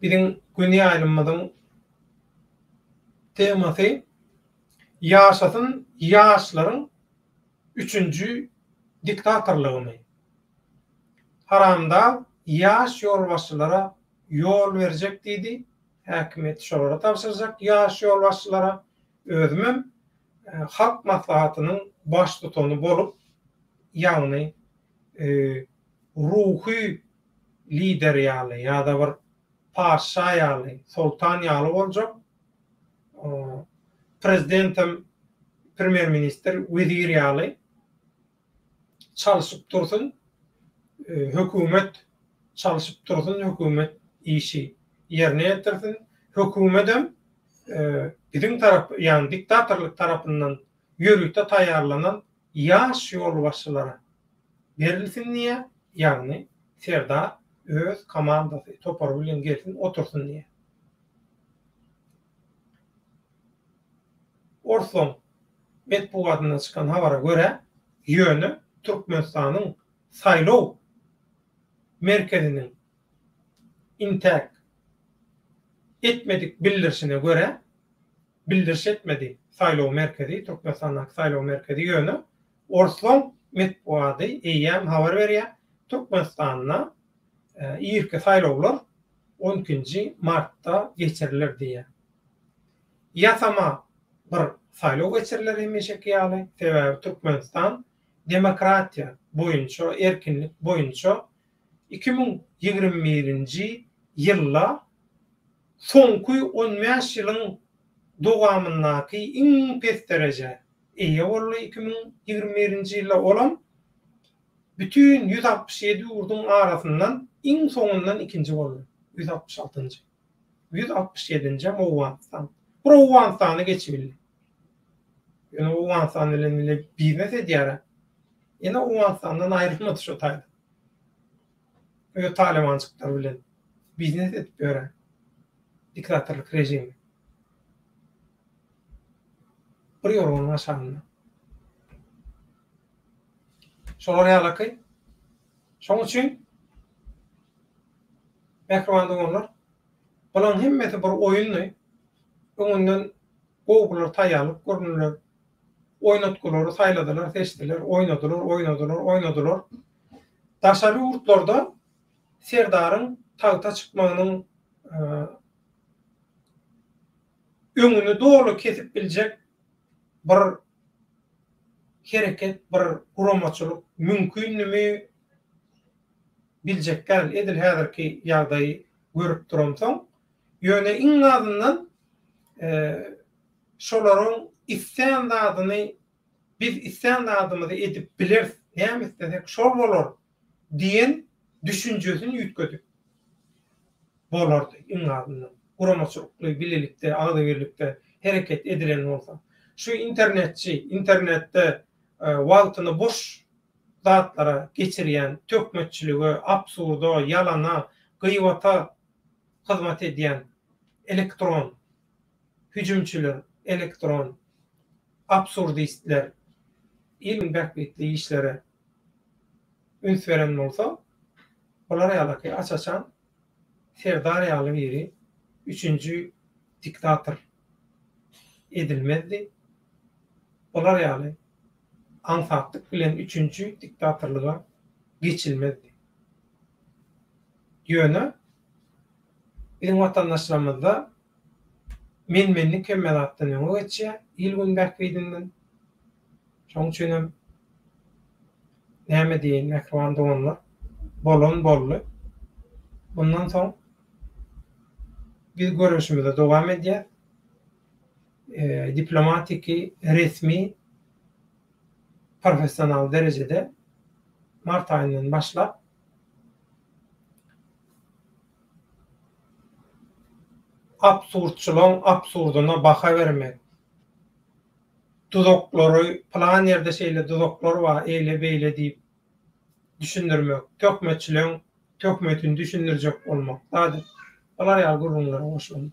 biziň gün ýaýlymymyzyň temasy Ýaşasyn ýaşlaryň üçünji diktatorlygymy? Haramdag ýaş ýolbaşçylara ýol berjek diýdi, häkimiýeti şolara tabşyrjak ýaş ýolbaşçylara, özümem Halk Maslahatynyň baştutany bolup, ýagny ruhy lider ýaly ýa-da bir patyşa ýaly, soltan ýaly boljak, prezidentem premýer-ministr, wezir ýaly çalşyp dursun, hökümet çalşyp dursun, hökümet işi ýerine ýetirsin, hökümedem biziň tarap, ýagny diktatorlyk tarapyndan ýörite taýýarlanan ýaş ýolbaşçylara berilsin diýýär, ýagny Serdar öz komandasy, topary bilen gelsin, otursyn diýýär. Orslaň metbugatynda çykan habara görä, ýöne Türkmenistanyň saýlaw merkeziniň intäk. etmedik bildirişine görä, bildiriş etmedi saýlaw merkezi, Türkmenistandaky saýlaw merkezi ýöne orslaň metbugady eýýäm habar berýär, Türkmenistanda irki saýlawlar on ikinji martda geçiriler diýýär. Ýasama bir saýlaw geçiriler hemişeki ýaly, sebäbi Türkmenistan demokratiýa boýunça, erkinlik boýunça 2021-nji ýylda soňky on bäş ýylyň dowamyndaky iň pes derejä eýe boldy 2021-nji ýylda, olam bütin 167 ýurduň arasyndan iň soňundan ikinji boldy, 166-njy. 167-njem Owganystan. Bir Owganystany geçibildi. Ýöne Owganystan bilen bile biznes edýär-ä. Ýene Owganystandan aýrylmady şo taýda. Öz talybanjyklar bilen biznes edip ýör-ä. Diktatorlyk režimi. Bir ýorganyň aşagynda. Şolar ýalaky. Şoň üçin Mähriban doganlar, bularyň hemmesi bir oýundy. Öňünden gowular taýýarlyk görnüler. Oýnatgylary saýladylar, seçdiler, oýnadylar, oýnadylar, oýnadylar. Daşary ýurtlarda Serdaryň tagta çykmagynyň öňüni doly kesip biljek bir hereket, bir guramaçylyk mümkindimi? Biljek däl, edil häzirki ýagdaýy görüp duramsoň. Ýöne iň azyndan şolaryň islän zadyny biz islän zadymyzy edip bileris, näme islesek şol bolar diýen düşünjesini üýtgedip bolardy iň azyndan. Guramaçylykly, bilelikde, agzybirlikde hereket edilen bolsa. Şu internetçi, internetde wagtyny boş zatlara geçirýän, töhmetçilige, absurda, ýalana, gybata hyzmat edýän elektron hüjümçiler, elektron absurdistler iliň bähbitli işlere üns beren bolsa, bular ýalaky aç-açan Serdar ýaly biri üçünji diktator edilmezdi. Bular ýaly aňsatlyk bilen üçünji diktatorlyga geçilmezdi. Ýöne biziň watandaşlarymyzda men-menlik hemme zatdan öňe geçýär, il-gün bähbidinden. Şonuň üçin hem näme diýeýin, mähriban doganlar, bolan boldy. Mundan soň biz göreşimize dowam edýäs. Diplomatiki, resmi, professional derejede mart aýyndan başlap absurdçylaryň absurdyna baha bermek, duzaklary, pylan ýerde şeýle duzaklar bar, eýle-beýle diýip düşündirmek, töhmetçileň töhmetini düşündirjek bolmak, zat bular ýaly gürrüňlere goşulyň.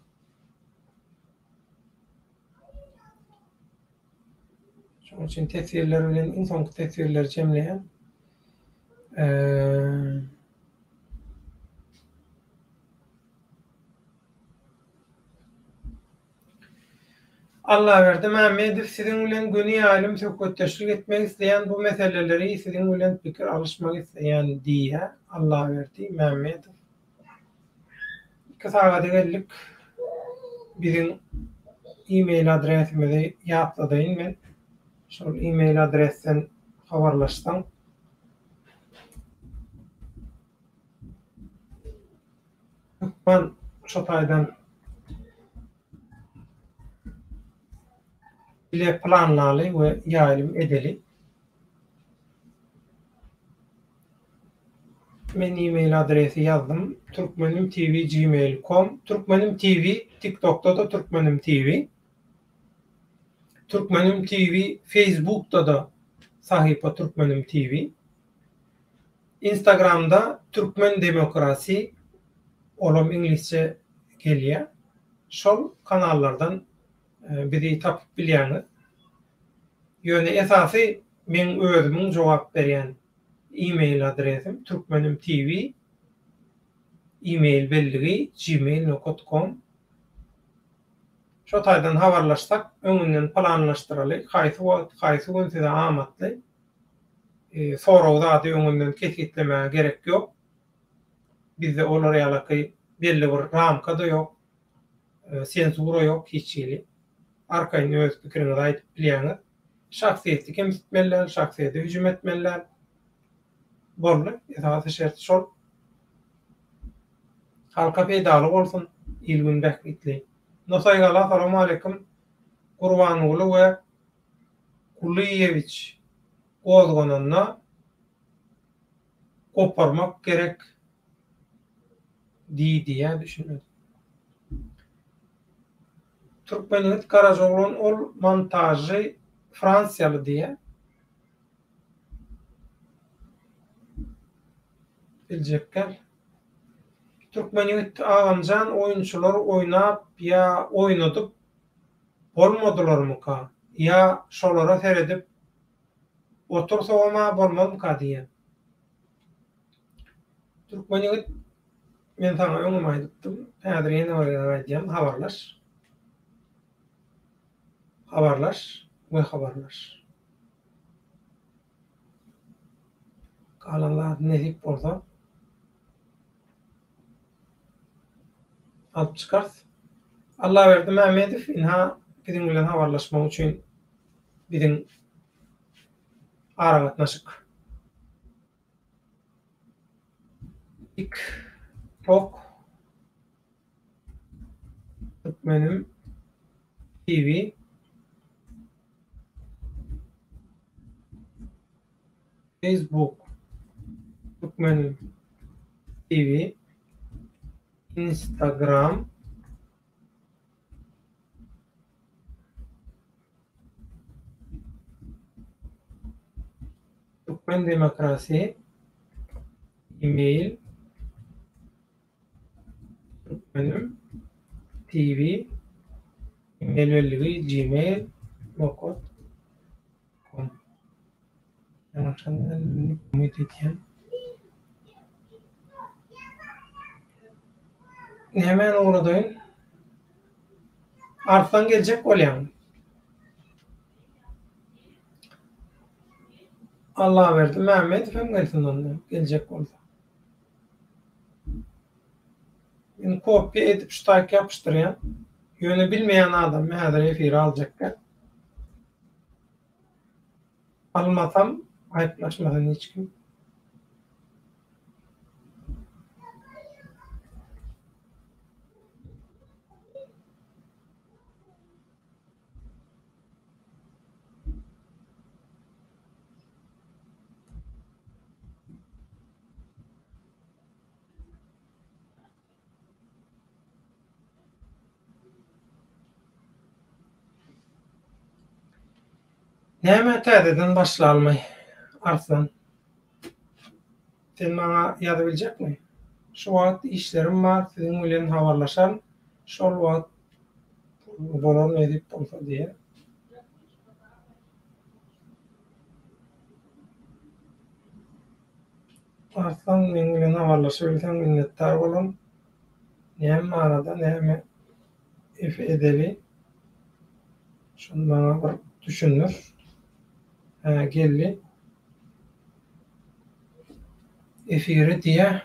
Şonuň üçin teswirler bilen iň soňky teswirleri jemleýän. Allaberdi Mämmedow siziň bilen göni ýaýlym söhbetdeşlik etmek isleýän bu meseleleri siziň bilen pikir alyşmak isleýän diýýär Allaberdi Mämmedow. Iki sagada geldik. Biziň e-mail adresimizi ýatladaýyn men. Şol e-mail adresden habarlaşsaň. Hökman şo taýdan bile planlaly we ýaýlym edeli. Men e-mail adresi ýazdym. Türkmenim TV gmail com Türkmenim TV TikTokda-da Türkmenim TV. Türkmenim TV Facebookda-da sahypa Türkmenim TV. Instagramda Türkmen Demokrasi olam iňlisçe gelýär. Şol kanallardan bizi tapyp bilýäňiz. Ýöne esasy meň özümiň jogap berýän e-mail adresim turkmenimtv e-mail belligi gmail nokat kom. Şo taýdan habarlaşsak, öňünden planlaşdyraly, haýsy wagt, haýsy gün size amatly. Sorag zady öňünden kesgitlemäge gerek ýok. Bizde olar ýalaky belli bir ramka-da ýok, senzura ýok hiç hili. Arkaýyn öz pikiriňizi aýdyp bilýäňiz. Şahsyýeti kemsitmeli däl, şahsyýete hüjüm etmeli däl. Boldy, esasy şert şol. Halka peýdaly bolsun, il-gün bähbitli. Nusaýgala salowmaleýkim Gurbanguly we Gulyýewiç gozgananda goparmak gerek diýdiýä düşünmedim. Türkmen ýigit Garajaoglan ol montažy fransiýaly diýýä. Biljek däl. Türkmen ýigit agamjan oýunçylar oýnap ýa oýnadyp bolmadylarmyka ýa şolara seredip otursagama bolmazmyka diýýän. Türkmen ýigit men saňa öňem aýdypdym häzir ýene bir gezek aýdýan habarlaş. Habarlaş we habarlaş. Galan zady nesip bolsa alyp çykarys. Allaberdi Mämmedow ynha biziň bilen habarlaşmak üçin biziň aragatnaşyk Tik tok Türkmenim TV Facebook Türkmenim TV Instagram Türkmen demokrasi E-mail Türkmenim TV E-mail belligi gmail nokat com Ýalňyşan umyt edýän. Nämäni ugradaýyn? Arslan geljek bolýaňmy? Allaberdi Mämmedow hem gelsin onda, geljek bolsa. Men kopýa edip şu taýk ýapyşdyrýan. Ýöne bilmeýän adamy häzir efire aljak däl. Almasam aýyplaşmasyn hiç kim. Näme täzeden başlalmy Arslan? Sen maňa ýazybiljekmi? Şu wagt işlerim bar siziň bilen habarlaşaryn şol wagt bolar nesip bolsa diýýär. Arslan meň bilen habarlaşabilseň minnetdar bolaryn. Näme barada näme edeli şony maňa bir düşündir. Hä geldi. Efiri diýä.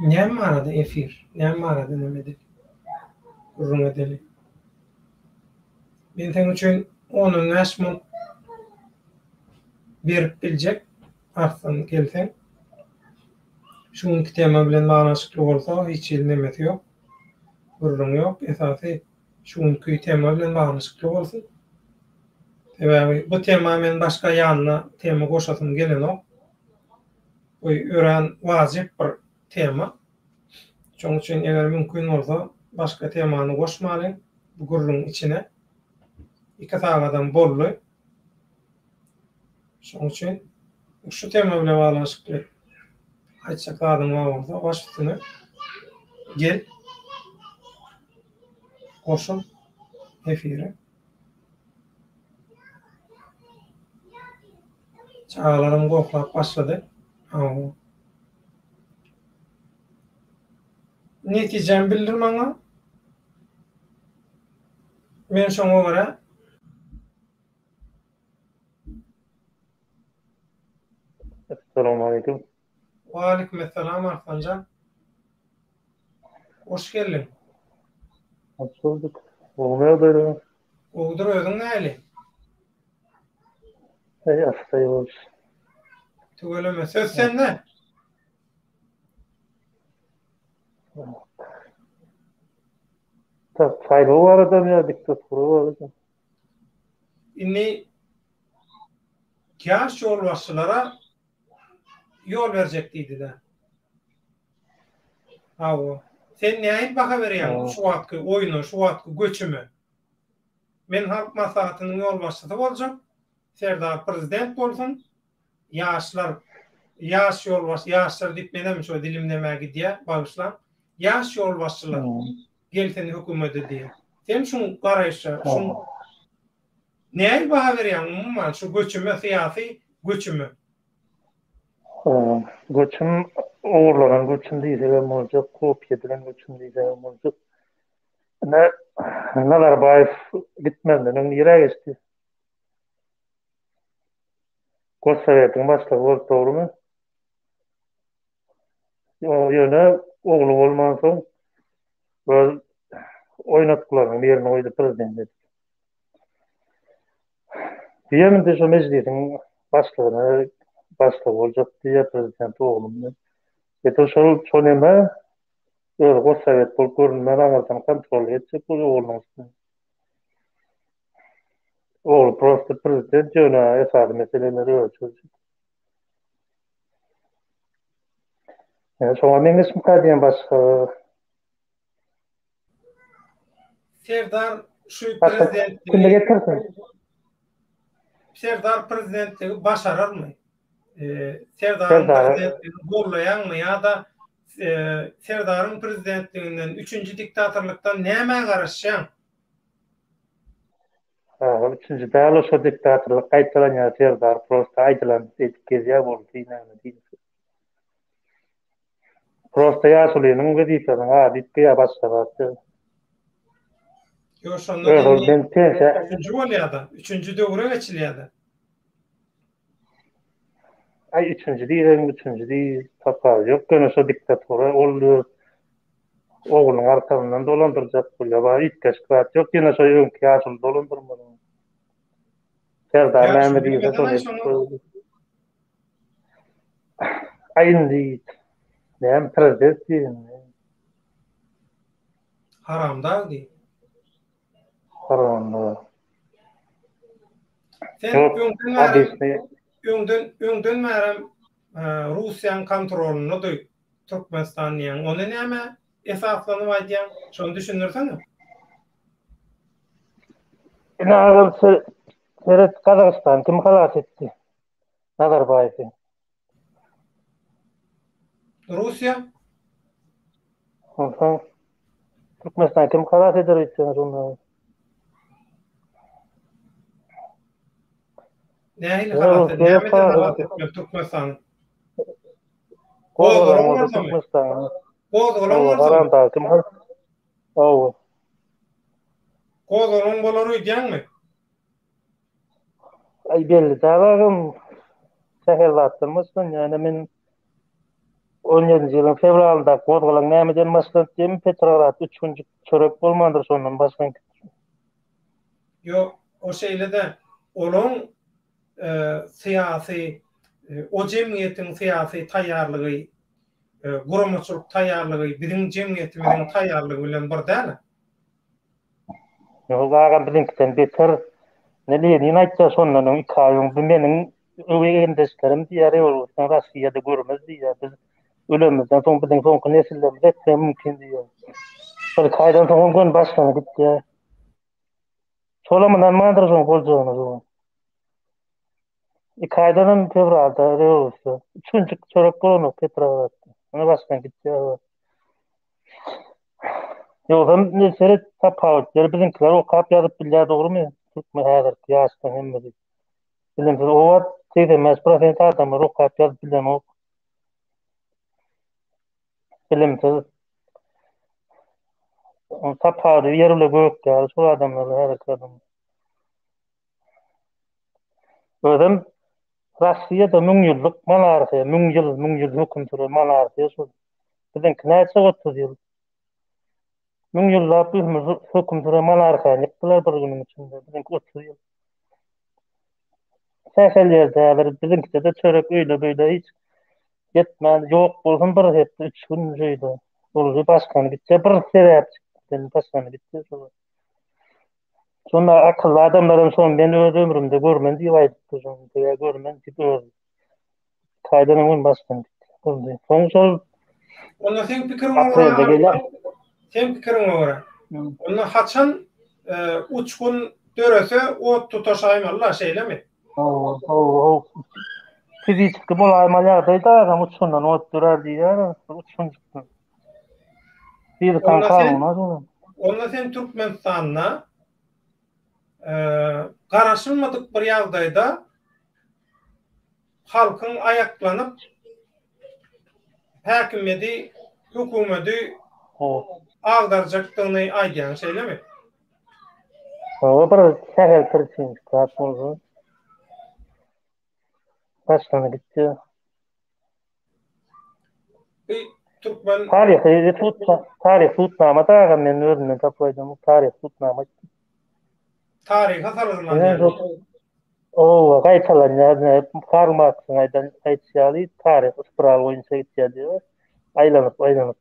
Näme barada efir? Näme barada neme edeli? Gürrüň edeli. Men seň üçin on-on bäş munt berip biljek Arslan gelseň. Şu günki tema bilen baglanyşykly bolsa hiç hili nemesi ýok. Gürrüňi ýok. Esasy şu günki tema bilen baglanyşykly bolsun. Sebäbi bu tema men başga ýanyna tema goşasym gelenok. Bu örän wajyp bir tema. Şonuň üçin eger mümkin bolsa başga temany goşmalyň bu gürrüňiň içine. Iki sagadam boldy. Şonuň üçin şu tema bilen baglanyşykly aýtjak zadyň bar bolsa baş üstüne gel goşul efire. Çagalaram gohlap başlady. Hawa. Netijäni bildir maňa. Men şoňa görä Essalamualeýkum. Waleýkim essalam Arslanjan. Hoş geldiň. Hoş bulduk. Gowymy ýagdaýlaryň? Gowudyr özüň nähili? Eý assaý boluş. Tüweleme söz sende. Saýlaw baradamy ýa diktatura baradamy? Indi ýaş ýolbaşçylara ýol berjek diýdi-de. Hawa. Sen nähili baha berýäň şu wagtky oýuna, şu wagtky göçüme? Men Halk Maslahatynyň ýolbaşçysy boljak, Serdar prezident bolsun, Ýaşlar, ýaş ýolbaşçy, ýaşlar diýip menem şo dilim nämä gidýä, bagyşlaň. Ýaş ýolbaşçylar gelsin hökümete diýýä. Sen şuň garaýşa, şuň nähili baha berýäň umuman şu göçüme, syýasy göçüme? Göçüm ogurlanan göçüm diýsegem boljak, kopiýa edilen göçüm diýsegem boljak. Ine, Nazarbaýew gitmezden öň nirä geçdi? Gossowetiň başlygy bolup dogrumy? Ýöne ogly bolmansoň öz oýnatgylarynyň birini goýdy prezident edip. Diýem indi şu mejlisiň başlygyna başlygy boljak diýýär prezident oglum diýip. Edil şol şo neme özi gossowet bolup görünmän aňyrdan kontrol etjek bolýar oglunyň üstünden. Ogly prosta prezident ýöne esasy meseleleri özi çözjek. Ýa şoňa meňzeşmika diýen başga. Serdar şu prezidentligi getirsin. Serdar prezidentligi başararmy? Serdaryň prezidentligini gollaýaňmy ýa-da Serdaryň prezidentliginden üçünji diktatorlykdan nämä garaşýaň? Hawa üçünji däl o şo diktatorlyk gaýtalanýar Serdar prosta aýdylan edip gezýär boldy näme diýse. Prosta ýaşulynyň wezipesiniň ady üýtgeýär başga zat ýok. Ýok şonda Öz ol men pensiýa üçünji bolýada üçünji döwre geçilýäde. Aý üçünji diýseň üçünji diý tapawudy ýok ýöne şo diktatura ol öz oglunyň arkasyndan dolandyrjak bolýar bar üýtgeşik zat ýok ýene şo öňki ýaşuly dolandyrmaly Serdar näme diýse şony edip goýdy. Aý indi näme prezident diý indi. Haramdag diý. Haramdag. Sen öňden bärem öňden öňden bärem Russiýanyň kontrolyndady Türkmenistan diýýäň. Ony nämä esaslanyp aýdýaň? Şony düşündirsene. Ine agam seret Gazagystany kim halas etdi? Nazarbaýewi. Russiýa. Onsoň Türkmenistan kim halas eder öýtseňiz onda? Nähili halas eder? Näme halas etmeli Türkmenistany? Gozgalaň bolsa Türkmenistany. Gozgalaň bolsa. Haramdag kim halas? Hawa. Gozgalaň bolar öýdýäňmi? Aý belli däl agam. Sähel zatdan başlanýar. Ýöne men 17-nji ýylyň fewralynda gozgalaň nämeden başlanyp diýen Petrogradda üç günjük çörek bolmandyr şondan başlanyp. Ýok, o şeýle-de olaň syýasy o jemgyýetiň syýasy taýýarlygy, guramaçylyk taýýarlygy biziň jemgyýetimiziň taýýarlygy bilen bir däl. Ýok agam biziňkiden beter. Ne Lenin aýtsa şondan öň iki aý öň bu meniň öweý egindeşlerim diýýär rewolýusiýany Rossiýada görmez diýýär. Biz ölemizden soň biziň soňky nesillerimiz etmegi mümkin diýýär. Bir iki aýdan soňam göni başlanyp gitýär. Şolam ynanmandyr şoň boljagyna şoň. Iki aýdan hem fewralda rewolýusiýa. Üç günjük çörek bolanok Petrogradda. Ine başdan gitýär. Ýogsam indi seret tapawut ýeri biziňkiler okap ýazyp bilýär dogrymy? Türkmen häzirki ýaşlaryň hemmesi. Bilimsiz o wagt 85 prosent adamlar okap ýazyp bilenok. Bilimsiz. Tapawudy ýer bilen gök ýaly şol adamlar bilen häzirki adamlar. Özem Russiýada müňýyllyk monarhiýa, müň ýyl, müň ýyl höküm süren monarhiýa şol. Biziňki näçe 30 ýyl. Müň ýyllap höküm süren monarhiýany ýykdylar bir günüň içinde. Biziňki 30 ýyl. Sähel ýerde häzir biziňkide-de çörek öýle-beýle hiç ýetmän ýok bolsun bir hepde, üç gün şeýle. Boldy başgany gitse bir sebäpden başgany gitse şol. Şonda akylly adamlaram şony men öz ömrümde görmen diýip aýdypdyr şony. Sebäbi görmen diýip öz taýdan öň başgany gitdi. Boldy. Soň şol Onda seň pikiriňe görä, seň pikiriňe görä. Onda haçan e, uçgun dörese ot tutaşaýmaly-la, şeýlemi? Hawa, hawa. Fiziki bolaýmaly ýagdaýda adam uçgundan ot dörär diýýär, uçgunjykdan. Fizikanyň kanuny. Onda sen Türkmenistanda e, garaşylmadyk bir ýagdaýda halkyň aýaklanyp häkimiýeti, hökümeti agdarjakdygyny aýdýaň, şeýlemi? Hawa, bir sähel pirçinjik zat bolsa. Başlanyp gitdi. Bu türkmen taryhy sud taryh sudnama da agam men özümden tapyp aýdam taryh sudnama. Taryha salgylanýar. Owa, gaýtalanýar. Karl Marksyň aýdan aýdyşy ýaly taryh spiral boýunça gitýär diýýär. Aýlanyp, aýlanyp.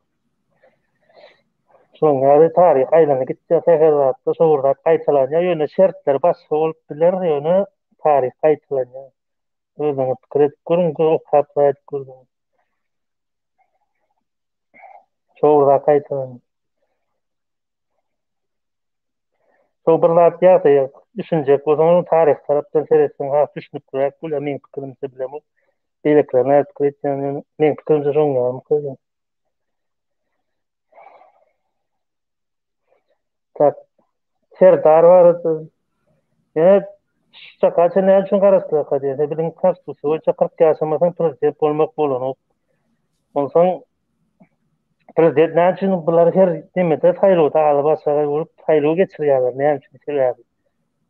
Şonuň ýaly taryh aýlanyp gitýär, sähel zatda şo bir zat gaýtalanýar. Ýöne şertler başga bolup biler, ýöne taryh gaýtalanýar. Özüňiz pikir edip görüň, okap aýdyp görüň. Şo bir zat gaýtalanýar. Şo bir zat ýagdaýa düşünjek bolsaň, taryh tarapdan seretseň has düşnükliräk bolýar meň pikirimçe bilemok. Beýlekiler näme pikir etýän, meň pikirimçe şoň ýaly. Tak. Serdar barada ýene şu çaka çenli näme üçin garaşdylarka diýen. Biziň konstitusiýa boýunça 40 ýaşamasaň prezident bolmak bolanok. Onsoň prezident näme üçin bular her nemede saýlawda aly başagaý bolup saýlaw geçirýärler näme üçin sebäbi?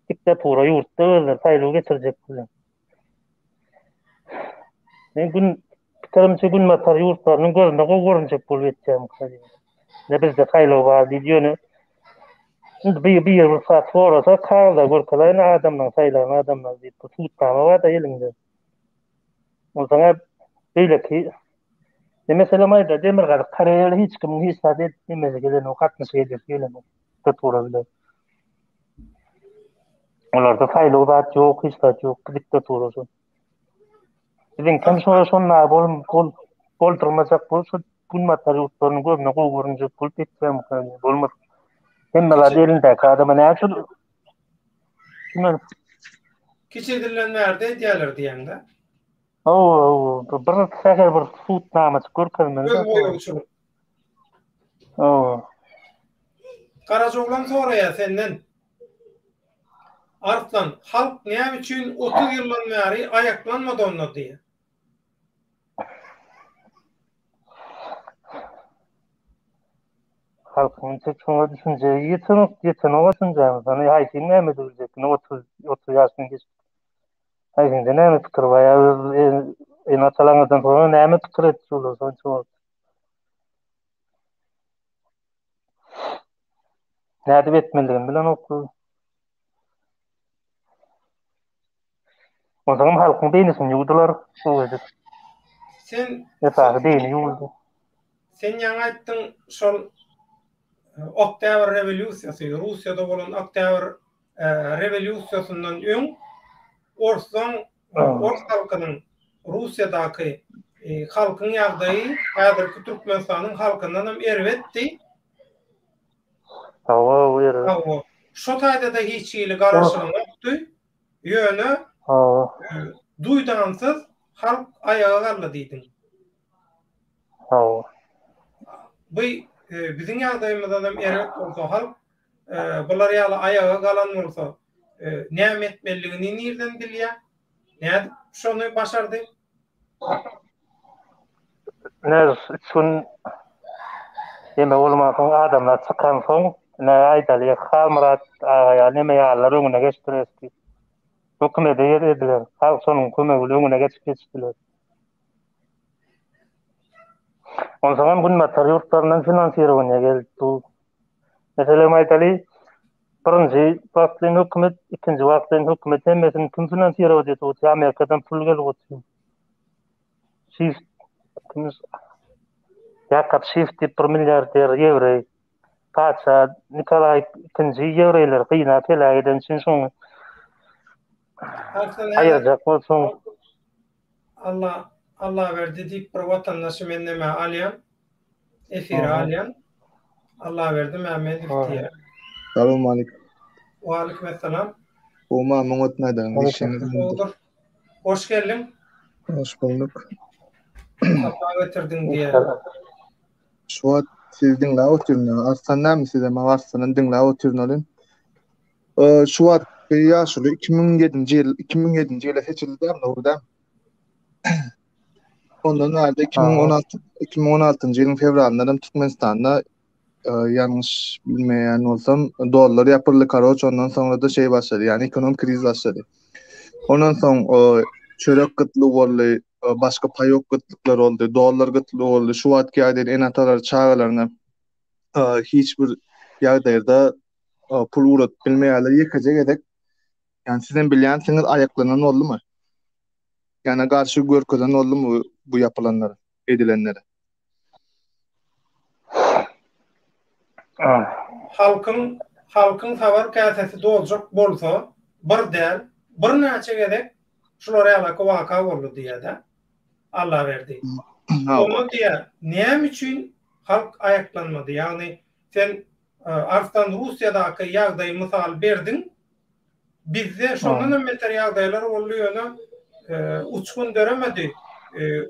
Diktatura ýurtda özleri saýlaw geçirjek bilen. Men gün pikirimçe günbatar ýurtlarynyň gözüne gowy görünjek bolup etýän. Ne bizde saýlaw bar diýdi ýöne indi bir bir bir saat sorasa kagyzda görkezeýin adamlaryň saýlan adamlar diýip bir subutnama bar-da elinde. Onsoň beýleki Ne meselem aýda Demirgazyk Koreýaly hiç kimiň hiç zat edip demesi gelenok, gatnaşyk edesi gelenok diktatura bilen. Olarda saýlaw zat ýok, hiç zat ýok, diktatura şo. Biziňkem şo şonda bol bol boldurmajak bolup şu günbatar ýurtlarynyň gözüne gowy görünjek bolup etýärmikä bolmaz. Hemme zat elindäki adama näme üçin Şundan Kiçi edilen bärde edýärler diýeňde. Hawa, bir sähel bir subutnamajyk görkezmeli. Göz boýagçylyk. Hawa. Garajaoglan soraýar senden. Arslan, halk näme üçin 30 ýyldan bäri aýaklanmady onda diýýär. Halkyň entek şoňa düşünjegi ýetenok, ýetenok düşünjämiz. Hany haýsyň näme edibiljek? Ine 30 30 ýaşdan geçip. Haýsyňda näme pikir bar ýa öz ene-atalaryňyzdan soňra näme pikir etdi olar şonça wagt? Nädip etmelidigini bilenoklar. Onsoňam halkyň beýnisini ýuwdular bu edip. Sen Esasy beýni ýuwuldy. Sen ýaňy aýtdyň şol Oktýabr rewolýusiýasy, Russiýada bolan Oktýabr rewolýusiýasyndan öň orslaň ors halkynyň Russiýadaky halkyň ýagdaýy häzirki Türkmenistanyň halkyndan hem erbetdi. Hawa, erbet. Hawa. Şo taýda-da hiç hili garaşylanokdy. Ýöne Hawa. Duýdansyz halk aýaga galdy diýdiň. Hawa. Bu biziň ýagdaýymyzdan hem erbet bolsa halk bular ýaly aýaga galan bolsa näme etmelidigini nirden bilýär? Nädip şony başardy? Nädip üç gün. Neme bolmansoň adamlar çykansoň, ine aýdaly Halmyrat aga ýaly neme ýalylar öňüne geçdiler eski. Hökümede ýer ediler. Halk şonuň kömegi bilen öňüne geçip ýetişdiler. Onsoňam günbatar ýurtlaryndan finansirowaniýe geldi. Bu meselem aýdaly, birinji wagtlaýyn hökümet, ikinji wagtlaýyn hökümet hemmesini kim finansirowat edip otyr? Amerikadan pul gelip otyr. Şift Ýakob Şift diýip bir milliarder ýewreý. Patyşa Nikolaý ikinji ýewreýleri gynap heläk eden üçin şoňa aýyrjak bolsun. Allah Allaberdi diýip bir watandaşy men neme alýan? Efire alýan. Allaberdi Mämmedow diýýär. Salowmalikim. Waleýkim essalam. Gowmy muňat nädeň işiňiz? Gowudyr. Hoş geldiň. Hoş bulduk. Sapa getirdiň diýýär. Şu wagt sizi diňläp otyryn. Arslan näme size maňa Arslandan diňläp otyryn olim. Şu wagt ýaşuly 2007-nji ýyl 2007-nji ýyla seçildi dämi dogry dämi? Ondan bärde 2016 2016-njy ýylyň fewralynda hem Türkmenistanda ýalňyş bilmeýän bolsam dollar ýapyldy karoç ondan soňra da şey başlady ýagny ekonomik kriz başlady. Ondan soň çörek gytlygy boldy, başga paýok gytlyklar boldy, dollar gytlygy boldy. Şu wagtky ýagdaýda ene-atalar çagalaryna hiç bir ýagdaýda pul ugradyp bilmeýärler ýekeje gezek. Ýani sizem bilýänsiňiz aýaklanan boldumy? Ýani garşy görkezen boldumy bu ýapylanlara, edilenlere? Halkyň halkyň sabar käsesi doljak bolsa bir däl, birnäçe gezek şular ýalaky waka boldy diýýär-de. Allaberdi. Onda diýýär, näme üçin halk aýaklanmady? Ýagny sen Arslan Russiýadaky ýagdaýy mysal berdiň. Bizde şondan hem beter ýagdaýlar boldy, ýöne uçgun döremedi,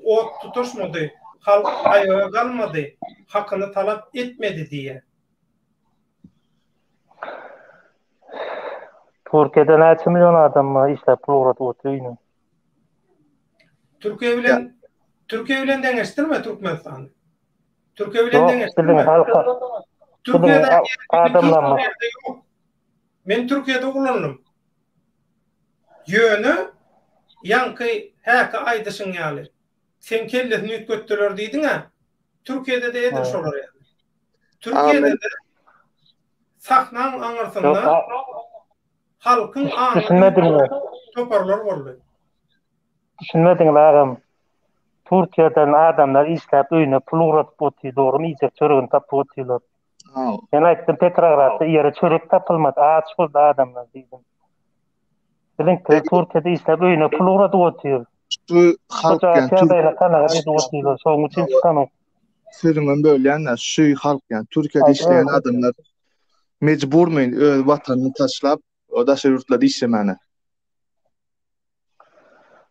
ot tutaşmady, halk aýaga galmady, hakyny talap etmedi diýýär. Türkiýede näçe million adam bar işläp pul ugradyp otyr öýüne. Türkiýe bilen Türkiýe bilen deňeşdirme Türkmenistany. Türkiýe bilen deňeşdirme. Türkiýede adamlar ýok. Men Türkiýede ulandym. Ýöne ýaňky häki aýdyşyň ýaly, seň kellesini üýtgetdiler diýdiň-ä, Türkiýede-de edil şolar ýaly. Türkiýede-de sahnaň aňyrsynda halkyň aňyny toparlar boldy. Düşünmediňiz agam. Türkiýeden adamlar işläp öýüne pul ugradyp otyr, dogrymy iýjek çöregini tapyp otyrlar. Men aýtdym Petrogradda ýere çörek tapylmady, aç boldy adamlar diýdim. Biziňkiler Türkiýede işläp öýüne pul ugradyp otyr. Şu halk ýa ýagdaýyna kanagat edip otyrlar, şonuň üçin çykanok. Sözüňem bölýän-de, şu halk ýa Türkiýede işleýän adamlar mejburmy öz watanyny taşlap daşary ýurtlarda işlemäne?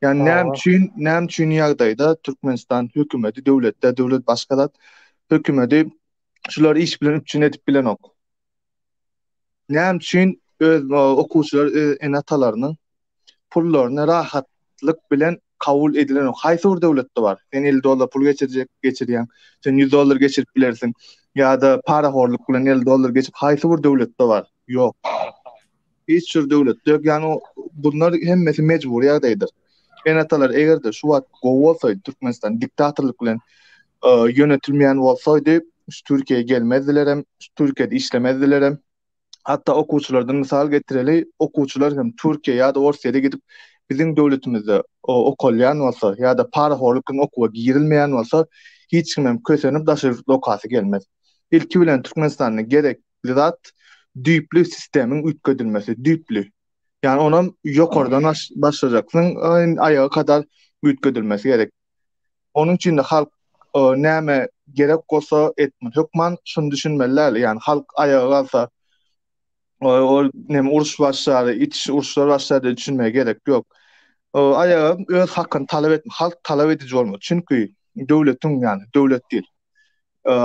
Ýani näme üçin, näme üçin ýagdaýda Türkmenistan hökümeti döwletde, döwlet başga zat, hökümeti şulary iş bilen üpjün edip bilenok. Näme üçin öz okuwçylar öz ene-atalarynyň pullaryny rahatlyk bilen kabul edilenok? Haýsy bir döwletde bar? Sen 50 dollar pul geçirjek, geçirýäň. Sen 100 dollar geçirip bilersiň. Ýa-da parahorluk bilen 50 dollar geçip haýsy bir döwletde bar? Ýok. Hiç bir döwletde ýok. Ýagny bunlar hemmesi mejbury ýagdaýdyr. Ene-atalar eger-de şu wagt gowy bolsaydy Türkmenistan diktatorlyk bilen e, ýönetilmeýän bolsaydy şu Türkiýä gelmezdiler hem, şu Türkiýede işlemezdiler hem. Hatda okuwçylardan mysal getireli, okuwçylar hem Türkiýe ýa-da Orsýete gidip biziň döwletimizde okalýan bolsa ýa-da parahorluk bilen okuwa girilmeýän bolsa, hiç kim hem kösenip daşary ýurtda okasy gelmez. Ilki bilen Türkmenistanda gerek zat düýpli sistemiň üýtgedilmesi, düýpli. Ýani onam ýokardan başlajaksyň, aýaga kadar üýtgedilmesi gerek. Onuň üçin de halk näme gerek bolsa etmeli. Hökman şuny düşünmeli däl. Ýani halk aýaga galsa, ol näme uruş başlar, iç uruşlar başlar diýip düşünmeye gerek ýok. Aýaga öz hakyny talap etme, halk talap ediji bolmaly. Çünki döwletiň, ýani döwlet diýil.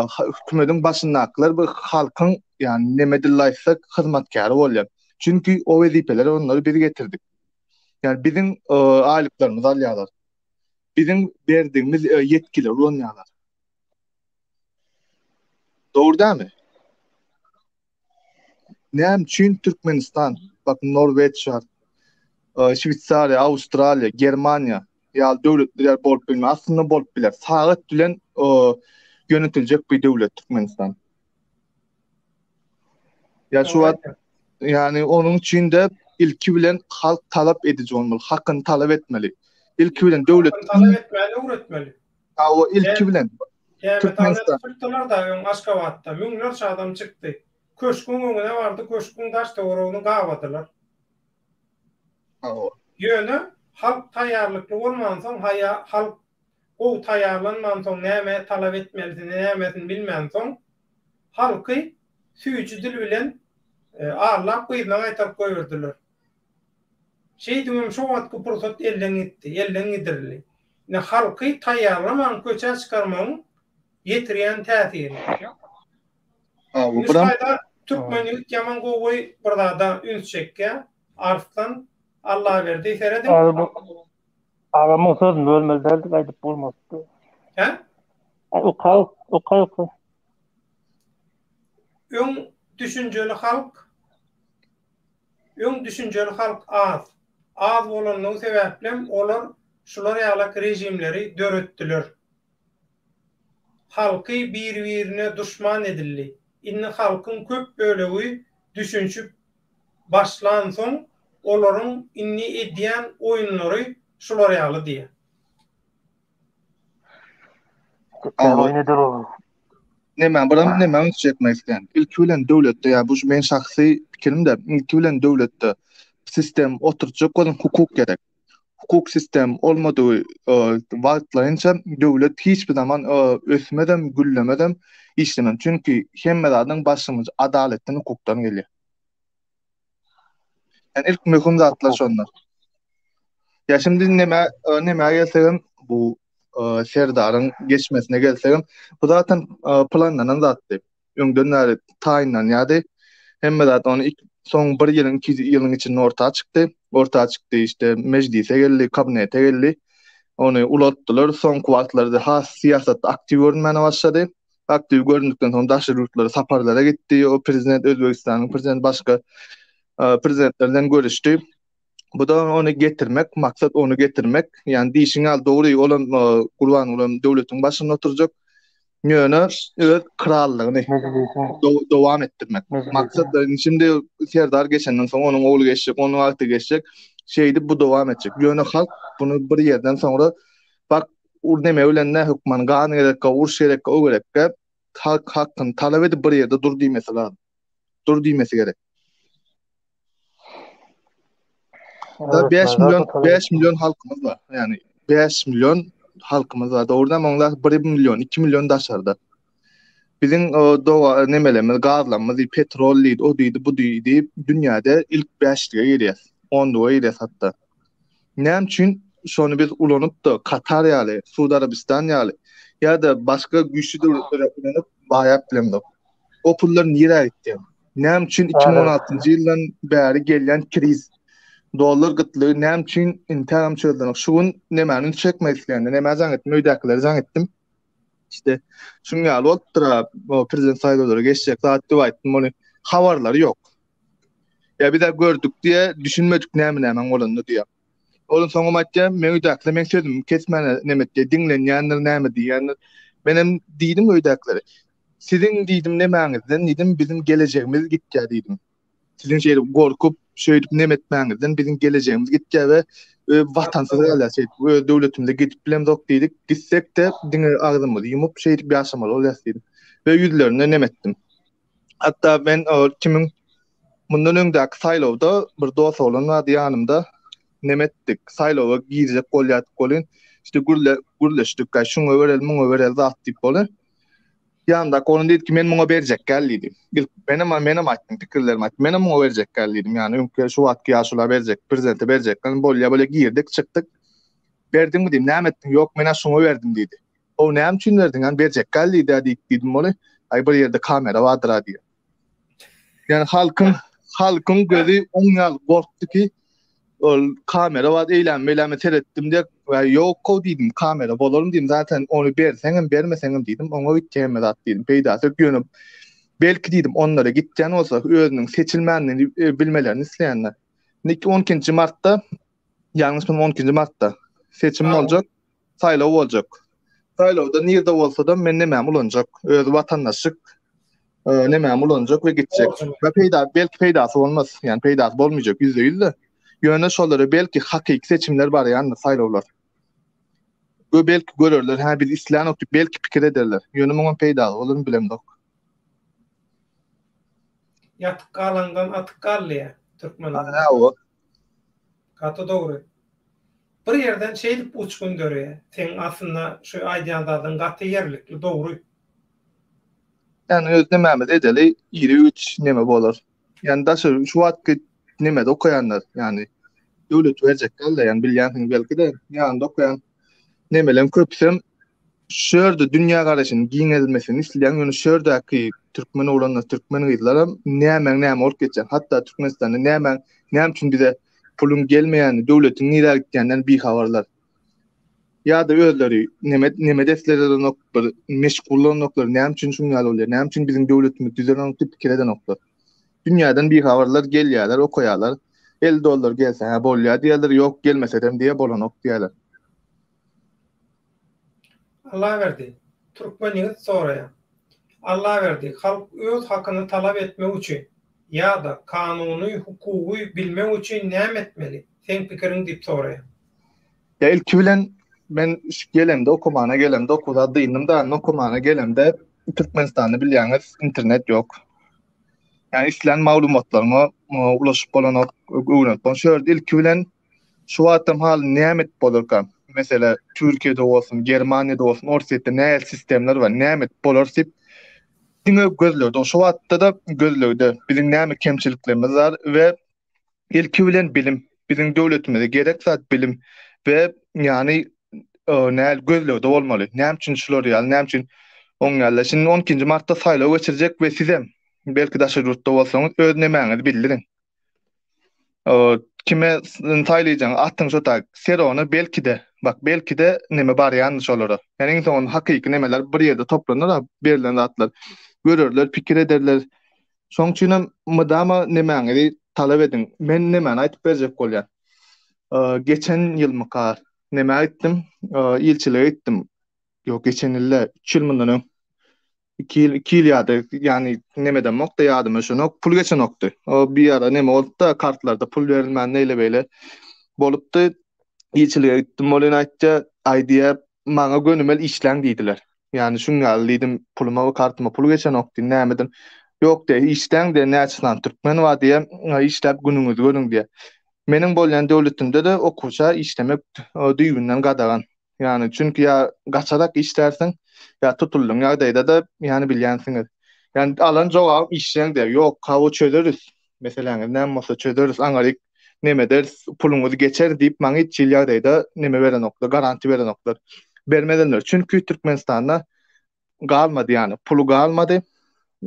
Hökümetiň başyndakylar bu halkyň, ýani neme dilde aýtsak, hyzmatkäri bolýar. Çünki o wezipeleri onlary biz getirdik. Ýani biziň aýlyklarymyzy alýarlar. Biziň berdigimiz ýetgileri ulanýarlar. Dogry dälmi? Näme üçin Türkmenistan, bak Norweç bar, Şweýsariýa, Awstraliýa, Germaniýa ýaly döwletler ýaly bolup bilmez. Aslynda bolup biler. Sagat bilen ýönetiljek bir döwlet Türkmenistan. Ýa şu wagt ýani onuň üçin de ilki bilen halk talap ediji bolmaly, hakyny talap etmeli. Ilki bilen döwlet talap etmäni öwretmeli. Hawa, ilki bilen Türkmenistan. Çykdylar da öň Aşgabatda müňlerçe adam çykdy. Köşgüň öňüne bardy, köşgüň daş-töweregini gabadylar. Hawa. Ýöne halk taýýarlykly bolmansoň, haýa halk gowy taýýarlanmansoň, näme talap etmelisini, nämesini bilmänsoň, halky süýji dil bilen aldap yzyna gaýtaryp goýberdiler. Şeýdibem şo wagtky pursat elden gitdi, elden gidirildi. Ine halky taýýarlaman köçä çykarmagyň ýetirýän täsiri. Indi şu taýda türkmen ýigit ýaman gowy bir zada üns çekýär. Arslan Allaberdi serediň. Agamyň sözüni bölmeli däldik aýdyp bolmazdy. Hä? Oka oka oka. Öň düşünjeli halk Öň düşünjeli halk az. Az bolanlygy sebäplem olar şular ýalak režimleri döretdiler. Halky bir-birine duşman edildi. Indi halkyň köp bölegi düşünşip başlansoň olaryň indi edýän oýunlary şular ýaly diýýär. Näme biram näme üns çekmek isleýän. Ilki bilen döwletde ýa bu men şahsy pikirim-de, ilki bilen döwletde sistem oturtjak bolsaň hukuk gerek. Hukuk sistem olmadygy wagtlaýynça döwlet hiç bir zaman ösmezem, güllemezem, işlemem. Çünki hemme zadyň başlangyjy adaletden, hukukdan gelýär. Yani ilk möhüm zatlar şonda. Ya şimdi neme neme gelsegem bu e, Serdaryň geçmesine gelsegem bu zaten e, planlanan zatdy. Öňden bäri taýynlanýardy. Hemme zat ony ilk, soň bir ýylyň, iki ýylyň içinde orta çykdy. Orta çykdy işte mejlise geldi, kabinete geldi. Ony ulaltdylar. Soňky wagtlarda has syýasatda aktiw görünmäne başlady. Aktiw göründikden soň daşary ýurtlara saparlara gitdi. O prezident Özbegistanyň prezidenti başga e, prezidentler bilen görüşdi. Bu da ony getirmek, maksat ony getirmek. Ýani diýşiň ýaly dogry, olam e, Gurbangulam döwletiň başynda oturjak. Ýöne öz krallygyny dowam etdirmek. Maksat şimdi Serdar geçenden soň onuň ogly geçjek, onuň agty geçjek. Şeýdip bu dowam etjek. Ýöne halk bunu bir ýerden soňra bak ur neme bilen ne hökman gan gerekkä, uruş gerekkä, o gerekkä halk hakyny talap edip bir ýerde dur diýmesi lazym. Dur diýmesi gerek. Da 5 milyon 5 milyon halkymyz bar. Yani 5 milyon halkymyz bar. Dogrudan oňlar 1 milyon, 2 milyon daşarda. Biziň o doga nemelerimiz, gazlarymyz, petrol diýdi, o diýdi, bu diýdi, dünýäde ilk 5-lige girýär. 10-luga girýär hatda. Näme üçin şony biz ulanyp-da Katar ýaly, Suud Arabistan ýaly ýa-da başga güýçli döwletlere ulanyp baýap bilemzok? O pullar nirä gitdi? Näme üçin 2016-njy ýyldan bäri gelýän kriz, dollar gytlygy näme üçin intägem çözülenok? Şu gün nemäni üns çekmek isleýän, nämä jaň etdim, öýdäkilere jaň etdim. İşte şuň ýaly bolupdyr, o prezident saýlawlary geçjek zat diýip aýtdym, ony habarlary ýok. Ýa biz-ä gördük diýe, düşünmedik näme-nämäň bolanyny diýe. Ondan soňam aýtýar, men öýdäkiler meň sözümi kesmäne neme etýär, diňlenýändir, näme diýýändir. Menem diýdim öýdäkilere, siziň diýdim nemäňizden diýdim, biziň gelejegimiz gitýär diýdim. Siziň şeýdip gorkup, şeýdip neme etmäňizden biziň gelejegimiz gitýär we watansyz galýar şeýdip, öz döwletimize gidip bilemzok diýdik. Gitsek-de diňe agzymyzy ýumup şeýdip ýaşamaly bolýas diýdim. We ýüzlerine neme etdim. Hatda men kimiň mundan öňdäki saýlawda bir dost oglan bardy ýanymda. Neme etdik? Saýlawa girjek bolýardyk welin, işte gürle gürleşdik, gaý şuňa bereli, muňa bereli zat diýip boly. Ýanymdaky oglan diýdi ki, men muňa berjek gel diýdi. Ilk menem menem aýtdym, pikirlerimi aýtdym. Menem muňa berjek gel diýdim. Ýani öňki şu wagtky ýaşula berjek, prezidente berjek. Bolýa bolýa girdik, çykdyk. Berdiňmi diýdim, näme etdiň? Ýok, men-ä şuňa berdim diýdi. Ow näme üçin berdiň han berjekgäl diýdä diýip diýdim ony. Aý bir ýerde kamera bardyra diýýär. Ýani halkyň halkyň gözi oň ýaly gorkdy ki ol kamera bar eýläme beýläme seretdim diýip. We ýok-ow diýdim, kamera bolarmy diýdim, zaten ony berseňem, bermeseňem diýdim, oňa gitýär hemme zat diýdim, peýdasy ýok, ýöne belki diýdim, onlara gitýän bolsa, özüniň seçilmändigini e, bilmelerini isleýänler. Indi 12-nji martda, ýalňyşmasam 12-nji martda seçim boljak, saýlaw boljak. Saýlawda nirde bolsa-da men nemämi ulanjak, öz watandaşlyk e, nemämi ulanjak we gitjek. We peýda, belki peýdasy bolmaz, ýani peýdasy bolmajak ýüzde-ýüzde. Ýöne şolara belki hakyky seçimler barýandyr saýlawlar. We belki görerler, hä biz islänok diýip belki pikir ederler. Ýöne muňam peýdasy bolarmy bilemzok. Ýatyk galandan atyk gal diýýär türkmen. Hawa. Gaty dogry. Bir ýerden şeýdip uçgun döreýär. Seň aslynda şu aýdýan zadyň gaty ýerlikli, dogry. Ýani öz nemämizi edeli, iri-üç neme bolar. Ýani daşary şu wagtky nemede okaýanlar, ýani döwlet berjek dälde, ýani bilýänsiňiz belki-de, ýanynda okaýan nemeleň köpüsem şu ýerde dünýä garaýşynyň giňelmesini isleýän, ýöne şu ýerdäki türkmen oglanlar, türkmen gyzlaram nämäň näme bolup geçýän, hatda Türkmenistanda nämäň, näme üçin bize puluň gelmeýänini, döwletiň nirä gitýäninden bihabarlar. Ýa-da özleri neme neme desler edenok, bir meşgul bolanoklar, näme üçin şuň ýaly bolýar, näme üçin biziň döwletimiz düzelenok diýip pikir edenoklar. Dünýäden bihabarlar gelýärler, okaýarlar. 50 dollar gelse, hä bolýar diýerler, ýok gelmesedem diýe bolanok diýerler. Allaberdi, türkmen ýigit soraýar. Allaberdi, halk öz hakyny talap etmek üçin ýa-da kanuny, hukugy bilmek üçin näme etmeli, seň pikiriň diýip soraýar. Ýa ilki bilen men şu gelemde okamana gelemde okuwda dyndym da okamana gelemde Türkmenistanda bilýäňiz internet ýok. Ýani islän maglumatlaryňa ulaşyp bolanok, öwrenip bolanok. Şu ýerde ilki bilen şu wagtam haly näme edip bolarka? Mesele Türkiýede bolsun, Germaniýada bolsun, Orsýetde nähili sistemler bar, näme edip bolar diýip diňe gözlegde. Şu wagtda-da gözlegde biziň näme kemçiliklerimiz bar we Ilki bilen bilim. Biziň döwletimize gerek zat bilim we ýany näl gözlegde bolmaly. Näme üçin şular ýaly, näme üçin oň ýaly. Şimdi 12-nji martda saýlaw geçirjek we sizem belki daşary ýurtda bolsaňyz öz nemäňizi bildiriň. Kime saýlaýjagyňyzy atyň şo tak. Serona belki-de, bak belki-de neme barýandyr şolara. Ýani iň soňunda hakyky nemeler bir ýerde toplanar, berlen zatlar. Görerler, pikir ederler. Şoň üçinem mydama nemäňizi talap ediň. Men nemäni aýdyp berjek bolýan. Geçen ýylmyka nämä gitdim? Ilçilige gitdim. Ýok, geçen ýyl däl, 3 ýyl mundan öň. 2 ýyl, 2 ýyl ýa-da ýagny nemedemokdy, ýadyma düşenok, pul geçenokdy. O bir ara neme bolupdy, kartlarda pul berilmän neýle-beýle bolupdy. Ilçilige gitdim, welin aýtdy, aý diýýär, maňa gönümel işläň diýdiler. Ýagny şuň ýaly diýdim, puluma we kartyma pul geçenok diýdim, nämeden? Ýok diýýär, işläň diýýär, näçe sany türkmen bar diýýär, işläp günüňizi görüň diýýär. Meniň bolýan döwletimde-de okuwça işlemek düýbünden gadagan. Ýagny çünki ýa gaçarak işlärsiň, ýa tutuldyň ýagdaýda-da, ýagny bilýänsiňiz. Ýagny alan jogabym işläň diýýär. Ýok, hawa çözeris. Meseläňiz näme bolsa çözeris, aňaryk neme ederis, puluňyz geçer diýip maňa hiç hili ýagdaýda neme berenoklar, garantiýa berenoklar. Bermezemler. Çünki Türkmenistanda galmady ýagny puly galmady.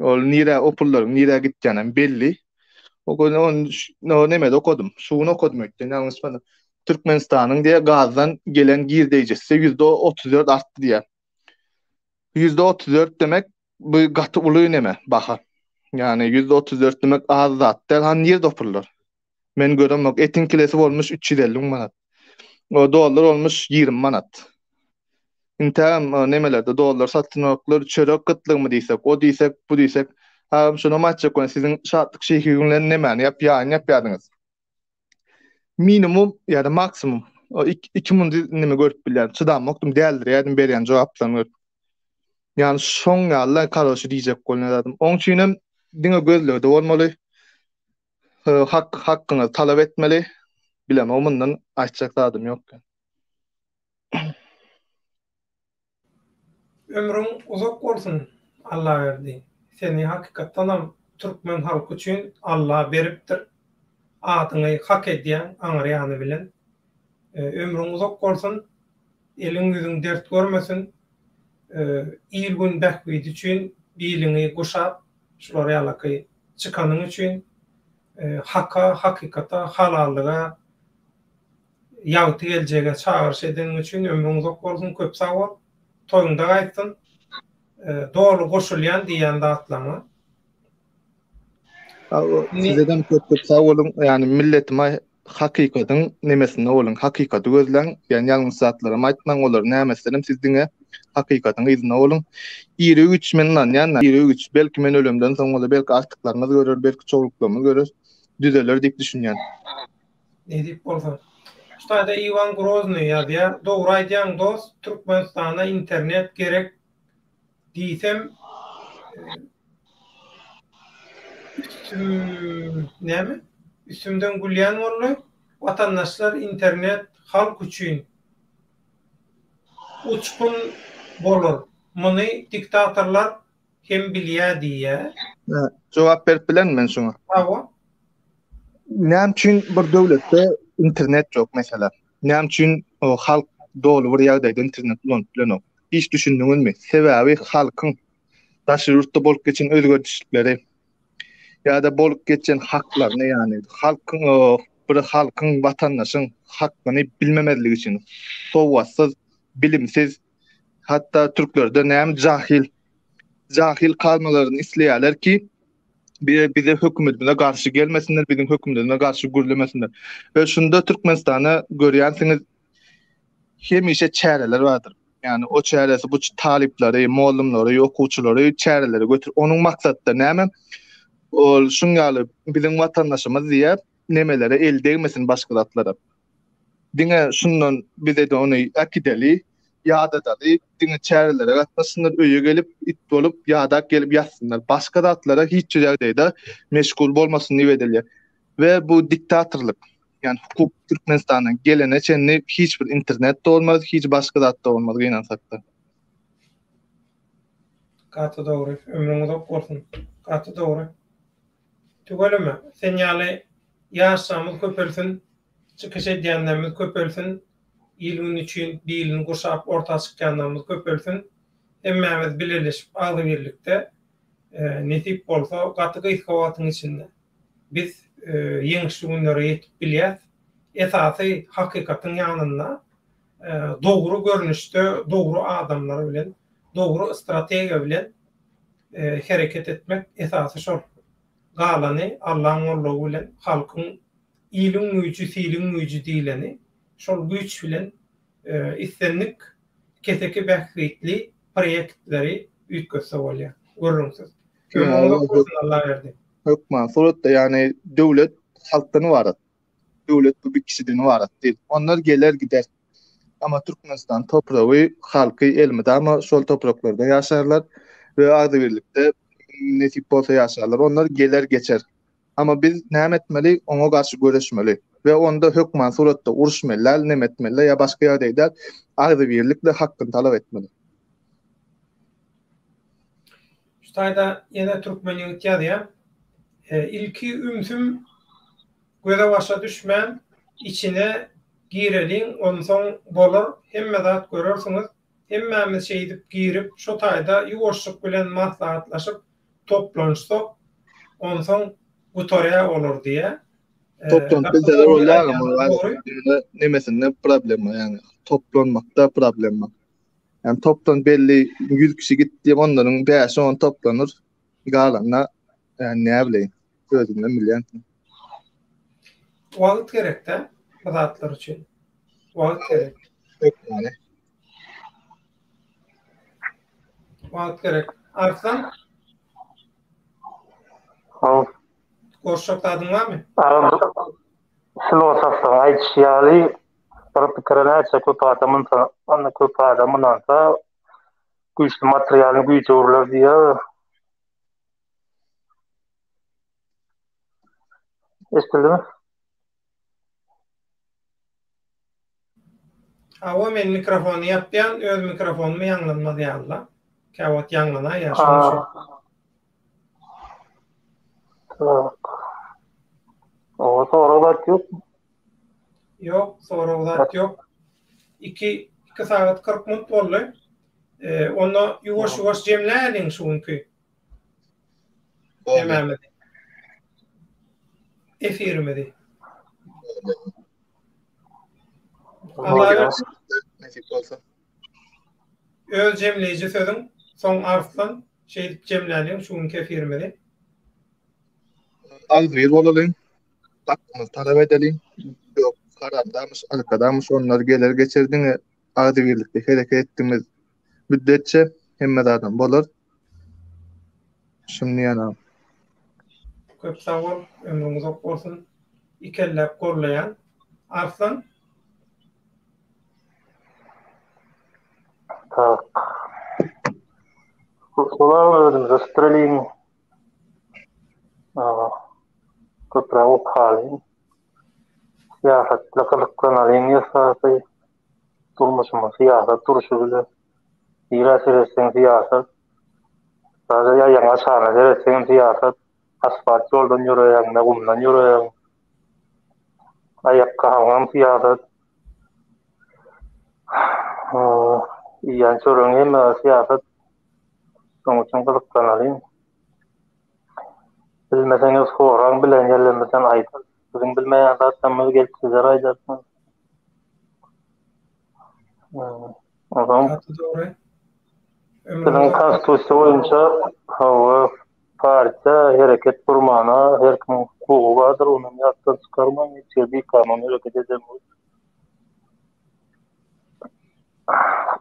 Ol nirä o pullaryň nirä gitýänem belli. O gün on nemede okadym. Şu gün okadym öýtden ýalňyşmadym. Türkmenistanyň diýe gazdan gelen girdeýjisi %34 artdy diýe. %34 demek bu gaty uly neme baha. Ýagny 134 demek az zat däl. Hany nirde o pullar? Men göremok. Etiň kilesi bolmuş 350 müň manat. O dollar bolmuş 20 manat. Intägem nemelerde dollar satynoklar, çörek gytlygymy diýsek, o diýsek, bu diýsek. Agam şonam aýtjak bolýan, siziň Şatlyk şeýhi bilen nemäni ýap, ýaýyn ýapýardyňyz. Minimum ýa-da maksimum o 2 mundy neme görüp bilýän. Çydamokdym, däldirýärdim berýän jogaplaryny görüp. Ýagny şoň ýaly karoçi diýjek bolýan zadym. Oň üçinem diňe gözlegde bolmaly. Hak hakkyňyzy talap etmeli. Bilemok mundan aýtjak zadym ýok. Ömrüň uzak bolsun Allaberdi. Seni hakykatdanam türkmen halky üçin Alla beripdir. Adyňy hak edýäň aňry ýany bilen. Ömrüň uzak bolsun. Eliň ýüzüň dert görmesin. Il gün bähbidi üçin biliňi guşap şular ýalaky çykanyň üçin haka, hakykata, halallyga. Ýagty geljege çagyryş edeniň üçin ömrüň uzak bolsun köp sag bol. Toýuňda gaýtsyn. Doly goşulýan diýýän zatlaňa. Sizedem köp köp sag boluň. Ýani milletime hakykatyň nemesinde boluň. Hakykaty gözläň. Ýani ýalňyş zatlaram aýtmaň. Olar näme etsenem siz diňe hakykatyň yzynda boluň. Iri güýç men ynanýan. Iri güýç belki men ölemden soň bolar, belki agtyklarymyz görer, belki çowluklarymyz görer. Düzeler diýip düşünýän. Nesip bolsa. Şu taýda Iwan Groznyý ýazýar, Dogry aýdýaň dost, Türkmenistana internet gerek diýsem üstüm näme? Üstümden gülýän boldy. Watandaşlar internet halk üçin uçgun bolar. Muny diktatorlar hem bilýä diýýä. Jogap berip bilerin men şuňa. Hawa. Näme üçin bir döwletde internet ýok meselem? Näme üçin halk doly bir ýagdaýda internet ulanyp bilenok? Hiç düşündiňizmi? Sebäbi halkyň daşary ýurtda bolup geçen özgertişlikleri ýa-da bolup geçen haklaryny, ýagny halkyň bir halkyň watandaşyň hakyny bilmemezligi üçin sowatsyz, bilimsiz, hatda türklerde näme jahil jahil kalmalaryny isleýärler ki, bize hökümetimize garşy gelmesinler, biziň hökümetimize garşy gürlemesinler. We şunda Türkmenistana görýänsiňiz hemişe çäreler bardyr. Ýani o çäresi bu talyplary, mollumlary, okuwçylary çärelere götür. Onuň maksady näme? Ol şuň ýaly biziň watandaşymyz diýip, nemelere el degmesin başga zatlara. Diňe şundan bize-de ony äkideli, ýadadaly, diňe çärelere gatnaşsynlar, öýe gelip, it bolup, ýadap gelip ýatsynlar. Başga zatlara hiç bir ýagdaýda meşgul bolmasyn diýip edilýär. We bu diktatorlyk, ýagny hukuk Türkmenistana gelene çenli hiç bir internet-de bolmaz, hiç başga zat-da bolmaz gynansakda. Gaty dogry. Ömrüň uzak bolsun. Gaty dogry. Tüweleme, sen ýaly ýaşlarymyz köpelsin, çykyş edýänlerimiz köpelsin, il-gün üçin bilini gurşap orta çykýanlarymyz köpelsin. Hemmämiz bileleşip agzybirlikde nesip bolsa gaty gysga wagtyň içinde biz ýeňişli günlere ýetip bilýäs. Esasy hakykatyň ýanynda dogry görnüşde dogry adamlar bilen dogry strategiýa bilen hereket etmek esasy şol. Galany Allaň goldawy bilen halkyň iliň güýji siliň güýji diýleni şol güýç bilen islendik keseki bähbitli proýektleri üýtgetse bolýar. Gürrüňsiz. Ömrüň uzak bolsun Allaberdi. Hökman suratda ýagny döwlet halkdan ybarat. Döwlet bu bir kişiden ybarat değil. Onlar geler gider. Ama Türkmenistan topragy, halky elmydama şol topraklarda ýaşarlar we agzybirlikde nesip bolsa ýaşarlar. Onlar geler geçer. Ama biz näme etmeli? Oňa garşy göreşmeli. We onda hökman suratda uruşmaly däl, neme etmeli ýa başga ýagdaý däl, agzybirlikle hakkyny talap etmeli. Şu taýda ýene türkmen ýigit ýazýar. Ilki ümsüm göze başa düşmän içine gireliň onsoň bolar hemme zat görersiňiz hemmämiz şeýdip girip şo taýda ýuwaşjyk bilen maslahatlaşyp toplanyşsak onsoň gutarýa olar diýä. Toplanyp bilseler bolýar ama nemesinde problema ýagny toplanmakda problema. Ýagny toplan belli 100 kişi git diýip onlaryň 5-10 toplanyr galanyna ýagny näbileýin özüňden bilýänsiň. Wagt gerekdä bu zatlar üçin. Wagt gerek. Hökmany. Wagt gerek. Arslan? Haw. Goşjak zadyň barmy? Filosoflaryň aýdyşy ýaly, bir pikire näçe köp adam ynsa, onda köp adam ynansa, güýçli materialyň güýji öwrüler diýýär. Eşidildimi? Hawa men mikrofony ýapýan, öz mikrofonymy ýaňlanmaz ýalyla. Käwagt ýaňlanaýýar şonuň üçin. Tak. Oňa sorag zat ýok. Ýok, sorag zat ýok. 2 2 sagat 40 minut boldy. Onda ýuwaş-ýuwaş jemläýeliň şu günki. Nemämizi? Efirimizi. Allah Nesip bolsa. Öz jemleýji sözüň, soň Arslan, şeýdip jemläliň şu günki efirimizi. Agzybir bolalyň, hakkymyzy talap edeliň. Ýok, haramdamyş, arkadamyş onlar geler geçer diňe agzybirlikde hereket etdigimiz müddetçe hemme zadam bolar. Şuny diýýän. Köp sag bol, ömrüň uzak bolsun. Ikelläp gollaýan. Arslan. Tak. Olar özümizi ösdüreliň. Köpräk okalyň. Syýasat bilen gyzyklanalyň esasy. Durmuşymyz syýasat durşy bilen. Nirä seretseň syýasat. Daže ýaýaň aşagyna seretseňem syýasat. Asfalt ýoldan ýöreýäň, gumdan ýöreýäň. Aýakgabyňam syýasat. Iýýän çöregiň hemme syýasat. Şonuň üçin gyzyklanalyň. Bilmeseňiz soraň, bilen ýerlerimizden aýdarys. Biziň bilmeýän zatlarymyzy gelip sizler aýdarsyňyz. Onsoň Gaty dogry. Biziň konstitusiýa boýunça hawa partiýa hereket gurmana her kimiň hukugy bardyr, ony ýatdan çykarmaň, hiç ýerde bikanun hereket eden bolup.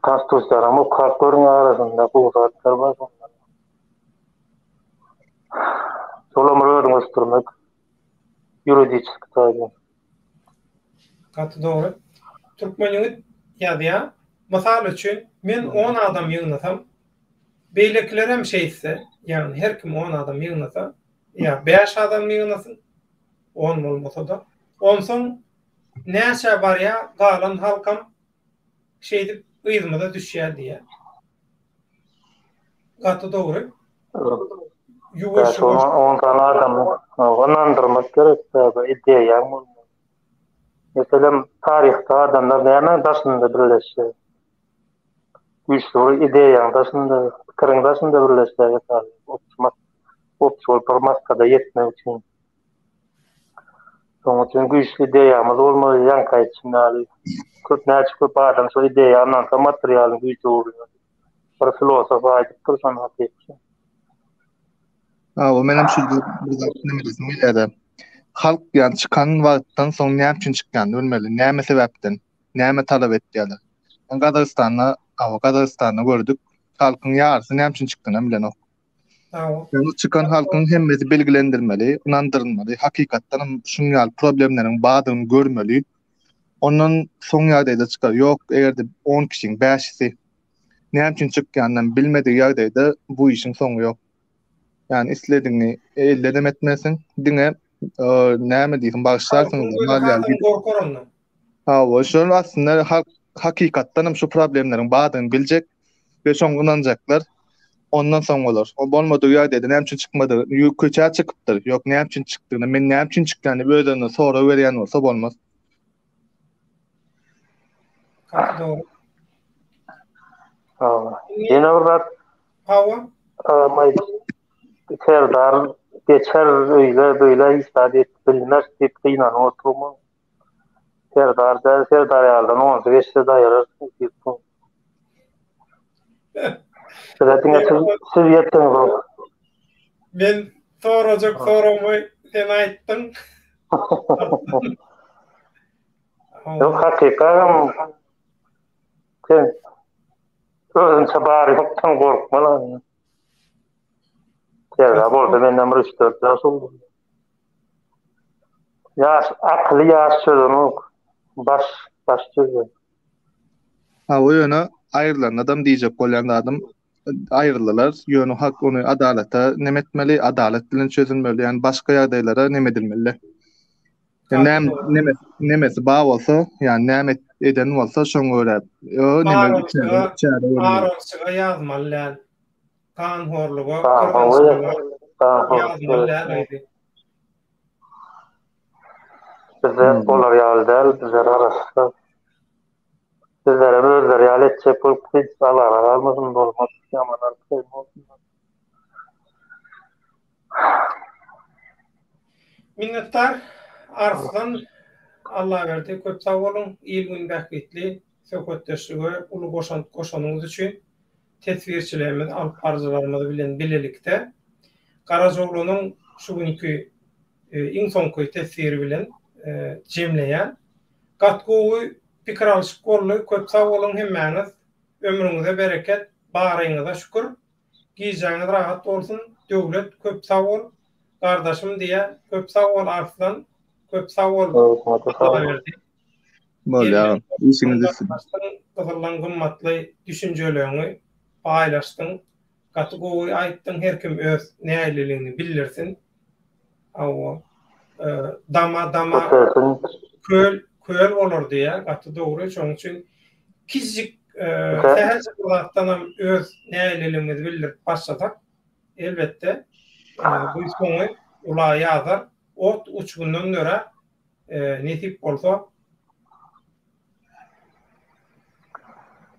Konstitusiýany okap görüň arasynda gowy zatlar bar şonda. Şolam bir özüňi ösdürmek ýuridiçeski taýdan. Gaty dogry. Türkmen ýigit ýazýar. Mysal üçin, men on adam ýygnasam, beýlekilerem şeýtse, ýagny her kim on adam ýygnasa, ýa bäş adam ýygnasyn, on bolmasa-da, onsoň näçä barýar, galan halkam şeýdip yzymyza düşýär diýýär. Gaty dogry. Ýuwaş ýuwaş. On sany adamy ynandyrmak gerek, ideýaň bolmaly. Meselem, taryhda adamlar nämäň daşynda birleşýär? Güýçli bir ideýaň daşynda, pikiriň daşynda birleşýär, meselem, obşy bolup bir maksada ýetmek üçin. Şonuň üçin güýçli ideýamyz bolmaly, ýaňky aýdyşym ýaly. Köp näçe köp adam şol ideýa ynansa materialyň güýji öwrülýär. Bir filosof aýdypdyr şony hakyky. Hawa, menem şu bir zat näme diýsim gelýär-de. Halk ýa çykan wagtdan soň näme üçin çykýanyny bilmeli, näme sebäpden, näme talap etýärler. Gazagystanda, hawa, Gazagystanda gördük, halkyň ýarysy näme üçin çykdyny bilenok. Ýöne çykan halkyň hemmesi belgilendirmeli, ynandyrylmaly, hakykatdan hem şuň ýaly problemleriň bardygyny görmeli. Ondan soň ýagdaýda çykar. Ýok, eger-de 10 kişiň bäşisi näme üçin çykýanyny bilmedigi ýagdaýda bu işiň soňy ýok. Ýani isledigiňi elde-dem etmersiň, diňe näme diýsin, bagyşlarsyň. Gorkar ondan. Hawa, şol aslynda halk hakykatdan hem şu problemleriň bardygyny biljek we şoňa ynanjaklar. Ondan soň bolar. O bolmadygy ýagdaýda näme üçin çykmady? Köçä çykypdyr. Ýok, näme üçin çykdygyny, men näme üçin çykýan diýip özlerine sorag berýän bolsa bolmaz. Gaty dogry. Hawa. Ýene bir zat. Hawa. Serdar geçer öýle beýle hiç zat edip bilmez diýip gynanyp oturma. Serdar däl, Serdar ýalydan onsy geçse daýarar diýip. Size diňe siz, siz ýetdiňiz. Men sorajak soragymy sen aýtdyň. Ýok, hakykatam sen özüňçe bary ýokdan gorkma lan. Serdar bolsa menden bir 3-4 ýaş uly. Ýaş, akyly ýaş çözenok. Baş, baş çözýär. Hawa ýöne aýrylanadam diýjek bolýan zadym aýryldylar ýöne hak ony adalata neme etmeli adalat bilen çözülmeli ýani başga ýagdaýlara neme edilmeli. Ýani näme neme nemesi bar bolsa ýani näme eden bolsa şoňa görä o neme çäre görmeli. Araçyga ýazmaly däl. Ganhorluga, gyrgynçylyga ýazmaly däl öýdi. Bizler olar ýaly däl, bizler arassa. Bizlerem özleri ýaly etjek bolup hiç azara galmasyn, bolmaz, ýaman artykmy bolsun. Minnetdar Arslan. Allaberdi köp sag boluň, il-gün bähbitli söhbetdeşlige uly goşant goşanyňyz üçin teswirçilerimiz, alyp baryjylarymyz bilen bilelikde Garajaoglanyň şu günki iň soňky teswiri bilen jemleýän. Gaty gowy pikir alyşyk boldy, köp sag boluň hemmäňiz, ömrüňize bereket, baryňyza şükür. Gijäňiz rahat bolsun Döwlet köp sag bol gardaşym diýä köp sag bol Arslan köp sag bol Allaberdi. Bolýa işiňiz üstün. Gyzyldan gymmatly düşünjeleňi paýlaşdyň gaty gowy aýtdyň her kim öz nägileligini bildirsin. Hawa. Dama dama köl köl bolar diýýär. Gaty dogry. Şonuň üçin kiçijik sähelçe bir zatdanam öz nägileligimizi bildirip başlasak, elbetde, bu soňy ula ýazar. Ot uçgundan dörär. Nesip bolsa.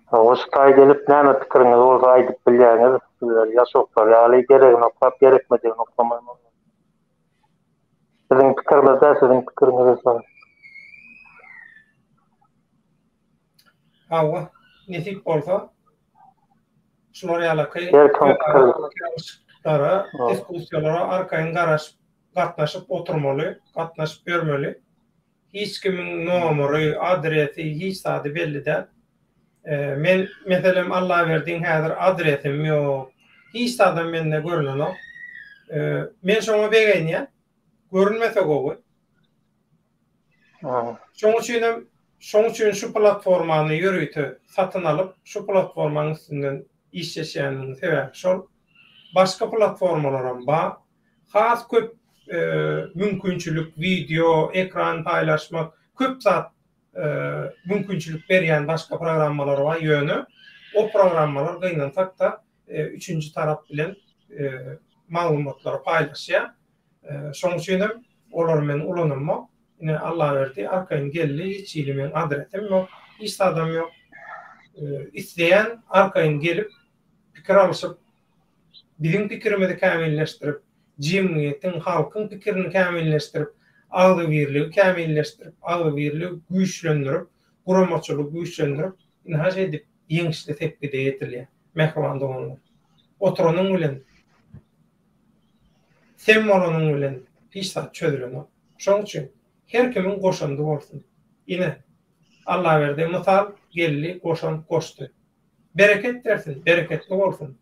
Hawa, şu taý gelip näme pikiriňiz bolsa aýdyp bilýäňiz. Sizler ýaşoklar ýaly geregini oklap, gerekmedigini oklamaýan. Biziň pikirimiz däl, siziň pikiriňiz esasy. Hawa, nesip bolsa şular ýalaky alyşyklara, diskussiýalara arkaýyn garaşyp, gatnaşyp oturmaly, gatnaşyp ýörmeli. Hiç kimiň nomery, adresi, hiç zady belli däl. Men, meselem, Allaberdiň häzir adresem ýok. Hiç zadam mende görnenok. Men şoňa begenýän. Görünmese gowy. Şoň üçinem, şoň üçin şu platformany ýörite satyn alyp, şu platformanyň üstünden işleşýänimiň sebäbi şol. Başga platformalaram bar. Has köp mümkinçilik wideo, ekran paýlaşmak, köp zat mümkinçilik berýän başga programmalar bar, ýöne o programmalar gynansak-da üçünji tarap bilen maglumatlary paýlaşýar. Şonuň üçin hem olary men ulanamok. Ine Allaberdi arkaýyn geldi, hiç hili meň adresim ýok, hiç zadam ýok. Isleýän arkaýyn gelip pikir alşyp biziň pikirimizi kämilleşdirip, jemgyýetiň, halkyň pikirini kämilleşdirip, agzybirligi kämilleşdirip, agzybirligi güýçlendirip, guramaçylygy güýçlendirip, ynha şeýdip ýeňişli sepgide ýetilýär, mähriban doganlar. Oturanyň bilen, sem bolanyň bilen hiç zat çözülenok. Şonuň üçin her kimiň goşandy bolsun. Ine, Allaberdi mysal geldi, goşant goşdy. Bereket bersin, bereketli bolsun.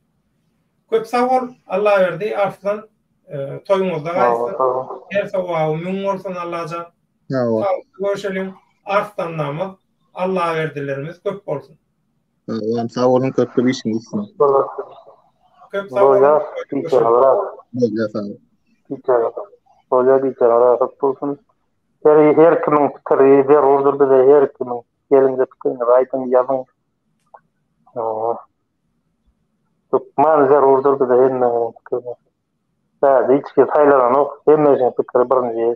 Köp sag bol Allaberdi Arslan toýuňyzda gaýtsyn. Her sogaby müň bolsun Allajan. Sag bol. Görüşeliň. Arslanlarymyz, Allaberdilerimiz köp bolsun. Sag sag boluň köp köp işiňiz üstün. Köp sag boluň. Bolýar sag bol. Bolýar diýseň rahat bolsun. Her her kimiň pikiri zerurdyr bize her kimiň. Geliň-de pikiriňizi aýdyň, ýazyň. Hökman zerurdyr bize hemmäňiziň pikiriňiz. Bärde hiç kim saýlananok, hemmäňiziň pikiri birinji.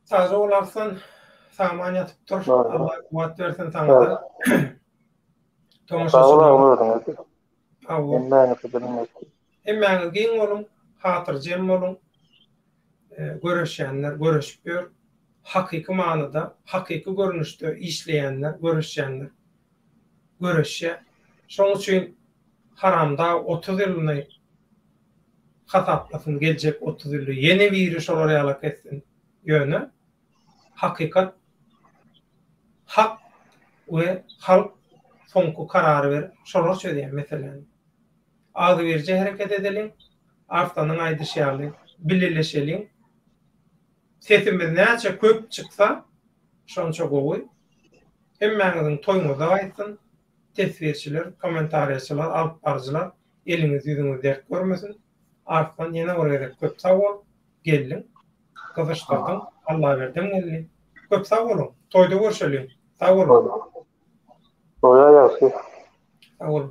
Sagja bol Arslan, saman ýatyp dur. Allah kuwwat bersin saňa-da. Sag bol agam özüňe. Hemmäňizi bilmek. Hemmäňiz giň boluň, hatyrjem boluň. Göreşýänler göreşip ýör. Hakyky manyda, hakyky görnüşde işleýänler, göreşýänler göreşýär. Şoň üçin haramdag 30 ýylyny hasaplasyn, geljek 30 ýylda ýene biri şolar ýalak etsin. Ýöne hakykat hak we halk soňky karary berip şolar çözýär meseläni. Agzybirje hereket edeliň, Arslanyň aýdyşy ýaly bileleşeliň. Sesimiz näçe köp çyksa şonça gowy. Hemmäňiziň toýuňyzda gaýtsyn. Teswirçiler, kommentariýaçylar, alyp baryjylar eliňiz ýüzüňiz dert görmesin. Arslan ýene bir gezek köp sag bol, geldiň, gyzyşdyrdyň, Allaberdem geldi. Köp sag boluň, toýda görşeliň. Sag boluň. Bolýar ýagşy. Sag boluň.